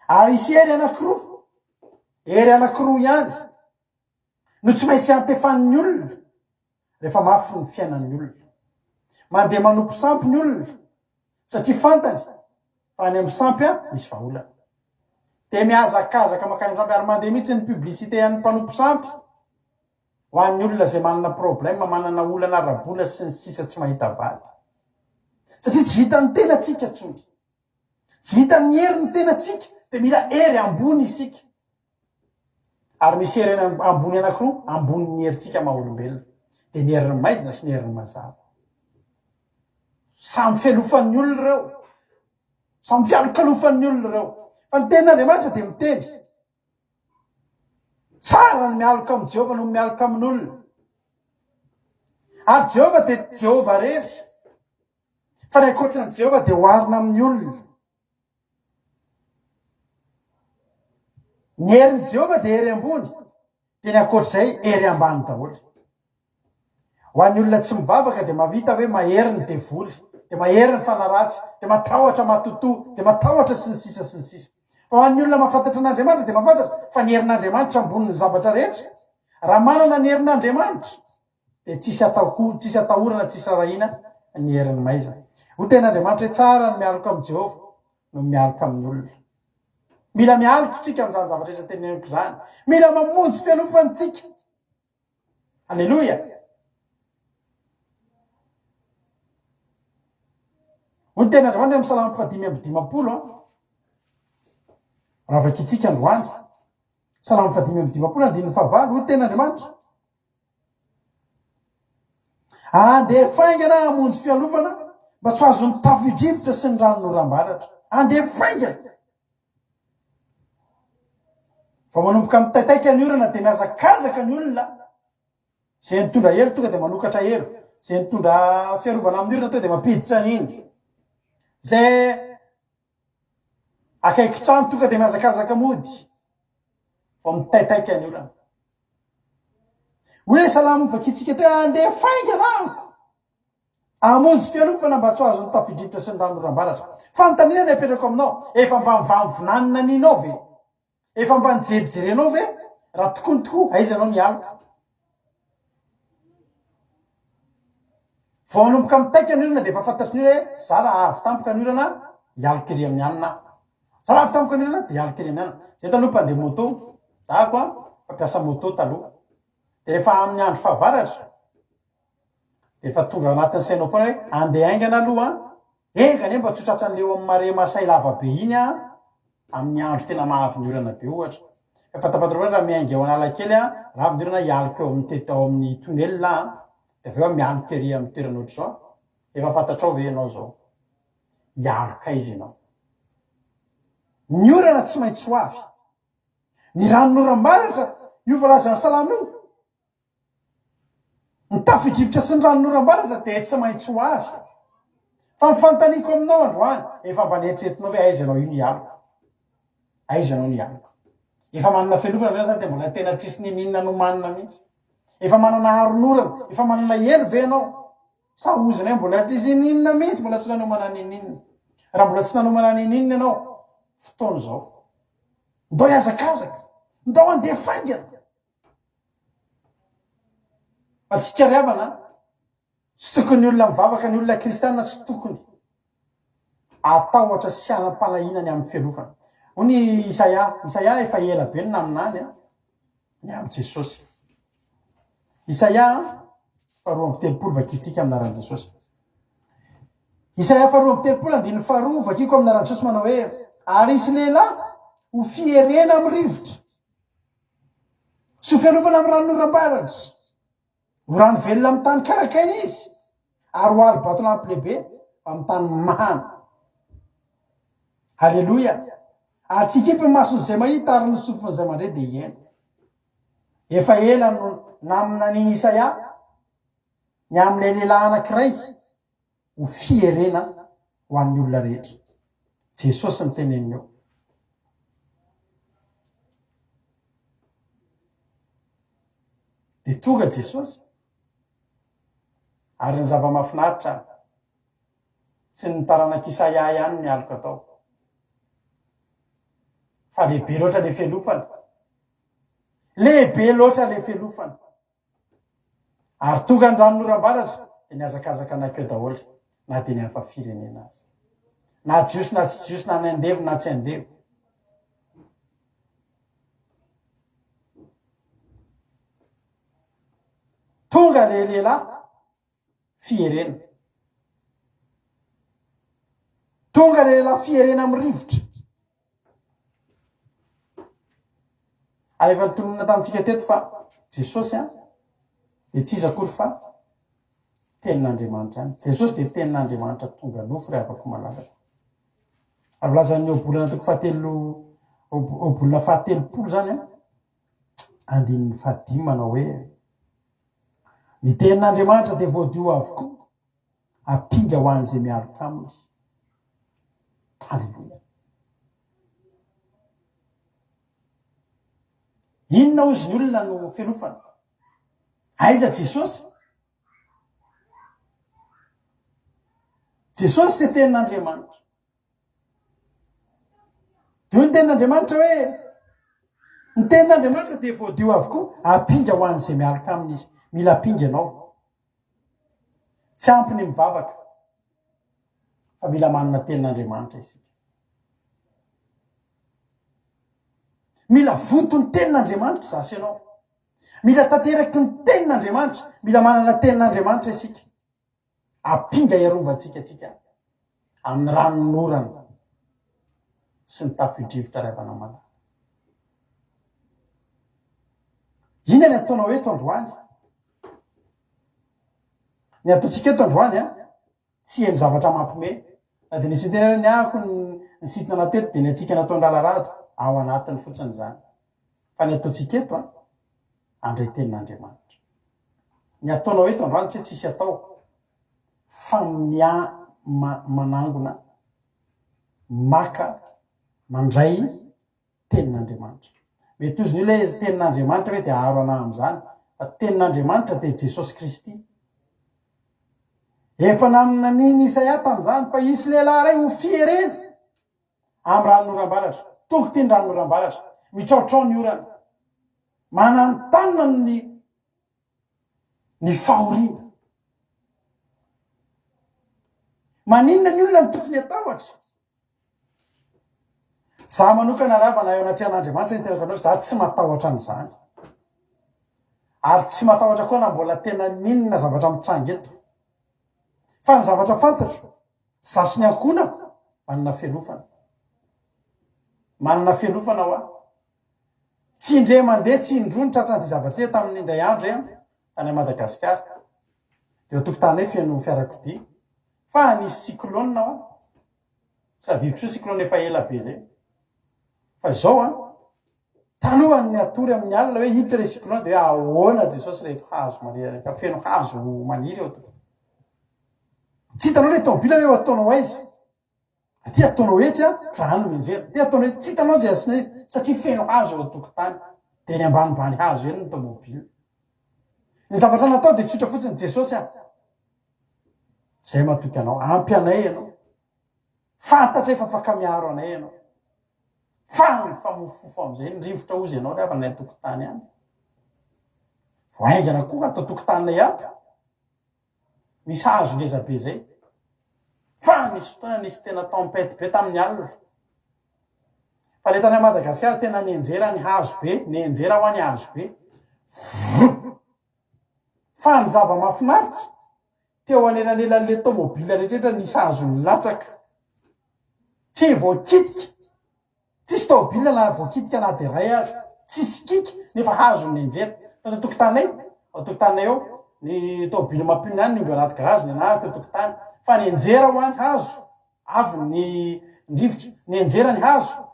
Ary hisy hery anankiroa, hery anankiroa ihany no tsy maintsy antefan'ny olona rehefa mafy ny fiainan'ny olona. Mandeha manompo sampy ny olona satria fantany fa any amin'ny sampy misy vahaolana. Dia mihazakazaka mankany an-tsampy ary mandeha mihitsy ny publicité an'ny mpanompo sampy Ho an'ny olona izay manana problème, manana olana ara-bola sy ny sisa tsy mahita vady. Satria tsy vitan'ny tenantsika intsony. Tsy vitan'ny herin'ny tenantsika, dia mila hery ambony isika. Ary misy hery ambony anankiroa ambonin'ny herintsika maha olombelona. Dia ny herin'ny maizina sy ny herin'ny mazava. Samy fialofan'ny olona ireo. Samy fialokalofan'ny olona ireo. Fa ny tenin'Andriamanitra dia miteny. Tsara ny mialoka amin'i Jehovah noho ny mialoka amin'olona. Ary Jehovah dia Jehovah rery. Fa ny ankoatra an'i Jehovah dia oharina amin'ny olona. Ny herin'i Jehovah dia hery ambony, dia ny ankoatr'izay hery ambany daholo. Ho an'ny olona tsy mivavaka dia mahavita hoe mahery ny devoly, dia mahery ny fanahy ratsy, dia matahotra matotoa, dia matahotra sy ny sisa sy ny sisa. Fa ho an'ny olona mahafantatra an'Andriamanitra dia mahafantatra fa ny herin'Andriamanitra ambonin'ny zavatra rehetra. Raha manana ny herin'Andriamanitra dia tsisy atao koa, tsisy atahorana, tsisy rarahina ny herin'ny maizina. Hoy tenin'Andriamanitra hoe tsara ny mialoka amin'i Jehovah noho ny mialoka amin'ny olona. Mila mialoka isika amin'izany zavatra rehetra teneniko izany. Mila mamonjy fialofana isika. Aleloia! Hoy ny tenin'Andriamanitra amin'ny Salamo fahadimy amby dimampolo, raha vakintsika androany. Salamo fahadimy amby dimampolo, andininy fahavalo, hoy ny tenin'Andriamanitra. Andeha faingana hamonjy fialofana mba tsy ho azon'ny tafio-drivotra sy ny ranonoram-baratra. Andeha faingana! Vao manomboka mitaitaika ny orana dia mihazakazaka ny olona. Izay nitondra elo tonga dia manokatra elo. Izay nitondra fiarovana amin'ny orana tonga dia mampiditra an'iny. Izay akaiky trano tonga dia mihazakazaka mody. Vao mitaitaika ny orana. Hoy ilay salamo vakintsika teo, andeha faingana aho. Hamonjy fialofana mba tsy ho azon'ny tafio-drivotra sy ny rano oram-baratra. Fanontaniana ny apetrako aminao, efa mba nivanivinany naninao ve? Efa mba nijerijerenao ve? Raha tokoa ny tokoa, aiza ianao nialoka? Vao manomboka mitaika ny orana dia efa fantatry ny olona hoe za raha avy tampoka ny orana hialoka ery amin'ny anona aho. Za raha avy tampoka ny orana dia hialoka ery amin'ny anona. Zay taloha mpandeha moto. Zahako an, mpampiasa moto taloha. Dia rehefa amin'ny andro fahavaratra, dia efa tonga ao anatin'ny sainao foana hoe andeha haingana aloha an, enga anie mba tsy ho tratran'ilay eo amin'ny marais Masay lava be iny aho amin'ny andro tena mahavy ny orana be ohatra. Efa fantapantarao hoe raha miainga eo Analakely aho, raha avy ny orana hialoka eo amin'ny tety ao amin'ny tunnel aho, dia avy eo aho mialoka ery amin'ny toerana ohatr'izao. Efa fantatrao ve ianao izao? Hialoka aiza ianao? Ny orana tsy maintsy ho avy. Ny ranon'oram-baratra, io voalazan'ny salamo io, ny tafio-drivotra sy ny ranon'oram-baratra dia tsy maintsy ho avy. Fa ny fanontaniako aminao androany, efa mba neritreretinao ve aiza ianao io no hialoka? Aiza ianao no hialoka? Efa manana fialofana ve ianao sa dia mbola tena tsisy niniana nomanina mihitsy? Efa manana aron'orana, efa manana elo ve ianao? Sa ozona hoe mbola tsisy ininona mihitsy, mbola tsy nanomana n'ininona. Raha mbola tsy nanomana n'ininona ianao, fotoana izao. Ndao hihazakazaka, ndao handeha faingana. Antsika ry havana, tsy tokony ny olona mivavaka, ny olona kristiana tsy tokony hatahotra sy hanam-panahiana ny amin'ny fialofana. Hoy ny Isaia, Isaia efa ela be no naminany ny amin'i Jesosy. Isaia faharoa 32 vakintsika amin'ny anaran'i Jesosy. Isaia faharoa 32 andininy faharoa vakiko amin'ny anaran'i Jesosy manao hoe ary hisy lehilahy ho fierena amin'ny rivotra sy ho fiarovana amin'ny ranonoram-baratra. Ho rano velona amin'ny tany karakaina izy ary ho alo-batolampy lehibe amin'ny tany mahana. Haleloia! Ary tsy hikipy ny mason'izay mahita ary ny sofin'izay mandre dia hihaino. Efa ela no naminanian'i Isaia ny amin'ilay lehilahy anankiray ho fierena ho an'ny olona rehetra. Jesosy no teneniny eo. Dia tonga Jesosy. Ary ny zava-mahafinaritra, tsy ny taranak'Isaia ihany no nialoka tao. Fa lehibe loatra ilay fialofana. Lehibe loatra ilay fialofana. Ary tonga ny ranonoram-baratra dia nihazakazaka nankeo daholo na dia ny hafa firenena aza. Na jiosy na tsy jiosy na ny andevo na tsy andevo. Tonga le lehilahy fierena. Tonga le lehilahy fierena amin'ny rivotra. Ary efa nitonona tamintsika teto fa Jesosy an, dia tsy iza akory fa tenin'Andriamanitra ihany. Jesosy dia tenin'Andriamanitra tonga nofo ry havako malalaka. Ary voalazan'ny ohabolana toko fahatelo ohabolana fahatelopolo izany an, andininy fahadimy manao hoe ny tenin'Andriamanitra dia voadio avokoa Ampinga ho an'izay mialoka aminy. Aleloia. Inona hozy ny olona no felofana? Aiza Jesosy? Jesosy dia tenin'Andriamanitra. Dia hoy ny tenin'Andriamanitra hoe, ny tenin'Andriamanitra dia voadio avokoa, ampinga ho an'izay mialoka aminy izy. Mila ampinga ianao. Tsy ampy ny mivavaka fa mila manana tenin'Andriamanitra isika. Mila vonton'ny tenin'Andriamanitra izaho sy ianao. Mila tanteraky ny tenin'Andriamanitra, mila manana tenin'Andriamanitra isika. Ampinga hiarovantsika antsika amin'ny ranon'orana sy ny tafio-drivotra ry havana malala. Inona ny ataonao eto androany? Ny ataontsika eto androany an, tsy heno zavatra mampime. Na dia nisy niteny ary ny ahako ny site nanao teto dia ny antsika nataon'i Ralarado, ao anatiny fotsiny izany. Fa ny ataontsika eto an, handray tenin'Andriamanitra. Ny ataonao eto androany tsy hoe tsisy atao fa mia manangona, maka, mandray tenin'Andriamanitra. Mety ozona io ilay tenin'Andriamanitra hoe dia aharo anah amin'izany, fa tenin'Andriamanitra dia Jesosy Kristy. Efa naminanian'i Isaia tamin'izany fa hisy lehilahy iray ho fierena amin'ny ranonoram-baratra. Tonga ity ny ranonoram-baratra, mitraotrao ny orana, mananontanona ny ny fahoriana. Maninona ny olona no tokony hatahotra? Za manokana angamba na eo anatrehan'Andriamanitra ny tenako anao, za tsy matahotra an'izany. Ary tsy matahotra koa na mbola tena n'inona zavatra mitranga eto. Fa ny zavatra fantatro, za sy ny ankohonako manana fialofana. Manana fialofana hoa. Tsy indray mandeha, tsy indroa ny tratran'ity zavatra ity tamin'ny indray andro izay tany Madagasikara. Dia eo an-tokotaninay feno fiarakodia. Fa nisy cyclone hoa. Tsy tadidiko intsony cyclone efa ela be izay. Fa izao an, talohan'ny hatory amin'ny alina hoe hiditra ilay cyclone dia hoe ahoana Jesosy ireto hazo maniry, efa feno hazo maniry eo an-tokotany. Tsy hitanao ilay tomobile hoe ataonao aiza. Aty ataonao etsy an, rano mianjera. Aty ataonao etsy, tsy hitanao izay asiana izy satria feno hazo eo an-tokotany. Dia eny ambanimbany hazo eny ny tomobile. Ny zavatra natao dia tsotra fotsiny, Jesosy a, izay matoky anao, ampy anay ianao. Fantatray fa afaka miaro anay ianao. Fa mifamofofofo amin'izay ny rivotra hozy ianao ry havana any an-tokotany any. Vao haingana koa ato an-tokotaninay ato, misy hazo ngeza be izay. Fa nisy fotoana nisy tena tempête be tamin'ny alina. Fa le tany Madagasikara tena nianjera ny hazo be, nianjera hoa ny hazo be. Vroom! Fa ny zava-mahafinaritra, teo anelanelan'le tomobile rehetra nisy hazo nilatsaka. Tsy voakitika. Tsisy tomobile na voakitika na dia iray aza. Tsisy kiky nefa hazo nianjera. Tao an-tokotaninay, ao an-tokotaninay ao, ny tomobile mampionona any ny omby ao anaty garage ny anah teo an-tokotany. Fa nianjera hoa ny hazo, avy ny rivotra, nianjera ny hazo.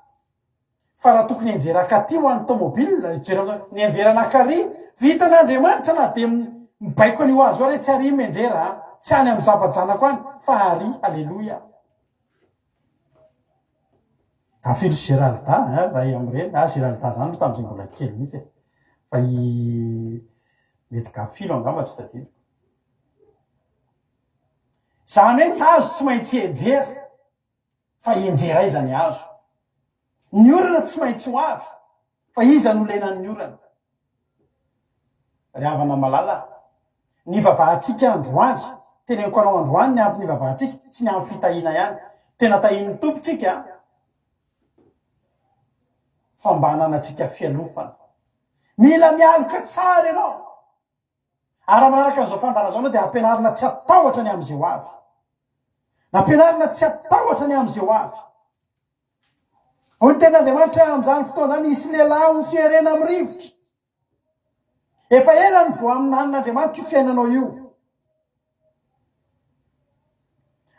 Fa raha tokony hianjera akaty ho an'ny tomobile, jereo nianjera nakary, vitan'Andriamanitra na dia mibaiko an'io hazo io ary tsy ary mianjera a, tsy any amin'ny zava-janako any fa ary, haleloia. Gafilo sy Geralda hein, ray amin'ireny, ah Geralda zany aloha tamin'izay mbola kely mihitsy e, fa i mety Gafilo angamba tsy tadidiko. Izany hoe ny hazo tsy maintsy hianjera. Fa hianjera aiza ny hazo? Ny orana tsy maintsy ho avy, fa iza no lenan'ny orana? Ry havana malala, ny hivavahantsika androany, teneniko anao androany ny antony hivavahantsika, tsy ny amin'ny fitahiana ihany. Tena tahian'ny Tompo tsika, fa mba hananantsika fialofana. Mila mialoka tsara ianao. Ary raha manaraka an'izao fandaharana izao ianao dia ampianarina tsy hatahotra ny amin'izay ho avy. Nampianarina tsy hatahotra ny amin'izay ho avy. Hoy ny tenin'Andriamanitra amin'izany fotoana izany, hisy lehilahy ho fierena amin'ny rivotra. Efa ela no voaminanin'Andriamanitra io fiainanao io.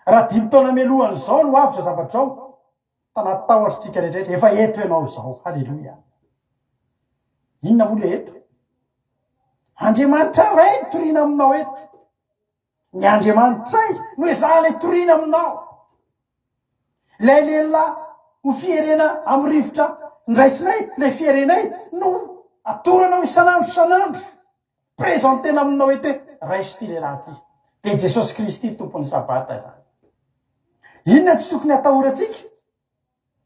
Raha dimy taona mialohan'izao no avy izao zavatra izao, Tanaty tahotra tsika rehetra efa eto ianao izao. Haleloia. Inona moa le eto? Andriamanitra Ray no toriana aminao eto. Ny Andriamanitray no ezahana hitoriana aminao. Ilay lehilahy ho fierena amin'ny rivotra ndraisinay, ilay fierenay no atoranao isan'andro isan'andro. Présentena aminao eto hoe raiso ity lehilahy ity. Dia Jesosy Kristy Tompon'ny Sabata izany. Inona no tsy tokony hatahorantsika?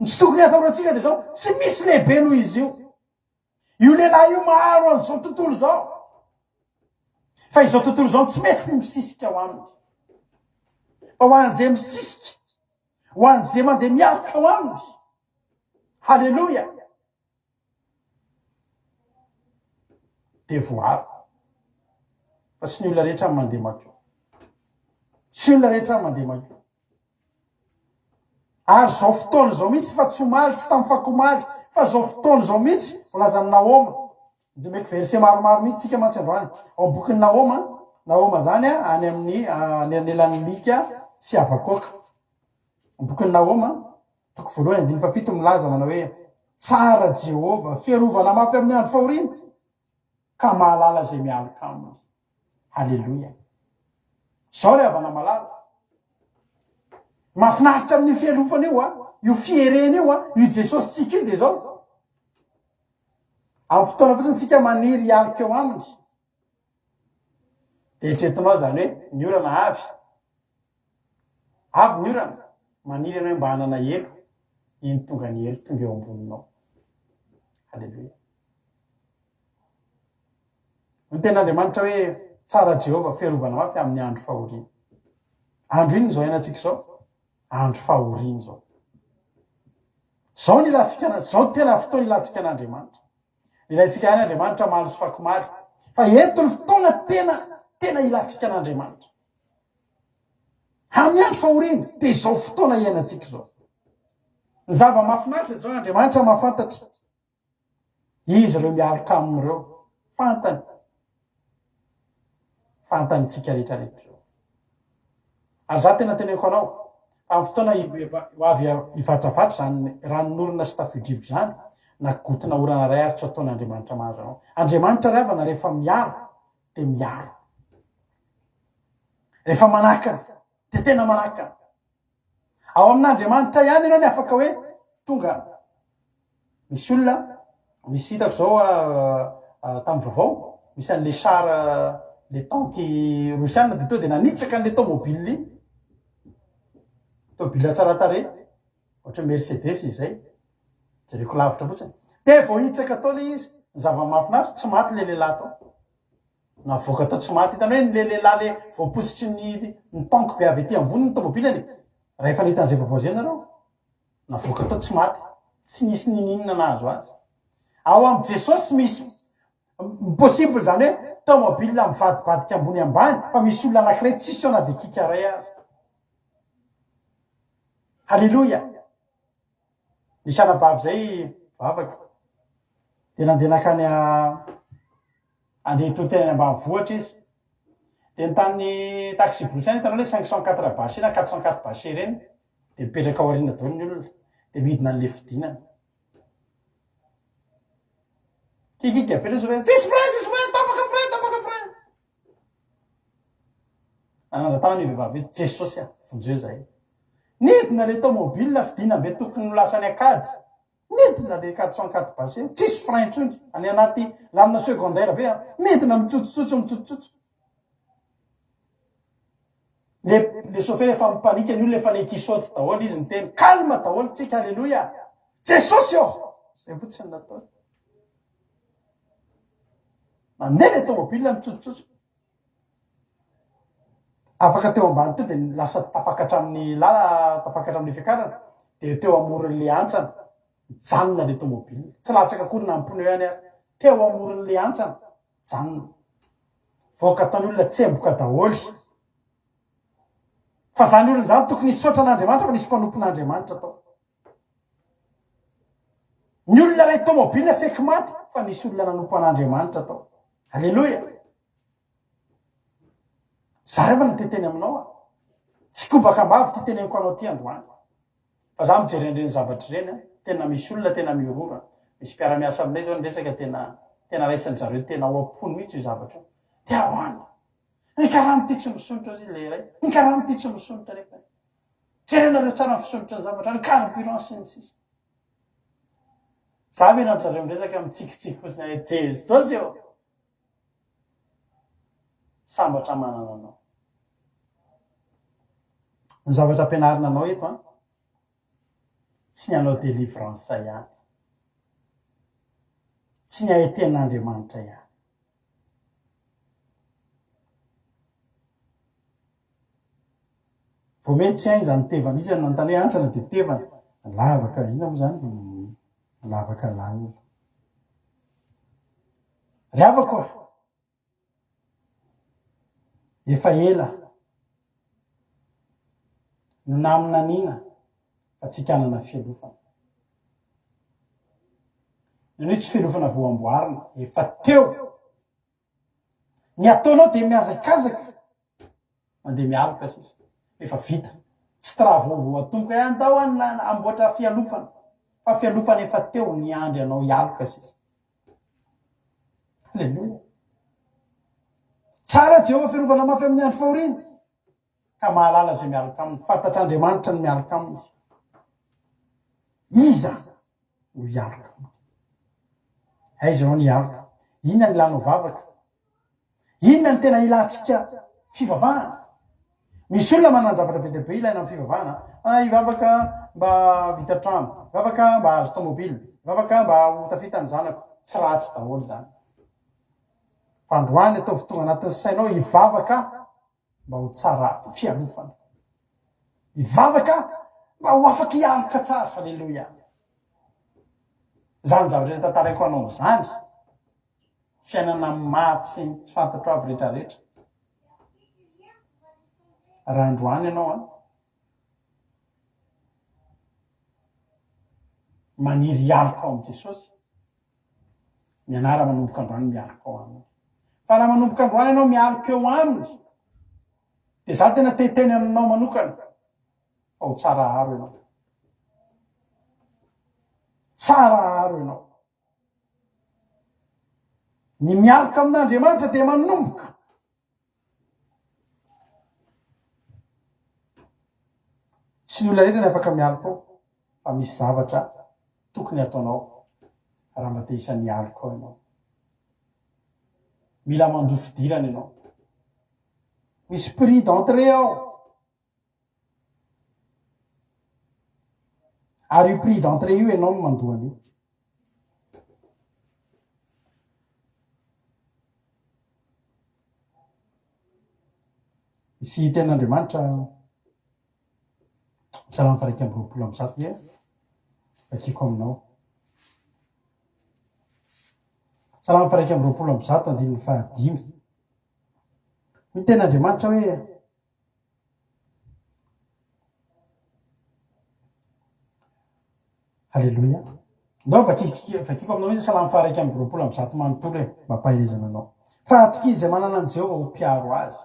Ny tsy tokony hatahorantsika dia izao, tsy misy lehibe noho izy io. Io lehilahy io maharo an'izao tontolo izao. Fa izao tontolo izao tsy mety ny misisika ao aminy. Fa ho an'izay misisika, ho an'izay mandeha miaraka ao aminy. Haleloia! Dia voaro. Fa tsy ny olona rehetra mandeha mankeo. Tsy olona rehetra mandeha mankeo. Ary izao fotoana izao mihitsy fa tsy omaly, tsy tamin'ny fakomaly, fa izao fotoana izao mihitsy, voalazan'i Nahoma. Omeko verset maromaro mihitsy tsika mantsy androany. Ao amin'ny bokin'i Nahoma, Nahoma izany any amin'ny anelanelan'i Mika sy Habakoka. Ny bokin'i Nahoma, Toko voalohany andininy fahafito milaza manao hoe, Tsara Jehovah, fiarovana mafy amin'ny andro fahoriana, ka mahalala izay mialoka aminy. Haleloia. Izao ry havana malala, mahafinaritra amin'io fialofana io, a, io fierena io, a, io Jesosy tsika io dia izao. Amin'ny fotoana fotsiny tsika maniry hialoka eo aminy. Dia eritreretinao izany hoe ny orana avy. Avy ny orana, maniry ianao hoe mba hanana elo, iny tonga ny elo tonga eo amboninao. Haleloia. Ny tenin'Andriamanitra hoe tsara Jehovah fiarovana mafy amin'ny andro fahoriana. Andro inona izao iainantsika izao? Andro fahoriana izao. Zao ny ilantsika ana, zao tena fotoana ilantsika an'Andriamanitra. Ilaintsika ihany Andriamanitra omaly sy fakomaly. Fa eto ny fotoana tena tena ilantsika an'Andriamanitra. Amin'ny andro fahoriana, dia izao fotoana iainantsika izao. Ny zava-mahafinaritra dia izao, Andriamanitra mahafantatra. Izy ireo mialoka aminy ireo. Fantany. Fantany tsika rehetra rehetra ireo. Ary za tena teneniko anao, amin'ny fotoana ho avy hivatravatra izany ranonorana sy tafio-drivotra izany, na gotina orana iray ary tsy ataon'Andriamanitra mahazo anao. Andriamanitra ry havana rehefa miaro dia miaro. Rehefa manakana dia tena manakana. Ao amin'Andriamanitra ihany ianao ny afaka hoe tonga misy olona misy hitako zao tamin'ny vaovao misy an'le char le tank rosiana dia tonga dia nanitsaka an'le tomobile iny tomobile tsara tarehy ohatra Mercedes izay jereko lavitra fotsiny dia vao hitsaka tao le izy ny zava-mahafinaritra tsy maty le lehilahy tao Navoaka tao tsy maty. Hitanao hoe le lehilahy le voapositry ny ny tank be avy aty ambony ny tomobilany e. Raha efa nahita an'izay vaovao izay nareo. Navoaka tao tsy maty. Tsy nisy ninininona nahazo azy. Ao amin'i Jesosy misy possible izany hoe tomobile mivadibadika ambony ambany fa misy olona anankiray tsisy eo na dia kika iray aza. Haleloia. Nisy anabavy izay vavaka. Dia nandeha nankany Andeha hitory teny any ambanivohitra izy. Dia ny tany taxi-brousse any hitanao ilay 504 bâché na 404 bâché ireny, dia mipetraka ao aoriana daholo ny olona, dia midina an'ilay fidinana. Kikika be ilay chauffeur, tsisy frein, tsisy frein, tapaka frein, tapaka frein. Nanandra-tanana io vehivavy io, Jesosy a, vonjeo izahay. Nidina ilay tomobile fidinam-be tokony ho lasa any Ankady. Midina le 404 bâché, tsisy frein intsony, any anaty lalana secondaire be an, midina mitsotsotso mitsotsotso. Le le chauffeur efa mi-panique, ny olona efa le-qui-saute daholo, izy niteny, calme daholo tsika, alléluia, Jesosy ô! Zay fotsiny nataony. Mandeha le tomobile mitsotsotso. Afaka teo ambany teo dia lasa tafakatra amin'ny lala, tafakatra amin'ny fiakarana, dia teo amoron'ilay hantsana, nijanona ilay tomobile. Tsy latsaka akory na ny pneu ihany ary. Teo amoron'ilay hantsana, nijanona. Voaka tao ny olona tsemboka daholo. Fa izany olona izany tokony hisaotra an'Andriamanitra fa nisy mpanompon'Andriamanitra tao. Ny olona iray tomobile saiky maty fa nisy olona nanompo an'Andriamanitra tao. Aleloia! Za refa no te-teny aminao a. Tsy kobaka ambavy ty teneniko anao ty androany. Fa za mijery an'ireny zavatra ireny a, tena misy olona tena mihorora. Misy mpiara-miasa aminay zao niresaka tena tena raisin-dry zareo tena ao am-pony mihitsy io zavatra io. Dia ahoana? Ny karama ity tsy misondrotra hozy ilay iray. Ny karama ity tsy misondrotra nefa. Jerenareo tsara ny fisondrotry ny zavatra, ny carburant sy ny sisa. Za mena an-dry zareo miresaka mitsikitsiky fotsiny hoe Jesosy ô! Sambatra manana anao. Ny zavatra ampianarina anao eto an, tsy ny hanao délivrance ihany. Tsy ny haheten'Andriamanitra ihany. Vao mety tsy hainy izany tevana izy nanontany hoe hantsana dia tevana. Lavaka inona moa izany? Lavaka lalina. Ry havako a! Efa ela no naminaniana fa tsy hikanana fialofana. Ny hoe tsy fialofana voamboarina, efa teo. Ny ataonao dia mihazakazaka mandeha mialoka sisa. Efa vita. Tsy travaux vao atomboka hoe andao hamboatra fialofana. Fa fialofana efa teo niandry anao hialoka sisa. Alléluia. Tsara Jehovah fiarovana mafy amin'ny andro fahoriana ka mahalala izay mialoka aminy. Fantatr'Andriamanitra ny mialoka aminy. Iza no hialoka aminy? Aiza ianao ny hialoka? Inona ny ilanao vavaka? Inona no tena ilantsika fivavahana? Misy olona manana zavatra be dia be ilaina amin'ny fivavahana. Ah, hivavaka mba hahavita trano, hivavaka mba hahazo tomobile, hivavaka mba ho tafita ny zanako. Tsy ratsy daholo izany. Fa androany ataovy tonga anatin'ny sainao hivavaka mba ho tsara fialofana. Hivavaka mba ho afaka hialoka tsara. Haleloia. Izany zavatra rehetra tantaraiko anao izany, fiainana mafy sy ny tsy fantatro avy rehetra rehetra. Raha androany ianao an, maniry hialoka ao amin'i Jesosy, mianara manomboka androany mialoka ao aminy. Fa raha manomboka androany ianao mialoka eo aminy, dia za tena te hiteny aminao manokana fa ho tsara aro ianao. Tsara aro ianao. Ny mialoka amin'Andriamanitra dia manomboka Tsy ny olona rehetra ny afaka mialoka ao fa misy zavatra tokony hataonao raha mba te isan'ny hialoka ao ianao. Mila mandoa fidirana ianao. Misy prix d'entrée ao. Ary io prix d'entrée io ianao no mandoa an'io. Misy tenin'Andriamanitra Salamo faha 121 dia vakiko aminao. Salamo faha 121 andininy fahadimy. Hoy ny tenin'Andriamanitra hoe Haleloia. Ndao vakitsika, vakiko aminao mihitsy Salamo faha 121 manontolo e, mba hampaherezana anao. Fa atokia izay manana an'i Jehovah ho mpiaro azy.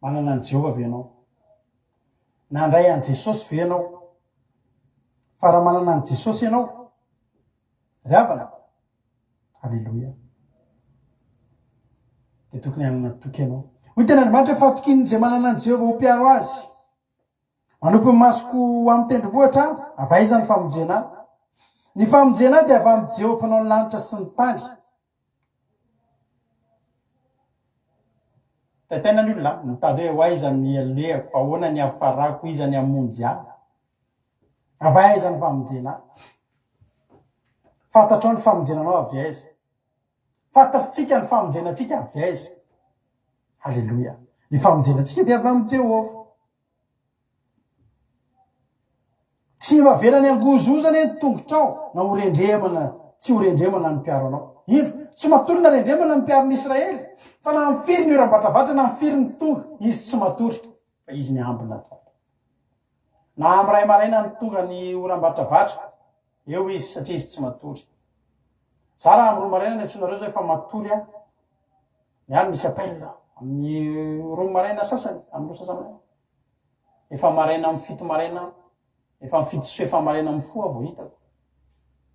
Manana an'i Jehovah ve ianao? Nandray an'i Jesosy ve ianao? Fa raha manana an'i Jesosy ianao, ry havana, Aleloia. Dia tokony hanana toky ianao. Hoy ny tenin'Andriamanitra hoe fahatokian'izay manana an'i Jehovah ho mpiaro azy. Manopy ny masoko ho amin'ny tendrombohitra aho, avy aiza ny famonjena ahy? Ny famonjena ahy dia avy amin'i Jehovah mpanao ny lanitra sy ny tany. Taitaina ny olona, mitady hoe ho aiza ny alehako, ahoana ny hafarako, iza ny hamonjy ahy. Avy aiza ny famonjena ahy? Fantatrao ny famonjena anao avy aiza? Fantatritsika ny famonjena antsika avy aiza? Haleloia. Ny famonjena antsika dia avy amin'i Jehovah. Tsy mba avelany hangozohozo anie ny tongotrao na ho rendremana tsy ho rendremana ny mpiaro anao. Indro, tsy matory na rendremana ny mpiaro ny Israely, fa na amin'ny firy ny oram-batravatra na amin'ny firy ny tonga, izy tsy matory, fa izy miambina tsara. Na amin'ny iray maraina no tonga ny oram-batravatra, eo izy satria izy tsy matory. Za raha amin'ny roa maraina ny antsoinareo zao efa matory aho. Ny ahy misy appel amin'ny roa maraina sasany, amin'ny roa sasany maraina. Efa maraina amin'ny fito maraina, efa amin'ny fito sy efa maraina mifoha vao hitako.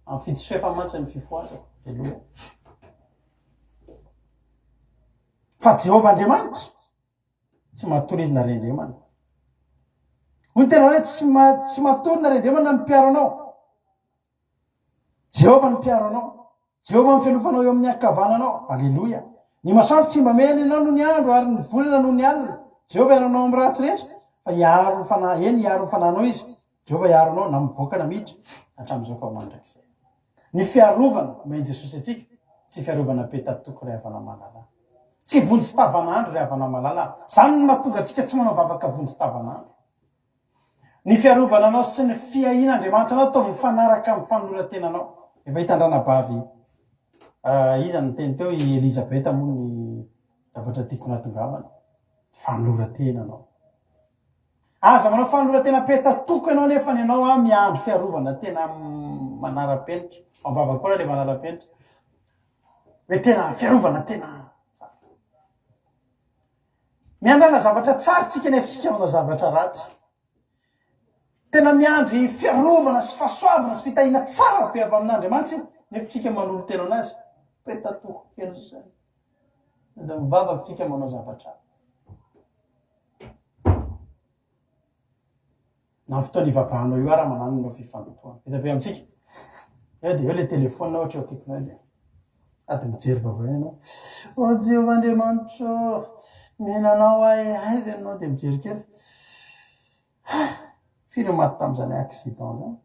Amin'ny fito sy efa mantsy ny fifohazako. Aleloia. Fa Jehovah Andriamanitra Tsy matory izy na rendremana. Hoy ny tena hoe tsy tsy matory na rendremana ny mpiaro anao. Jehovah ny mpiaro anao. Jehovah ny fialofanao eo amin'ny ankavananao. Aleloia. Ny masoandro tsy mba mena ianao noho ny andro ary ny volana noho ny alina. Jehovah hiaro anao amin'ny ratsy rehetra fa hiaro ny fanahy, eny hiaro ny fanahinao izy. Jehovah hiaro anao na mivoaka na miditra hatramin'izao ka ho mandrakizay. Ny fiarovana omen'i Jesosy antsika tsy fiarovana petatoko ry havana malala. Tsy vonjy tavanandro ry havana malala. Zany no mahatonga antsika tsy manao vavaka vonjy tavanandro. Ny fiarovana anao sy ny fiahian'Andriamanitra anao ataovy mifanaraka amin'ny fanoloran-tenanao. Efa hitan-dranabavy iza no niteny teo, i Elizabeth moa ny zavatra tiako nahatongavana. Fanoloran-tenanao. Aza manao fanoloran-tena petatoko ianao nefa ny anao an miandry fiarovana tena manara-penitra. Am-bava koa raha le manara-penitra. Hoe tena fiarovana tena tsara. Miandrana zavatra tsara tsika nefa tsika manao zavatra ratsy. Tena miandry fiarovana sy fahasoavana sy fitahiana tsara be avy amin'Andriamanitra tsika nefa tsika manolo-tena anazy. Petatoko kely zay. Dia mivavaka tsika manao zavatra. Na ny fotoana ivavahanao io ara manano anao fifantohana. Be dia be amintsika. Eo dia eo le téléphone ohatra eo akaikinao eo dia sady mijery vaovao eny ianao. Oh Jehovah Andriamanitra ô, mila anao aho e, aiza ianao dia mijery kely. Firy no maty tamin'izany accident zany?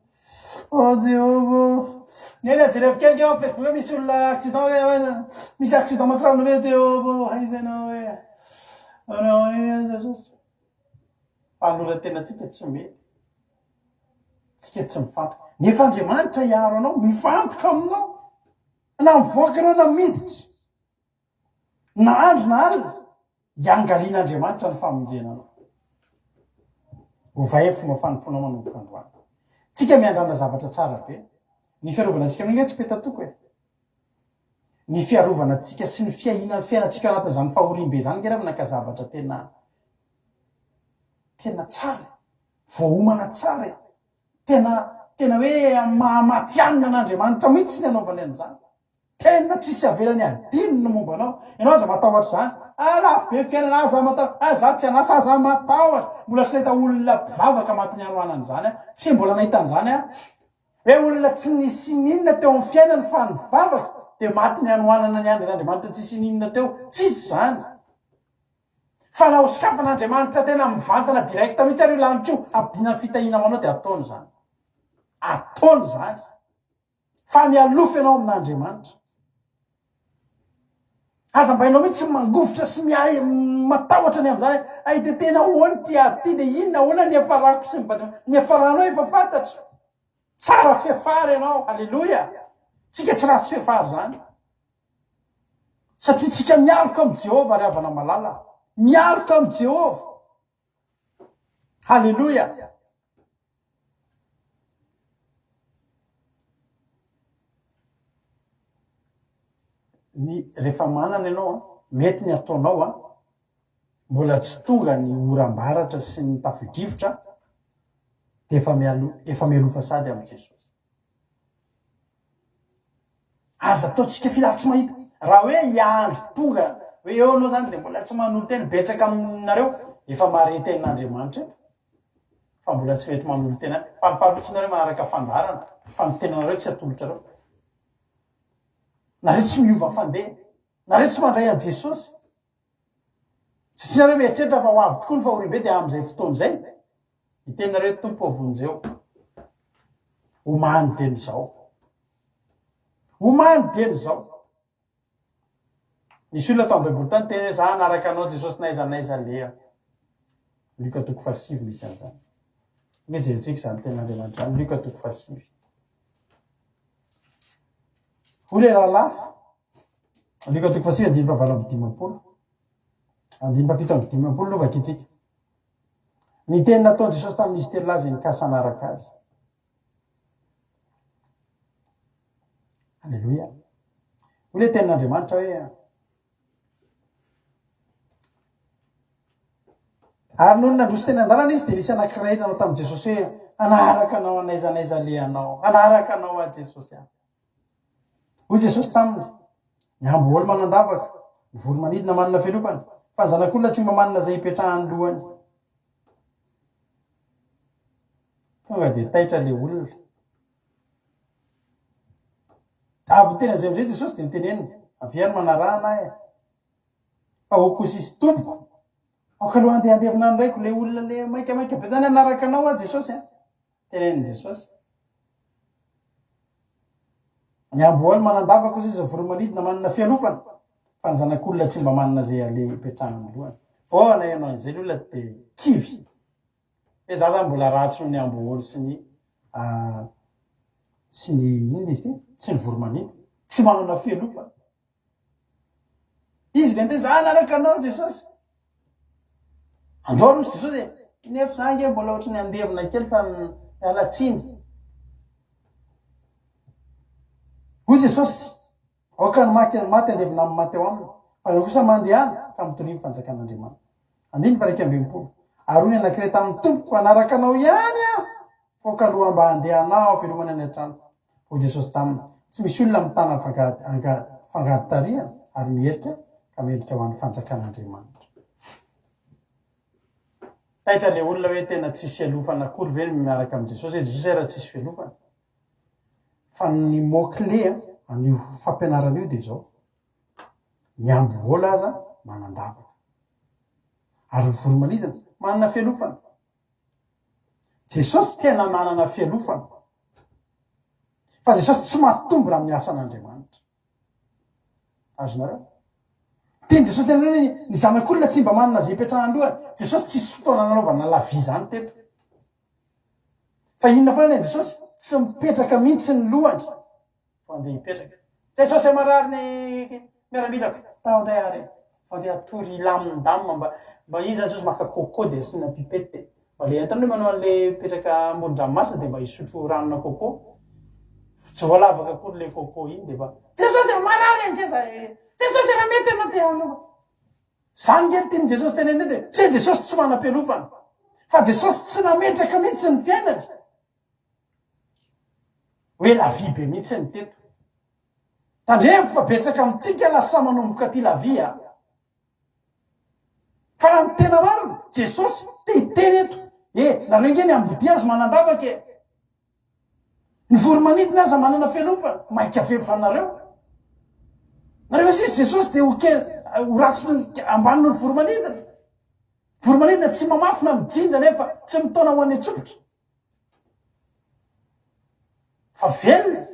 Oh Jehovah ô. Neny a, jerevo kely nge ao amin'ny Facebook misy olona accident hoe, misy accident mahatsiravina ve Jehovah ô, aiza ianao e? Anao e Jesosy. Fanoloran-tenantsika tsy mety. Tsika tsy mifantoka. Nefa Andriamanitra hiaro anao, mifantoka aminao. Na mivoaka ianao na miditra. Na andro na alina, hiangalian'Andriamanitra ny famonjena anao. Ovay ny fomba fanompoanao manomboka androany. Tsika miandrandra zavatra tsara be. Ny fiarovana antsika amin'io ange tsy petatoko e. Ny fiarovana antsika sy ny fiahiana ny fiainantsika anatin'izany fahoriam-be izany ange ravina ka zavatra tena tena tsara e. Voaomana tsara e. Tena tena hoe mahamatianina an'Andriamanitra mihitsy ny anaovany an'izany. Tena tsisy avelany hadino ny momba anao. Ianao aza matahotra izany. Ah lafo be ny fiainana, aza matahotra. Ah za tsy an'asa, aza matahotra. Mbola tsy nahita olona mpivavaka matin'ny hanoanana izany aho. Tsy mbola nahita an'izany aho. Hoe olona tsy nisy n'inona teo amin'ny fiainany fa nivavaka dia matin'ny hanoanana niandry an'Andriamanitra tsisy n'inona teo. Tsisy izany. Fa na hosokafan'Andriamanitra tena mivantana direct mihitsy ary io lanitra io, hampidina ny fitahiana ho anao dia ataony izany. Ataony izany. Fa mialofa ianao amin'Andriamanitra. Aza mba ianao mihitsy mangovitra sy miahy matahotra ny amin'izany hoe ay dia tena ahoana ity ady ity dia inona ahoana ny hiafarako sy ny vady ny hiafaranao efa fantatra. Tsara fiafara ianao. Haleloia. Tsika tsy ratsy fiafara izany. Satria tsika mialoka amin'i Jehovah ry havana malala. Mialoka amin'i Jehovah. Haleloia. Ny rehefa manana ianao an, mety ny ataonao an, mbola tsy tonga ny oram-baratra sy ny tafio-drivotra dia efa mialoha efa mialofa sady amin'i Jesosy. Aza ataontsika filaha tsy mahita. Raha hoe hiandry tonga hoe eo ianao zany dia mbola tsy manolo-tena, betsaka aminareo efa mahare tenin'Andriamanitra eto fa mbola tsy mety manolo-tena. Falifaly fotsiny nareo manaraka fandaharana fa ny tenanareo tsy atolotrareo. Nareo tsy miova fandeha. Nareo tsy mandray an'i Jesosy. Tsy nareo mieritreritra fa ho avy tokoa ny fahoriambe dia amin'izay fotoana izay hiteny nareo Tompo ô vonjeo. Omany dieny izao. Omany dieny izao. Nisy olona tao amin'ny Baiboly tany niteny hoe za hanaraka anao Jesosy na aiza na aiza aleha. Lioka toko fahasivy misy an'izany. Ange jerentsika izany tenin'Andriamanitra izany, Lioka toko fahasivy. Hoy ilay rahalahy, Lioka toko fahasivy andininy fahavalo amby 50. Andininy fahafito amby 50 no vakintsika. Ny teny nataon'i Jesosy tamin'izy telo lahy izay nikasa hanaraka azy. Aleloia. Hoy ilay tenin'Andriamanitra hoe Ary nony nandroso teny an-dalana izy dia nisy anankiray nanao tamin'i Jesosy hoe hanaraka anao an'aiza n'aiza alehanao, hanaraka anao aho Jesosy aho. Hoy Jesosy taminy, ny amboholy manan-davaka, ny voro-manidina manana fialofana, fa ny zanak'olona tsy mba manana izay hipetrahan'ny lohany. Tonga dia taitra ilay olona. Avy niteny an'izay amin'izay Jesosy dia niteneniny, Avia ary manarahana ahy e. Fa hoy kosa izy, Tompoko, aoka aloha handeha handevina ny raiko, ilay olona ilay maikamaika be izany hanaraka anao aho Jesosy a. Tenenin'i Jesosy. Ny amboaly manan-davaka hoy izy, voro-manidina manana fialofana, fa ny zanak'olona tsy mba manana izay aleha hipetrahany ny lohany. Vao naheno an'izay ilay olona dia kivy. Hoe za zany mbola ratsy noho ny amboholy sy ny sy ny inona izy ity? Sy ny voromanidina. Tsy manana fialofana. Izy le niteny za hanaraka anao Jesosy. Andao aloha Jesosy e. Nefa za ange mbola ohatry ny andevona kely fa miala tsiny. Hoy Jesosy, Aoka ny maty maty handevina amin'ny maty ao aminy, fa ianao kosa mandehana ka mitoria ny fanjakan'Andriamanitra. Andininy faha 61. Ary hoy ny anankiray tamin'ny Tompoko, hanaraka anao ihany aho, fa aoka aloha mba handehanao velomana any an-tranoko. Hoy Jesosy taminy, Tsy misy olona mitana fangady angady fangady tarihana ary miherika ka mendrika ho an'ny fanjakan'Andriamanitra. Taitra ilay olona hoe tena tsisy fialofana akory ve ny miaraka amin'i Jesosy? Hoe Jesosy ary tsisy fialofana? Fa ny mot clé an'io fampianarana io dia izao, ny ambohola aza manan-davaka. Ary ny voromanidina manana fialofana. Jesosy tena manana fialofana. Fa Jesosy tsy mahatombina amin'ny asan'Andriamanitra. Azonareo? Tian'i Jesosy tena hoe ny zanak'olona tsy mba manana izay ipetrahan'ny lohany. Jesosy tsisy fotoana nanaovana la vie izany teto. Fa inona foana ny an'i Jesosy? Tsy mipetraka mihitsy ny lohany vao andeha hipetraka. Jesosy marary ny miaramilako. Tao indray ary e. Vao andeha hatory hilamindamina mba mba izy zany Jesosy maka coco dia asiana pipette. Mba le entina manao an'le mipetraka amoron-dranomasina dia mba hisotro ranona coco. Tsy voalavaka akory le coco iny dia mba Jesosy marary angeza e. Jesosy raha mety ianao dia hanova. Zany nge ny tian'i Jesosy tenenina eto e. Tsy hoe Jesosy tsy manam-pialofana. Fa Jesosy tsy nametraka mihitsy ny fiainany. Hoe la vie be mihitsy ny teto. Tandremo fa betsaka amintsika lasa manomboka aty la vie a. Fa raha ny tena marina, Jesosy te hiteny eto, e, nareo nge ny ambodia azy manan-davaka e. Ny voromanidina aza manana fialofana, maika ve fa nareo? Nareo izy izy Jesosy dia ho kely, ho ratsy noho, ambany noho ny voromanidina. Voromanidina tsy mamafy na mijinja nefa tsy mitaona ho any an-tsopitra. Fa velona.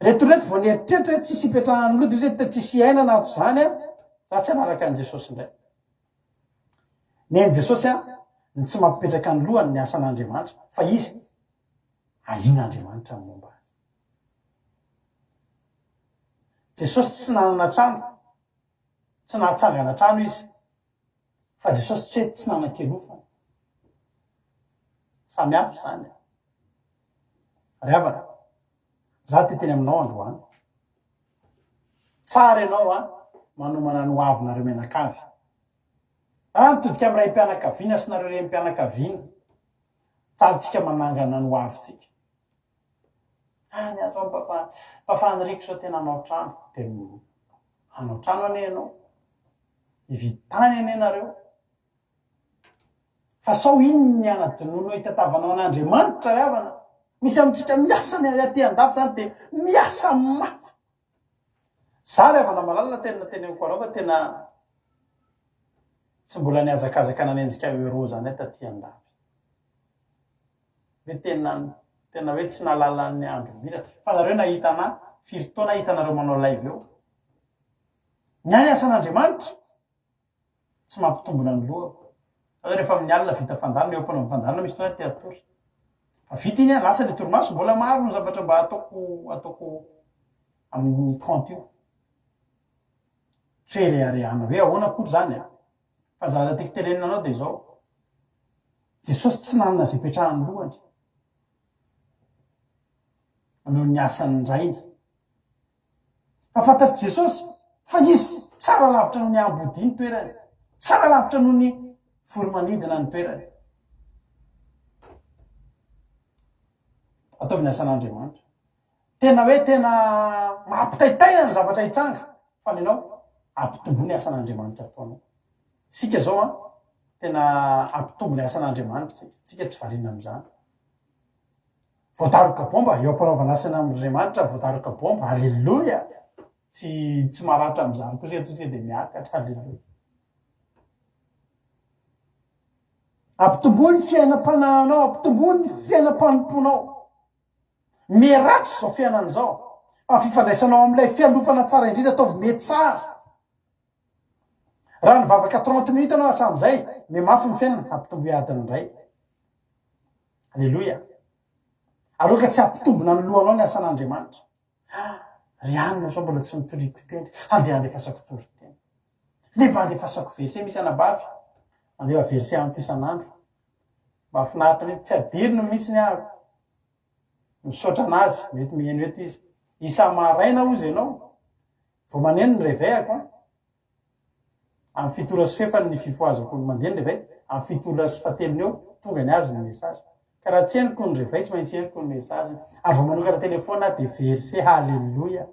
Reto reto vao nieritreritra hoe tsisy ipetrahan'ny loha dia hoe tsisy iainana ato izany an, za tsy hanaraka an'i Jesosy indray. Ny ain'i Jesosy an, ny tsy mampipetraka ny lohany ny asan'Andriamanitra, fa izy ahian'Andriamanitra ny momba azy. Jesosy tsy nanana trano, tsy nahatsangana trano izy, fa Jesosy tsy hoe tsy nanan-kelofana. Samy hafa izany. Ry havana, za te teny aminao androany. Tsara ianao a, manomana ny hoavinareo mianakavy. Ah, mitodika amin'ny raim-pianakaviana sy nareo renim-pianakaviana. Tsara tsika manangana ny hoavintsika. Ah, ny azo papa, papa Henrique zao tena hanao trano. Dia hanao trano anie ianao. Hividy tany anie nareo. Fa sao iny ny anadinoanao hitatavanao an'Andriamanitra ry havana. Misy amintsika miasa ny aty andafy zany dia miasa mafy. Za ry havana malala tena teneniko anao fa tena tsy mbola nihazakazaka nanenjika euro zany aho taty andafy. Hoe tena tena hoe tsy nahalala ny andro miratra. Fa nareo nahita anah firy taona hitanareo manao live eo. Ny ahy ny asan'Andriamanitra. Tsy mampitombina ny lohako. Fa rehefa amin'ny alina vita fandalina, eo am-panaovana fandalina misy fotoana te hatory. Fa vita iny an, lasa le torimaso, mbola maro ny zavatra mba ataoko ataoko amin'ny compte io. Tsy hoe reharehana hoe ahoana akory izany an. Fa ny zavatra tiako tenenina anao dia izao. Jesosy tsy nanana izay ipetrahan'ny lohany. Noho ny asan'ny Rainy. Fa fantatr'i Jesosy fa izy tsara lavitra noho ny ambodia ny toerany, tsara lavitra noho ny voromanidina ny toerany. Ataovy ny asan'Andriamanitra. Tena hoe tena mampitaitaina ny zavatra hitranga, fa ny anao ampitomboy ny asan'Andriamanitra ataonao. Isika izao an, tena ampitombo ny asan'Andriamanitra isika, isika tsy variana amin'izany. Voadaroka bomba, eo am-panaovana asa an'Andriamanitra voadaroka bomba, Aleloia! Tsy tsy maratra amin'izany kosa eto isika dia miakatra, Aleloia! Ampitomboy ny fiainam-panahinao, ampitomboy ny fiainam-panompoanao. Miharatsy izao fiainana izao. Fa ny fifandraisanao amin'ilay fialofana tsara indrindra ataovy mety tsara. Raha nivavaka 30 minutes ianao hatramin'izay, mihamafy ny fiainana, ampitomboy adiny iray. Aleloia. Aroaka tsy hampitombina ny lohanao ny asan'Andriamanitra. Ah, ry anona zao mbola tsy nitoriako teny. Andeha handefasako toriteny. Andeha mba handefasako verset misy anabavy. Mandefa verset amiko isan'andro. Mahafinaritra mihitsy, tsy adiriny mihitsy ny ahy. Misaotra anazy, mety mihaino eto izy. Isa-maraina hozy ianao, vao maneno ny réveil-ako an. Amin'ny fito ora sy fefany ny fifohazako ny mandeha ny réveil, amin'ny fito ora sy fahatelony eo tonga ny azy ny message. Ka raha tsy henoko ny réveil tsy maintsy henoko ny message. Ary vao manokatra téléphone aho dia verset haleloia.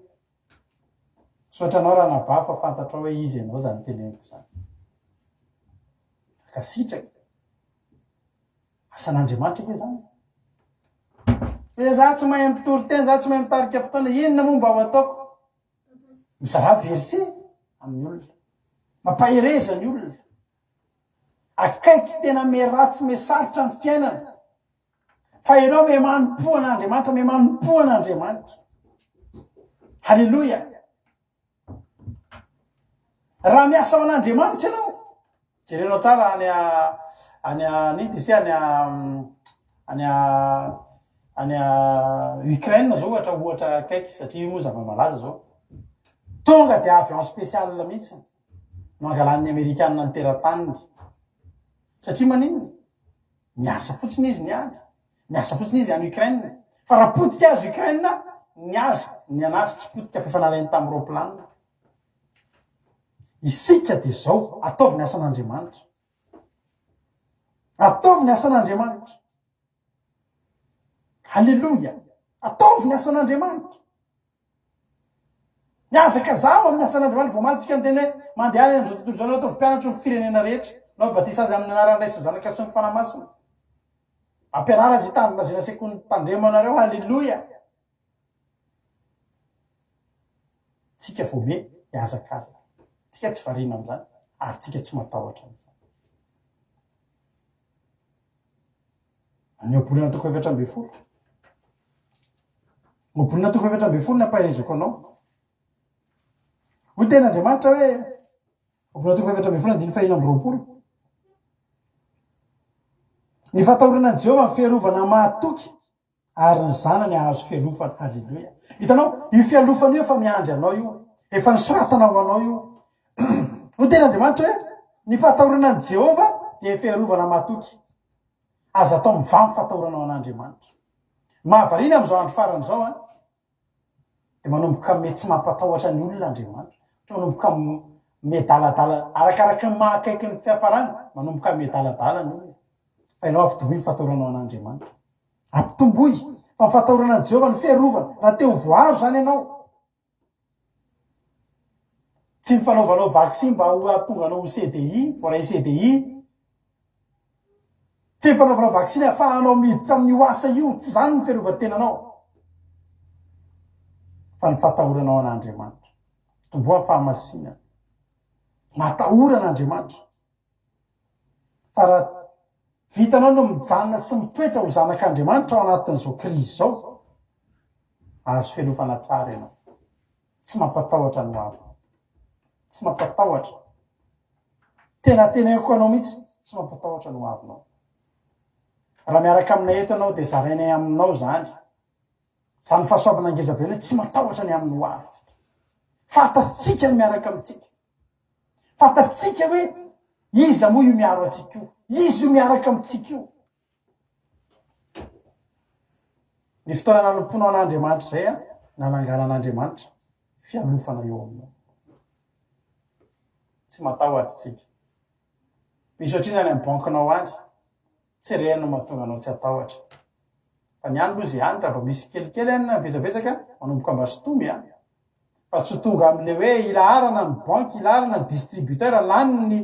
Misaotra anao ranabavy fa fantatrao hoe iza ianao izany teneniko izany. Ankasitraka. Asan'Andriamanitra ange izany. Hoe za tsy mahay mitory teny, za tsy mahay mitarika fotoana, inona moa mba ho ataoko? Mizarà verset amin'ny olona. Mampahereza ny olona. Akaiky tena me ratsy me sarotra ny fiainana. Fa ianao me manompo an'Andriamanitra, me manompo an'Andriamanitra. Haleloia. Raha miasa ho an'Andriamanitra ianao, jerenao tsara any any any izy ty any. Any any Ukraine zao ohatra ohatra akaiky satria io moa zava-malaza zao. Tonga dia avion spécial mihitsy no angalan'ny Amerikana ny terataniny. Satria maninona? Miasa fotsiny izy ny any. Miasa fotsiny izy any Ukraine. Fa raha potika azy Ukraine, ny azy, ny anazy tsy potika fa efa nalainy tamin'ny roplanina. Isika dia zao, ataovy ny asan'Andriamanitra. Ataovy ny asan'Andriamanitra. Aleloia. Ataovy ny asan'Andriamanitra. Mihazakazaho amin'ny asan'Andriamanitra. Vao omaly tsika niteny hoe mandehana any amin'izao tontolo izao nareo ataovy mpianatry ny firenena rehetra. Nao batisa azy amin'ny anaran'ny Ray sy Zanaka sy ny Fanahy Masina. Ampianaro azy hitandrina izay nasaiko notandremanareo. Haleloia. Tsika vao me hihazakazaka. Tsika tsy variana amin'izany ary tsika tsy matahotra an'izany. Ny ohabolana toko 14. Ohabolana toko 14 ny ampaherezako anao. Hoy tena Andriamanitra hoe ohabolana toko 14 andininy faha 26. Ny fatahorana an'i Jehovah ny fiarovana mahatoky ary ny zanany hahazo fialofana. Haleloia. Hitanao, io fialofana io efa miandry anao io. Efa nosoratana ho anao io. Hoy tena Andriamanitra hoe, ny fahatahorana an'i Jehovah dia fiarovana matoky. Aza atao mivaha ny fatahoranao an'Andriamanitra. Mahavariana amin'izao andro farany izao an, dia manomboka miha tsy mampatahotra ny olona Andriamanitra. Ohatra manomboka miadaladala, arakaraka ny maha akaiky ny fiafarana, manomboka miadaladala ny olona. Fa ianao ampitomboy ny fatahoranao an'Andriamanitra. Ampitomboy fa ny fatahorana an'i Jehovah no fiarovana. Raha te ho voaro izany ianao, tsy ny fanaovanao vaksiny mba ho hahatonga anao ho CDI, voaray CDI, tsy ny fanaovanao vaksiny ahafahanao miditra amin'io asa io, tsy izany ny fiarovan-tenanao, fa ny fatahoranao an'Andriamanitra. Tomboa ny fahamasinana. Matahora an'Andriamanitra. Fa raha vitanao no mijanona sy mitoetra ho zanak'Andriamanitra ao anatin'izao krizy izao, azo fialofana tsara ianao. Tsy mampatahotra ny hoavinao. Tsy mampatahotra. Tena teneniko anao mihitsy, tsy mampatahotra ny hoavinao. Raha miaraka aminay eto ianao dia zarainay aminao izany. Izany fahasoavana ngeza be hoe tsy matahotra ny amin'ny hoavintsika. Fantatsika ny miaraka amintsika. Fantatsika hoe iza moa io miaro antsika io, iza io miaraka amintsika io. Ny fotoana nanompoanao an'Andriamanitra izay a, nananganan'Andriamanitra fialofana eo aminao. Tsy matahotra isika. Misy ohatr'iny any amin'ny bankinao any, tsy ireny no mahatonga anao tsy hatahotra. Fa ny any aloha izay any, raha vao misy kelikely any na betsabetsaka, manomboka mba sintomy a. Fa tsy ho tonga amin'ilay hoe ilaharana ny banky, ilaharana ny distributeur, lany ny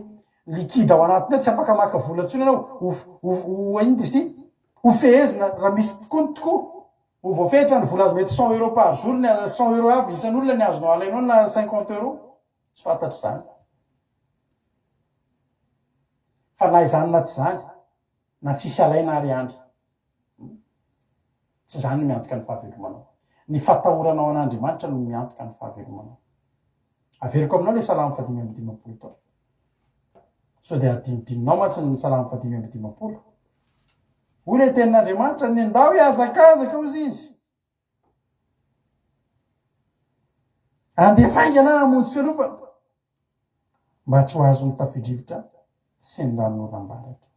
liquide ao anatiny ao, tsy afaka maka vola intsony ianao, ho ho ho inona izy ity? Ho fehezina raha misy tokoa ny tokoa, ho voafehitra ny vola azo mety cent euros par jour ny cent euros avy isan'olona ny azonao alainao na cinquante euros, tsy fantatra izany. Fa na izany na tsy izany, na tsisy alaina ary andry. Tsy izany no miantoka ny fahavelomanao. Ny fatahoranao an'Andriamanitra no miantoka ny fahavelomanao. Averiko aminao ilay salamo fahadimy amby dimampolo tao. Sao dia adinodinonao mantsy ny salamo fahadimy amby dimampolo. Hoy ilay tenin'Andriamanitra, ny ndao hihazakazaka hozy izy. Andeha faingana hamonjy fialofana. Mba tsy ho azon'ny tafio-drivotra sy ny ranonoram-baratra.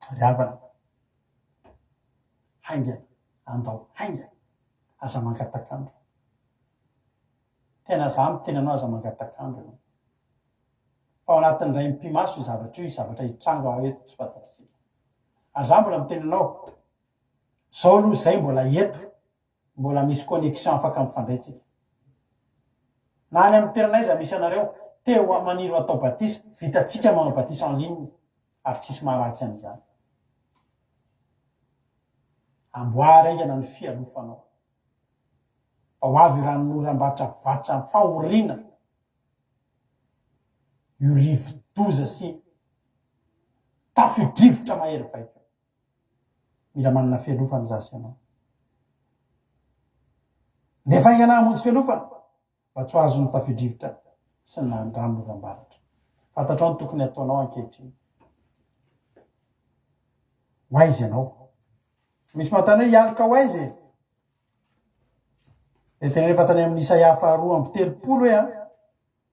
Ry havana, haingana, andao haingana, aza mangatak'andro. Tena za miteny anao aza mangatak'andro ianao. Fa ao anatin'ny ray mipi-maso io zavatra io, zavatra hitranga ao eto tsy fantatr'isika. Ary za mbola miteny anao, Zao aloha zay mbola eto, mbola misy connexion afaka mifandray tsika. Na any amin'ny toerana aiza misy anareo, te ho maniry ho atao batisa, vitantsika manao batisa en ligne ary tsisy maharatsy an'izany. Amboary haingana ny fialofanao. Fa ho avy io ranonoram-batra vatra fahoriana, io rivo-doza sy tafio-drivotra mahery vaika. Mila manana fialofana izaho sy ianao. Ndefa haingana hamonjy fialofana mba tsy ho azon'ny tafio-drivotra sy ny ranonoram-baratra. Fantatrao ny tokony hataonao ankehitriny. Ho aiza ianao? Misy manontany hoe hialoka ho aiza e? Dia teneno efa tany amin'ny Isaia faharoa amby telopolo hoe an,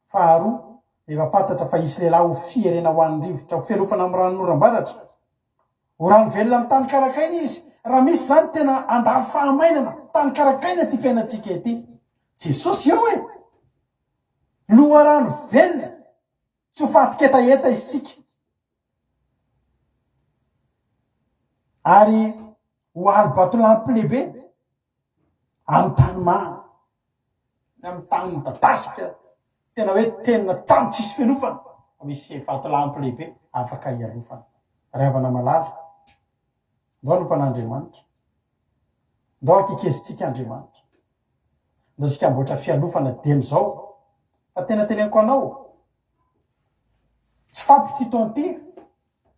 faharoa, efa fantatra fa hisy lehilahy ho fierena ho an'ny rivotra, ho fialofana amin'ny ranonoram-baratra. Ho rano velona amin'ny tany karakaina izy. Raha misy izany tena handalo fahamainana, tany karakaina ity fiainantsika ity. Jesosy eo e! Loharano velona, tsy ho fatin-ketaheta isika. Ary ho alo-batolampy lehibe amin'ny tany mamy, ny amin'ny tany midadasika, tena hoe tena tany tsisy fialofana, fa misy vatolampy lehibe afaka hialofana. Ry havana malala, ndao hanompo an'Andriamanitra, ndao hakekezintsika Andriamanitra, ndao isika hamboatra fialofana dieny izao, fa tena teneniko anao, tsy tapitra ity taona ity,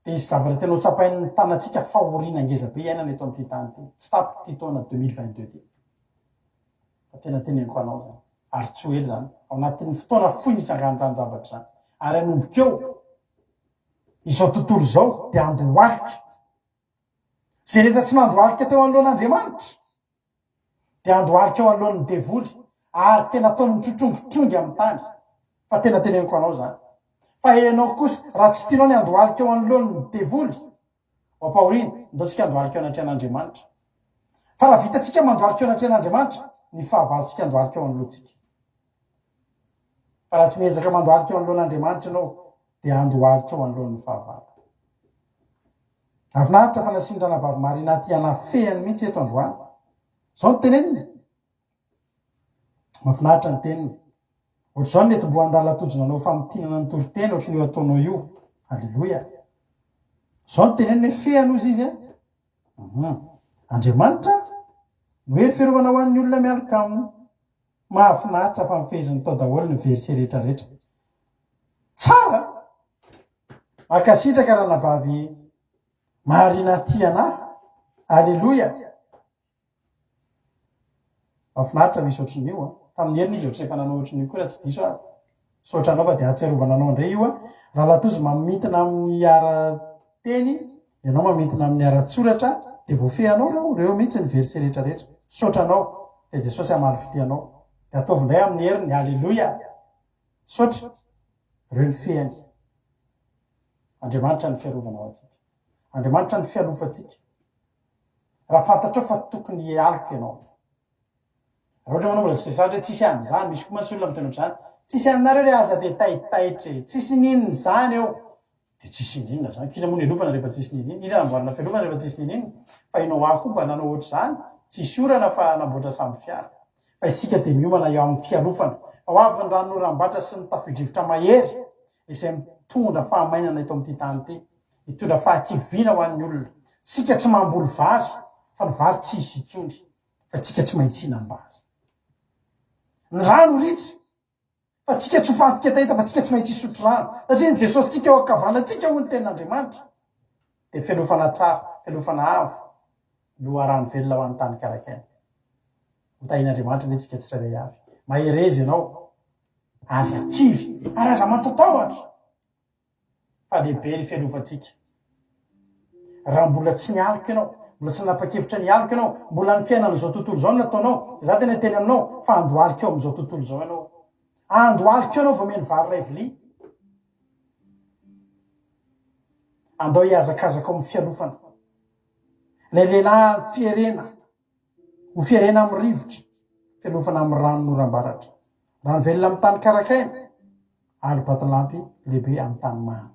Dia hisy zavatra tena ho tsapain'ny tanantsika fahoriana ngeza be iainana eto amin'ity tany ity. Tsy tapitra ity taona 2022 ity. Fa tena teneniko anao izany. Ary tsy ho ela izany. Ao anatin'ny fotoana fohy ny hitrangan'izany zavatra izany. Ary hanomboka eo, izao tontolo izao dia handohalika. Izay rehetra tsy nandohalika teo anoloan'Andriamanitra, dia handohalika eo anoloan'ny devoly ary tena ataony mitrotrongitrongy amin'ny tany fa tena teneniko anao izany fa ianao kosa raha tsy tianao ny handohalika eo anoloan'ny devoly ho ampahoriana ndao tsika handohalika eo anatrehan'Andriamanitra fa raha vitantsika mandohalika eo anatrehan'Andriamanitra ny fahavalontsika handohalika eo anoloantsika fa raha tsy miezaka mandohalika eo anoloan'Andriamanitra ianao dia handohalika eo anoloan'ny fahavalo Mahafinaritra fa nasian'i Ranabavy Marina Tiana fehiny mihitsy eto androany. Izao no teneniny. Mahafinaritra ny teniny. Ohatr'izao ny netombohan'i Rahalahy Tojo nanao famintinana ny toriteny ohatran'io ataonao io. Aleloia. Izao no teneniny hoe fehiny hozy izy. Mhm. Andriamanitra no hery fiarovana ho an'ny olona mialoka aminy. Mahafinaritra fa mifeheziny tao daholo ny verset rehetra rehetra. Tsara! Mankasitraka ranabavy Marina Tiana. Aleloia! Mahafinaritra misy ohatrin'io an. Tamin'ny heriny izy ohatry efa nanao ohatrin'io koa raha tsy diso aho. Misaotra anao fa dia ahatsiarovana anao indray io an. Rahalahy mamintina amin'ny ara-teny, ianao mamintina amin'ny ara-tsoratra dia voafehy anao ireo, ireo mihitsy ny verset rehetra rehetra. Misaotra anao. Dia Jesosy hamaly fitia anao. Dia ataovy indray amin'ny heriny. Aleloia! Misaotra. Ireo ny fehiny. Andriamanitra ny fiarovana ho antsika. Andriamanitra ny fialofantsika. Raha fantatrao fa tokony hialoka ianao. Raha ohatra manao mbola tsy zatra hoe tsisy an'izany, misy koa mantsy olona miteny ohatr'izany, tsisy anareo re aza dia taitaitra e, tsisy n'inona izany eo. Dia tsisy n'inona izany, k'inona moa ny hialofana rehefa tsisy n'inona, inona namboarina fialofana rehefa tsisy n'inona, fa i Noah koa mba nanao ohatr'izany, tsisy orana fa namboatra sambo fiara. Fa isika dia miomana eo amin'ny fialofana. Fa ho avy ny ranonoram-batra sy ny tafio-drivotra mahery izay mitondra fahamainana eto amin'ity tany ity, hitondra fahakiviana ho an'ny olona. Isika tsy mamboly vary, fa ny vary tsy hisy intsony, fa isika tsy maintsy hinam-bary. Ny rano ritra, fa tsika tsy ho fatin-ketaheta, fa tsika tsy maintsy hisotro rano. Satria ny Jesosintsika eo ankavanantsika, hoy ny tenin'Andriamanitra, dia fialofana tsara, fialofana avo, loharano velona ho an'ny tany karakaina. Ho tahian'Andriamanitra anie tsika tsirairay avy. Mahereza ianao, aza kivy, ary aza matahotahotra. Fa lehibe ny fialovantsika. Raha mbola tsy nialoka ianao, mbola tsy nanapa-kevitra ny hialoka ianao, mbola ny fiainan'izao tontolo izao no nataonao, izaho tena hiteny aminao fa handohalika eo amin'izao tontolo izao ianao. Handohalika eo ianao vao omeny vary iray vilia. Andao hihazakazaka ao amin'ny fialofana. Ilay lehilahy fierena. Ho fierena amin'ny rivotra, fialofana amin'ny ranonoram-baratra. Rano velona amin'ny tany karakaina, alo-batolampy lehibe amin'ny tany mahana.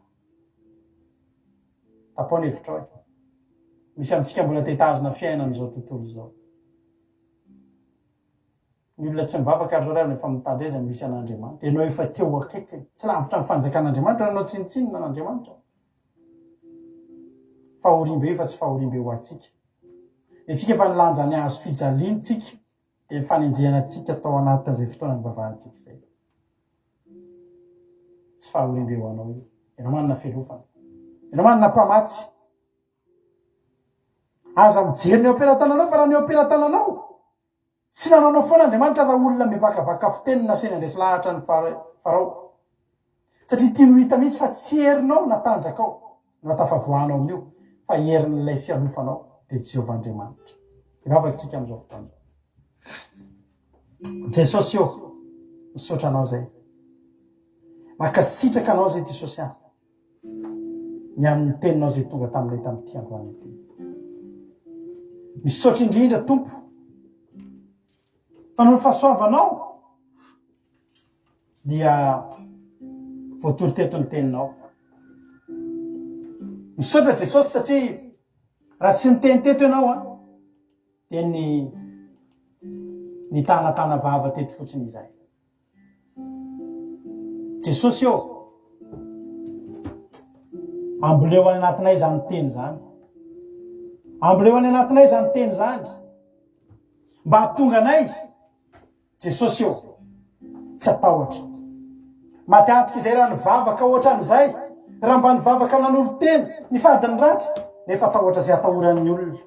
Tapaho ny hevitrao e. Misy amintsika mbola te hitazona fiainana izao tontolo izao. Ny olona tsy mivavaka ary zao efa mitady aiza misy an'Andriamanitra. Ianao efa teo akaikiny. Tsy lavitra ny fanjakan'Andriamanitra, nanao tsinontsinona an'Andriamanitra. Fahoriambe io fa tsy fahoriambe ho antsika. Ny antsika efa nilanja ny hazo fijaliana tsika dia ny fanenjehana antsika tao anatin'izay fotoana nivavahantsika izay. Tsy fahoriambe ho anao io. Ianao manana fialofana. Ianao manana mpamatsy. Aza mijery ny eo am-pelatananao fa raha ny eo am-pelatananao tsy nanaonao foana Andriamanitra raha olona mibakabaka fiteny nasainy handresy lahatra ny Farao. Satria tiany ho hita mihitsy fa tsy herinao na tanjakao no hatafavoahanao amin'io fa herin'ilay fialofanao dia Jehovah Andriamanitra. Hivavaka isika amin'izao fotoana izao. Jesosy ô, misaotra anao izay. Mankasitraka anao izay Jesosy ah. Ny amin'ny teninao izay tonga taminay tamin'ity androany ity. Misaotra indrindra Tompo fa noho ny fahasoavanao dia voatory teto ny teninao. Misaotra Jesosy satria raha tsy niteny teto ianao a dia ny nitanatana vava teto fotsiny izahay. Jesosy ô, amboleo any anatinay izany teny izany. Amboleo any anatinay izany teny izany. Mba hahatonga anay, Jesosy ô, tsy hatahotra. Maty antoka izay raha nivavaka ohatran'izay, raha mba nivavaka nanolo-tena, nifady ny ratsy, nefa tahotra izay atahoran'ny olona.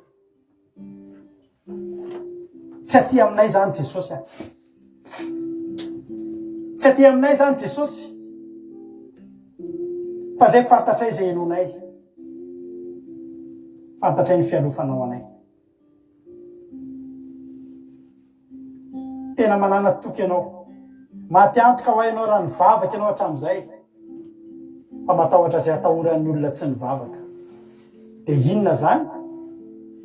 Tsy aty aminay izany Jesosy a. Tsy aty aminay izany Jesosy. Fa izay fantatray izay henoinay. Fantatray ny fialofanao anay. Tena manana toky ianao. Maty antoka ho ahy ianao raha nivavaka ianao hatramin'izay. Fa matahotra izay atahoran'ny olona tsy nivavaka. Dia inona izany?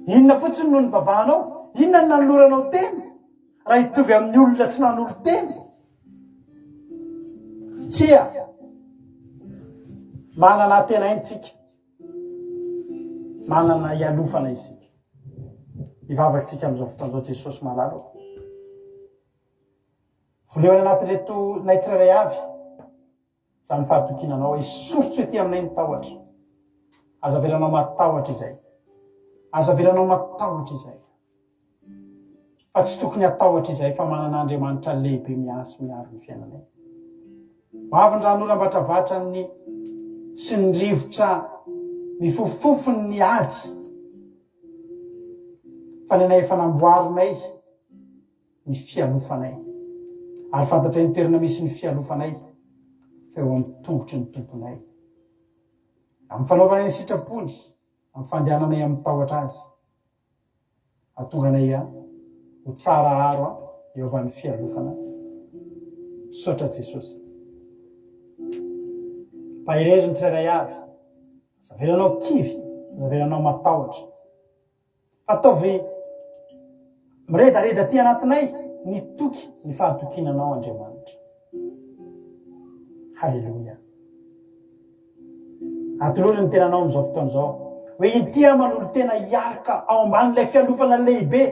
Inona fotsiny no nivavahanao? Inona no nanoloranao tena? Raha hitovy amin'ny olona tsy nanolo-tena? Tsia. Manana antenaina isika. Manana hialofana isika. Hivavaka isika amin'izao fotoana izao Jesosy malala ô. Voleo any anatin'ireto nay tsirairay avy izany fahatokiana anao. Esory tsy ho ety aminay ny tahotra. Aza avelanao matahotra izay. Aza avelanao matahotra izay. Fa tsy tokony hatahotra izahay fa manana Andriamanitra lehibe miahy sy miaro ny fiainanay. Ho avy ny ranoram-batravatra ny sy ny rivotra mifofofofo ny ady. Fa ny anay efa namboarinay ny fialofanay. Ary fantatray ny toerana misy ny fialofanay fa eo amin'ny tongotry ny Tomponay. Amin'ny fanaovanay ny sitrapony, amin'ny fandehananay amin'ny tahotra Azy. Hahatonga anay ho tsara aro eo ambany fialofana. Misaotra Jesosy. Ampaherezo ny tsirairay avy. Aza avelanao kivy, aza avelanao matahotra. Fa ataovy miredareda aty anatinay ny toky, ny fahatokiana anao Andriamanitra. Haleloia. Atolory ny tenanao amin'izao fotoana izao. Hoe inty aho manolo-tena hialoka ao ambanin'ilay fialofana lehibe.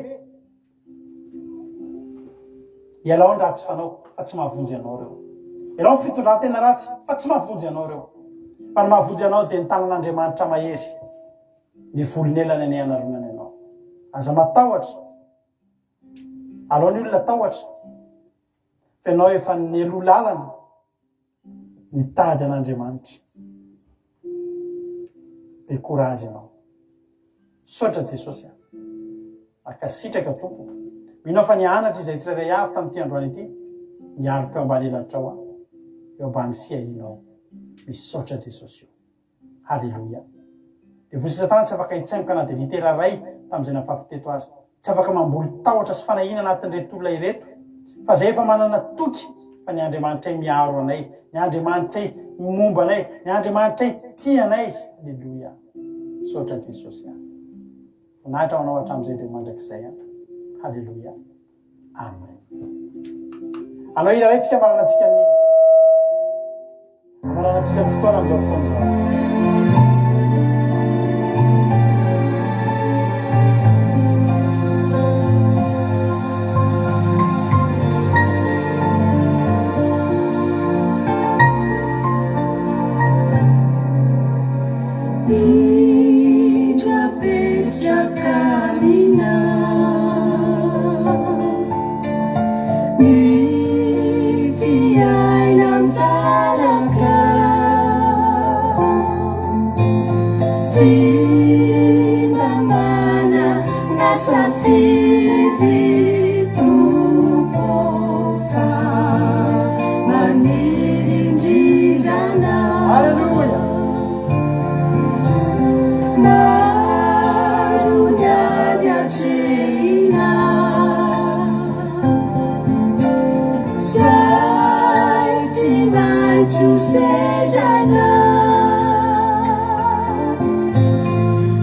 Ialao ny ratsy fanao fa tsy mahavonjy anao ireo. Ialao ny fitondran-tena ratsy fa tsy mahavonjy anao ireo. Fa ny mahavonjy anao dia ny tanan'Andriamanitra mahery. Ny volon'elany anie hanaronany anao. Aza matahotra. Alao ny olona tahotra. Fa ianao efa nialoha lalana nitady an'Andriamanitra. Be courage ianao. Misaotra Jesosy a. Mankasitraka Tompo. Mino aho fa nianatra izay tsirairay avy tamin'ity androany ity. Nialoka eo ambany elatrao aho. Eo ambany fiahianao. Misaotra Jesosy o. Haleloia. Devoly sy Satana tsy afaka hitsaingoka na dia litera iray tamin'izay nafafy teto aza. Tsy afaka mamboly tahotra sy fanahiana anatin'ireto olona ireto. Fa izay efa manana toky fa ny Andriamanitray miaro anay, ny Andriamanitray momba anay, ny Andriamanitray tia anay. Haleloia. Misaotra Jesosy a. Voninahitra ho anao hatramin'izay dia ho mandrakizay a. Haleloia. Amen. Anao hira iray tsika amaranantsika ny amaranantsika ny fotoana amin'izao fotoana izao. maintsy ho sedraina.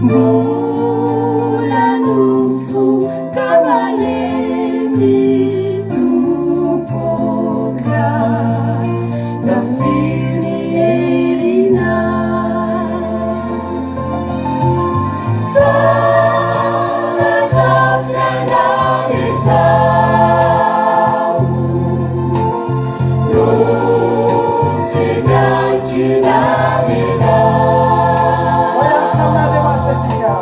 Mbola nofo ka malemy Tompo ka tafio ny herinao. Fa lasa fiainana izao no tsy miankina aminao. Ndao hiankina amin'Andriamanitra isika.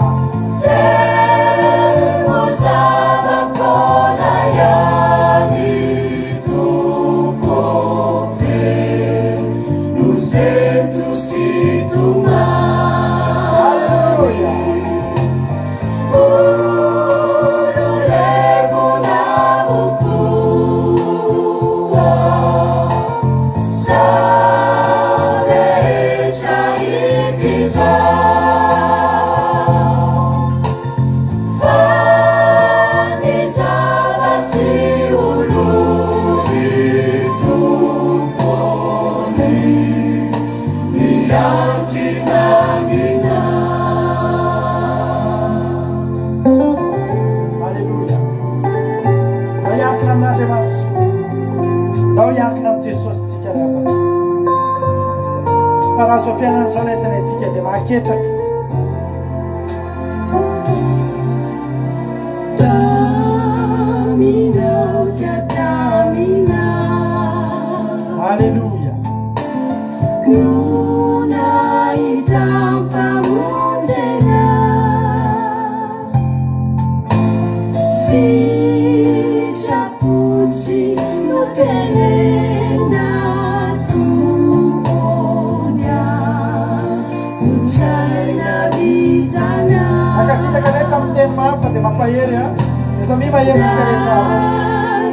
Teo zava-poana ihany Tompo feno sento sy tomany. Alléluia. Olo levona avokoa, samy rehetra hita izao. Fa ny zava-tsy ho lory Tompony, miankina aminao. Alléluia. Ndao hiankina amin'Andriamanitra. Ndao hiankina amin'i Jesosy tsika ry havana. Fa raha izao fiainana izao no entina antsika dia mahaketraka. Taminao tia taminao. Alléluia. No nahitam-pamonjena. Sitrapo tsy noterena Tompony avotraina vitana. Mankasitraka rehetra amin'ny teny mamy fa dia mampahery a. Dia samia mahery tsika rehetra.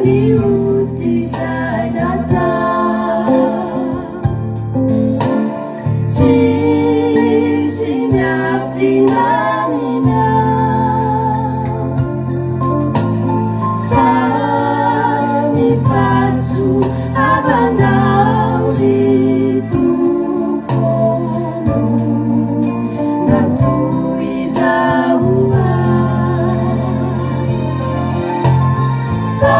Ny ody izay natao. Tsisy miafina aminao. Fa ny fahasoavanao ry Tompo no natoy izao ahy. Fa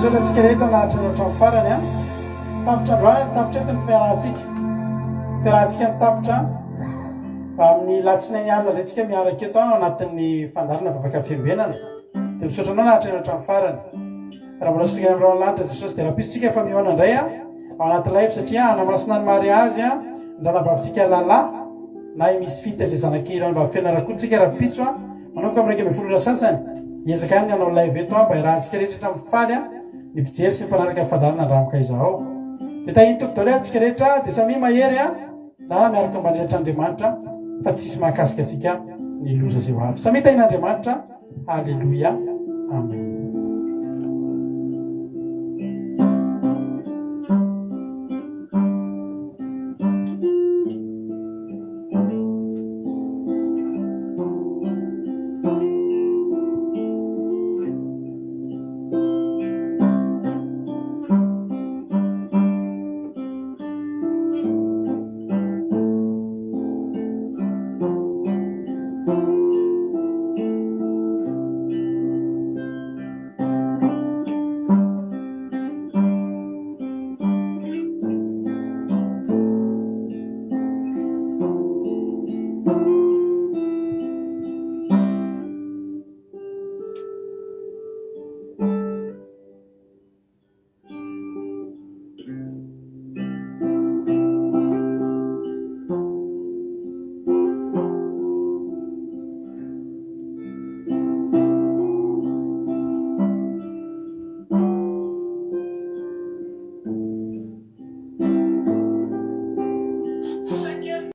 Misaotra antsika rehetra naharitra ny hatramin'ny farany an. Tapitra androany, tapitra eto ny fiarahantsika. Fiarahantsika ny tapitra. Amin'ny latsinainy alina indray tsika miaraka eto ao anatin'ny fandaharana vavaka fiambenana. Dia misaotra anao naharitra ny hatramin'ny farany. Raha mbola tsy tonga any amin'ny rahona lanitra Jesosy dia rahampitso tsika efa mihaona indray an ao anaty live satria hanamasina ny mariazy an ny ranabavintsika Lala na i Miss Fit izay zanak'i ranabavy Fena Rakoto tsika rahampitso an manomboka amin'ny 11 ora sasany. Hiezaka ihany ny hanao live eto an mba hiarahantsika rehetra hatramin'ny faly an ny mpijery sy ny mpanaraka ny fandaharana Andramoka Izahao. Dia tahin'ny Tompo daholo ary tsika rehetra dia samia mahery an na miaraka ambany elatr'Andriamanitra fa tsy hisy mahakasika antsika ny loza izay ho avy. Samia tahin'Andriamanitra. Haleloia. Amen.